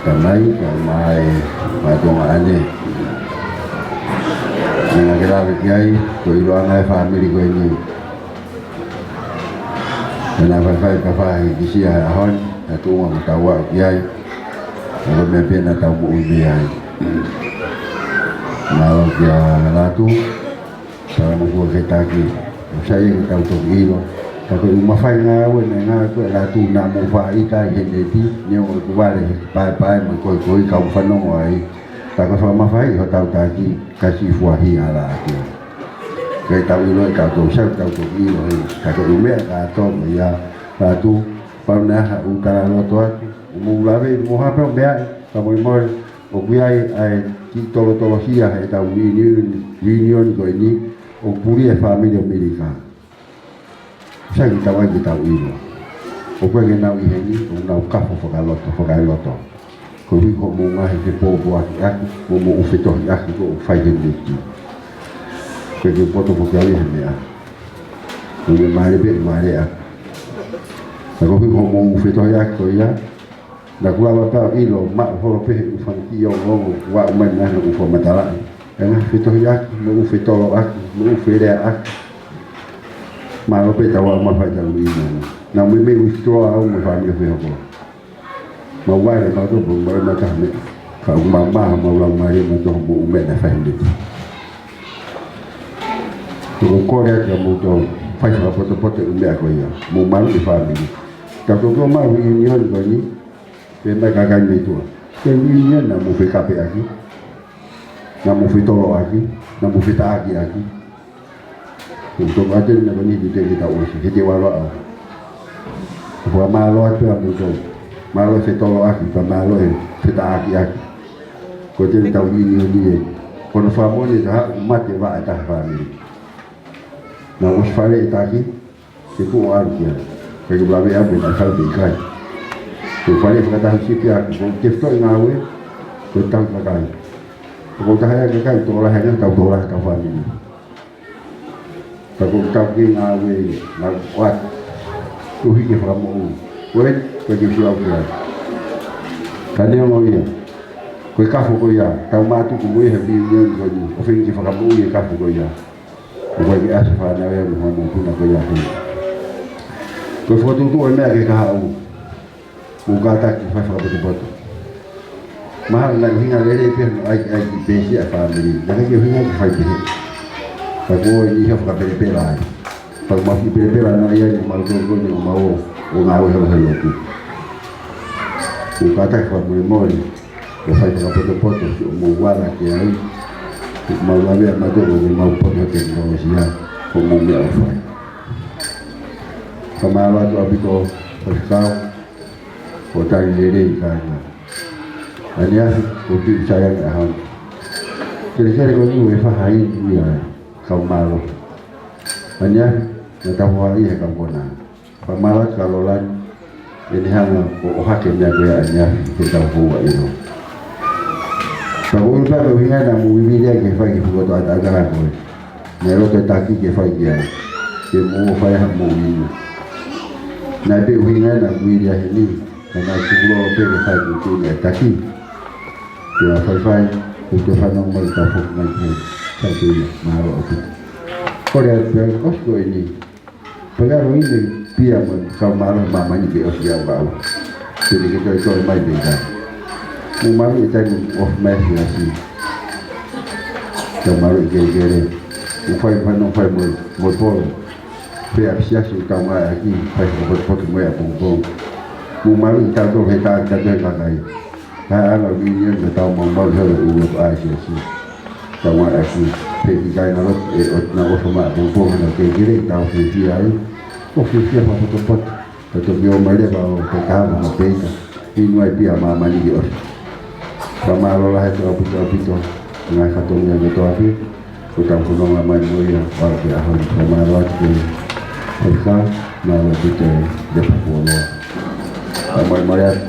tamai, tamai, mātuʻa ʻaneafi. Meʻa ke lave ki ai, ko e ʻiloʻanga e fāmili ko eni. Pea naʻa faifai ka fai kisia he ʻaho ni, ʻa e tuʻunga ʻoku tau aʻu ki ai. ʻA e meʻa pē naʻa tau moʻui mei ai. Mālō kia Latu, tala mo kua ke taki, ʻoku sai ke tau toki ʻilo. Ka ko e ʻū mafai ngāue naʻe ngāue ko ē ʻa Latu naʻa mou faʻa ʻita ai he neti, neongo ʻeku vale he paepae mo e koikoi kau fanongo ai. Ka ko e fakamafaiʻi hotau taki, ka siʻi fuahi ʻa Latu. Ke tau ʻilo ʻe kitautolu, sai ke tau toki ʻilo he, ka ko e ʻū meʻa kātoa ko ia, Latu, pau naʻa ha ʻū talaloto atu, ʻo mou lave, mo ha pē ʻū meʻa, ka molemole, ʻoku ʻi ai ʻa e kiʻi tolotolo hia he ʻetau ʻiunioni, ʻiunioni ko eni, ʻoku puli e fāmili ʻo Milika. Sai ke tau ʻai ke tau ʻilo. ʻOku ʻikai ke nau ʻi heni, ʻoku nau kafo fakaloto, fakaeloto. Koeʻuhi ko hoʻomou ngaahi fepōpoaki ʻaki, mo hoʻomou fetohiʻaki ko ē ʻoku fai he meʻa. Ko e poto foki au ia he meʻa. Ko e mālie pē, mālie ʻaki. Ka koeʻuhi ko hoʻomou fetohiʻaki ko ia, naʻa ku lava pē au ʻo ʻilo, maʻu holo pē he ʻū fanga kiʻi ongoongo kuo aʻu mai naʻa nau fakamatalaʻi. ʻA e ngaahi fetohiʻaki, mo e ʻū fetoloʻaki, mo e ʻū feleaʻaki. Mālō pē ʻetau aʻu mai fai ʻetau ʻi nana. Naʻa ku meimei withdraw au mo e fāmili ʻo fehoko. Mau vale, mau topo, mau mata me. Ka ʻoku mau maha, mau lau mai, mau topo, mo e ʻū meʻa naʻe fai he meʻa. ʻOku ou kole atu kiate kimoutolu, fai fakapotopoto e ʻū meʻa ko ia. Mou malu e fāmili. Ka ko e ʻū mau reunion ko eni, pea mai kakai mei tuʻa. Ko e reunion naʻa mou fekapeʻaki, naʻa mou fetoloʻaki, naʻa mou fetaʻakiʻaki. Ko e toko atu eni ko eni te ke tau ʻosi, he te walo au. Ko e fakamālō atu ʻa moutolu. Mālō e fetoloʻaki, pea mālō e fetaʻakiʻaki. Ko e te tau reunion ē. Ko hono fakamoʻoni ʻe taha, mate vaʻe taha fāmili. Naʻa ʻosi fale e taki, ke kuo ʻalu ki ai. Kae ke lave au pē naʻe fale pe ʻikai. Ko e fale fakataha sipi ʻaku, ko e ke fito e ngāue, ko e tau kakai. Ko e tau taha e kakai, tō lahi ange, tau tō lahi, tau fāmili. Ka ko e tau ke ngāue, ngāue ʻoatu. Tuhi ke fakamoʻui. Ko e, ko e ke fiu au ki ai. Ka neongo ia. Ko e kafo ko ia, tau mātuku mo ia he reunion ko eni. ʻOku feinga ke fakamoʻui e kafo ko ia. ʻOku ʻikai ke ʻasi fānau ia mo hono puna ko ia he. Ko e fokotuʻutuʻu e meʻa ke kahaʻu. Mou kātaki fai fakapotopoto. Mahalo naʻe ʻuhinga lelei pē hono ʻai, ʻai ki pēsi ʻa e fāmili. Naʻe ʻikai ke ʻuhinga ke fai pehē. Ka ko e ʻi he fakapelepela ai. Pea mau fakapelepela naʻe ʻi ai ʻemau tokoni ʻo mau ō, ʻo ngāue holo he lotu. Mou kātaki fakamolemole. ʻO fai fakapotopoto, siʻomou vala ki ai. Mau lavea mautolu, ʻo mau poto he tekinolosia, ko hoʻomou meʻa ʻoku fai. Fakamālō atu ʻaupito, Faifekau, ʻo tali lelei kāinga. ʻAneafi, ko e piu sai ange ʻaho ni. Kelekele ko eni ʻoku fai ha inu ia ai, kau mālō. ʻAneafi, naʻa tau hoa ia he kau konā. Fakamālō atu kia Lolani, ʻene hanga ʻo, ʻo ʻohake e meʻa ko ia ʻaneafi ke tau houa ʻilo. Ka ko e ʻuhinga pē ʻuhinga naʻa mou vivili ai ke fai ke fukoto ata ata la ko e. Naʻe loto e taki ke fai ki ai. Ke mou ō fai ha mou inu. Naʻe pē ʻuhinga naʻa ku vivili ai heni. Ka naʻa ku tukulolo pē ke fai kuku ni e taki. Ke a fai fai, ʻoku te fanongo mai ka foki mai ke. Sai pē ia, mālō atu. Kole atu pē, ʻosi ko eni. Pea ʻalu ʻo inu pia mo e kau mālō he māmani ke ʻosi au au. Pea ke toe toe mai pē ka. Mou mālō e taimi ʻoku ofi mai he ʻasi. Kau mālō e kelekele. Mou fai fai no fai mo, mo polo. Pea ʻapisiasi ʻoku tau ngāueʻaki, fai fakapotopoto mo e ʻapongipongi. Mou mālō e tautolu he tā, tautolu he kakai. Ka ʻalu ʻo inu ʻo tau maumau holo ʻi loto ʻa e siasi. Tau ngāueʻaki, pea ki kāinga lotu, ʻe, ʻo, naʻa ʻofa mai ʻapongipongi, naʻa ke kere, tau fiefia ai. ʻOku fiefia fakapotopoto. Ka toki ō mai leva ʻo te kaha mo peita. Inu ai pia māmani ke ʻosi. Fakamālō lahi atu ʻaupito ʻaupito. Ngaahi fatongia kotoa pē. Ko tau fononga mai mo ia, ʻalu ki he ʻaho ni, fakamālō atu ki he Faifekau, mālō ʻaupito e lepa kuo loa. Ka mai mai atu,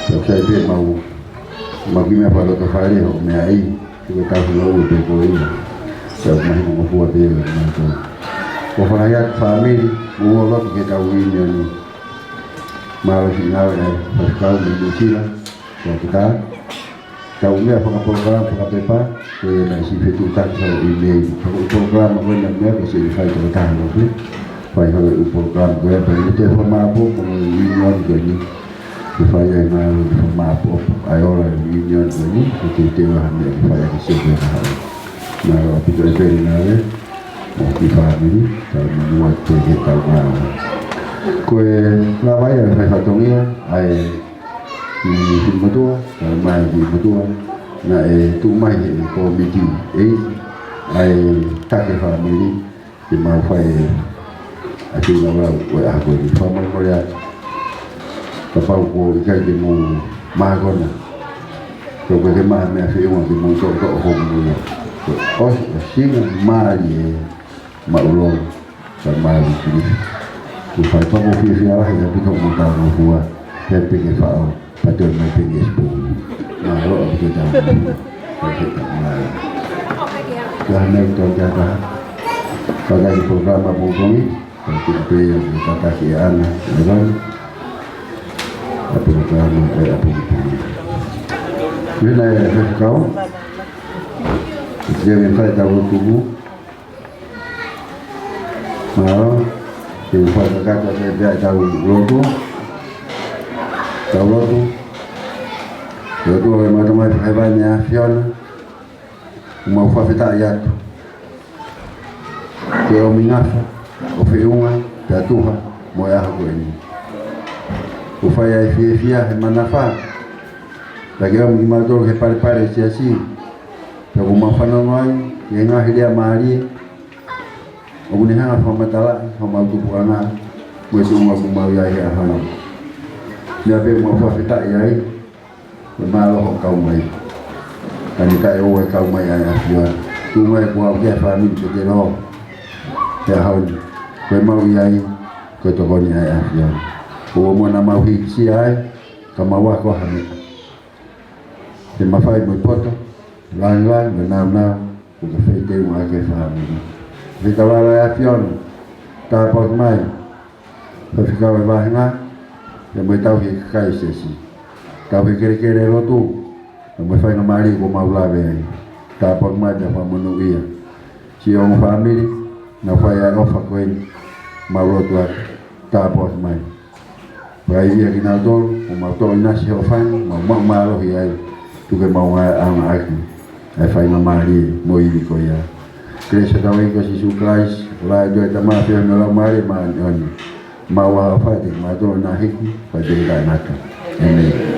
tau sai pē mau, mau kiʻi meʻa fakaloto fale ʻo meʻa ai, ko e tau hilo ʻo pē ko ia. Tau mahino ngofua pē ia, mālō. Ko e fānau atu fāmili, mou ō lotu ki heʻetau reunion ni. Mālō siʻi ngāue ʻa e Faifekau mei Nuʻu Sila, ko e kita. Tau meʻa fakapolokalama fakapepa, ko e naʻe siʻi fetuʻutaki holo ʻi mei. Fakapolokalama ko e naʻe meʻa ko e siʻi fai toko taha lotu. Fai holo e ʻū polokalama ko e pea mei te fakamāʻopoʻopo mo e reunion ko eni. Ke fai ai ngā ʻū fakamāʻopoʻopo. ʻA e ola e reunion ko eni. Ko e teuteu ha meʻa ke fai ʻaki siʻi ko e kahaʻu. Mālō ʻaupito e peli nā le. Mo ki fāmili, tau manatu atu ki he tau ngāue. Ko e lava ia e fai fatongia, ʻa e ki Finemotuʻa, kae ʻumaʻā ki Motuʻa, naʻe tuʻu mai he kōmiti ʻe ʻi ai e taki fāmili, ke mau fai ʻa e kei lau lau ʻo e ʻaho ko eni. Fakamolemole atu. Kapau ko e ʻikai ke mou mākona. Ko e ke maʻa meʻa feʻunga ke mou toʻotoʻo hoku mui. Ko e ʻosi, ʻosi ʻuhinga mālie. Mālō, ka mālō Kilifi. Ko e fai pako fiefia lahi ʻaupito mo e talangofua, pea pehē ki he faʻo, pea toe mai pē ki he sipou. Mālō ʻaupito e talangofua. Pea pehē ki he talangofua. Ka hangē ko e taha. Kātaki polokalama pongipongi, ka tuku pē ia ke kātaki ʻe ʻAna, ʻe Lani. ʻA e polokalama ʻo e pongipongi. Mena e faifekau. Ke fai ʻetau lotu. Mālō, ke u fakakakato atu pē ʻetau lotu. Tau lotu. Lotu ʻa e Tamai Fakahēvani ʻa e ʻAfiona. ʻOku mau fakafetaʻi atu. Ke ʻomi ngafa, ʻo feʻunga, pea tuha, mo e ʻaho ko eni. ʻOku fai ai e fiefia he manava. Pea ke ʻomi kimautolu ki he palepale ʻo e siasi. Pea ʻoku mau fanongo ai, ki he ngaahi lea mālie. ʻOku ne hanga ʻo fakamatalaʻi homau tupuʻanga, mo e tuʻunga ʻoku mau ʻi ai he ʻaho ni. Meʻa pē ʻoku mau fakafetaʻi ai, ko e mālohi hoʻo kau mai. Ka ne taʻeʻoua e kau mai ʻa e ʻAfiona. Tuʻu mai kuo aʻu ki he fāmili Petelō he ʻaho ni. Ko ʻemau ʻi ai, ko e tokoni ʻa e ʻAfiona. Ko e ʻuhinga naʻa mau hīkisia ai, ka mau ako ha meʻa. Ke mafai mo e poto, langilangi mo e nāunau, ʻoku ke fai teunga ki he fāmili. Fai tau ʻalu ʻa e ʻAfiona, tāpuaki mai, faifekau ʻo e vāhenga, pea mo e tauhi ʻa e kakai ʻo e siasi. Tauhi e kelekele lotu, pea mo e faingamālie ʻoku mau lave ai. Tāpuaki mai pea fakamonūʻia. Siʻi ongo fāmili, naʻa nau fai ʻa e ʻofa ko eni, mau lotu atu, tāpuaki mai. Pea ʻi ai kinautolu, ʻoku mau toʻo ʻinasi hoʻo fanga, mau maʻu mālohi ai, tuku ke mau ngāueʻaki ʻa e faingamālie mo e ivi ko ia. Kelesi ʻa hotau ʻEiki ko Sīsū Kalaisi, ʻofa ʻa e ʻOtua ko e Tamai, feohi mo e Laumālie Māʻoniʻoni, ʻofa ke ʻiate kimautolu ʻo hiki, pea ʻiate kitautolu ʻo taʻengata. ʻĒmeni.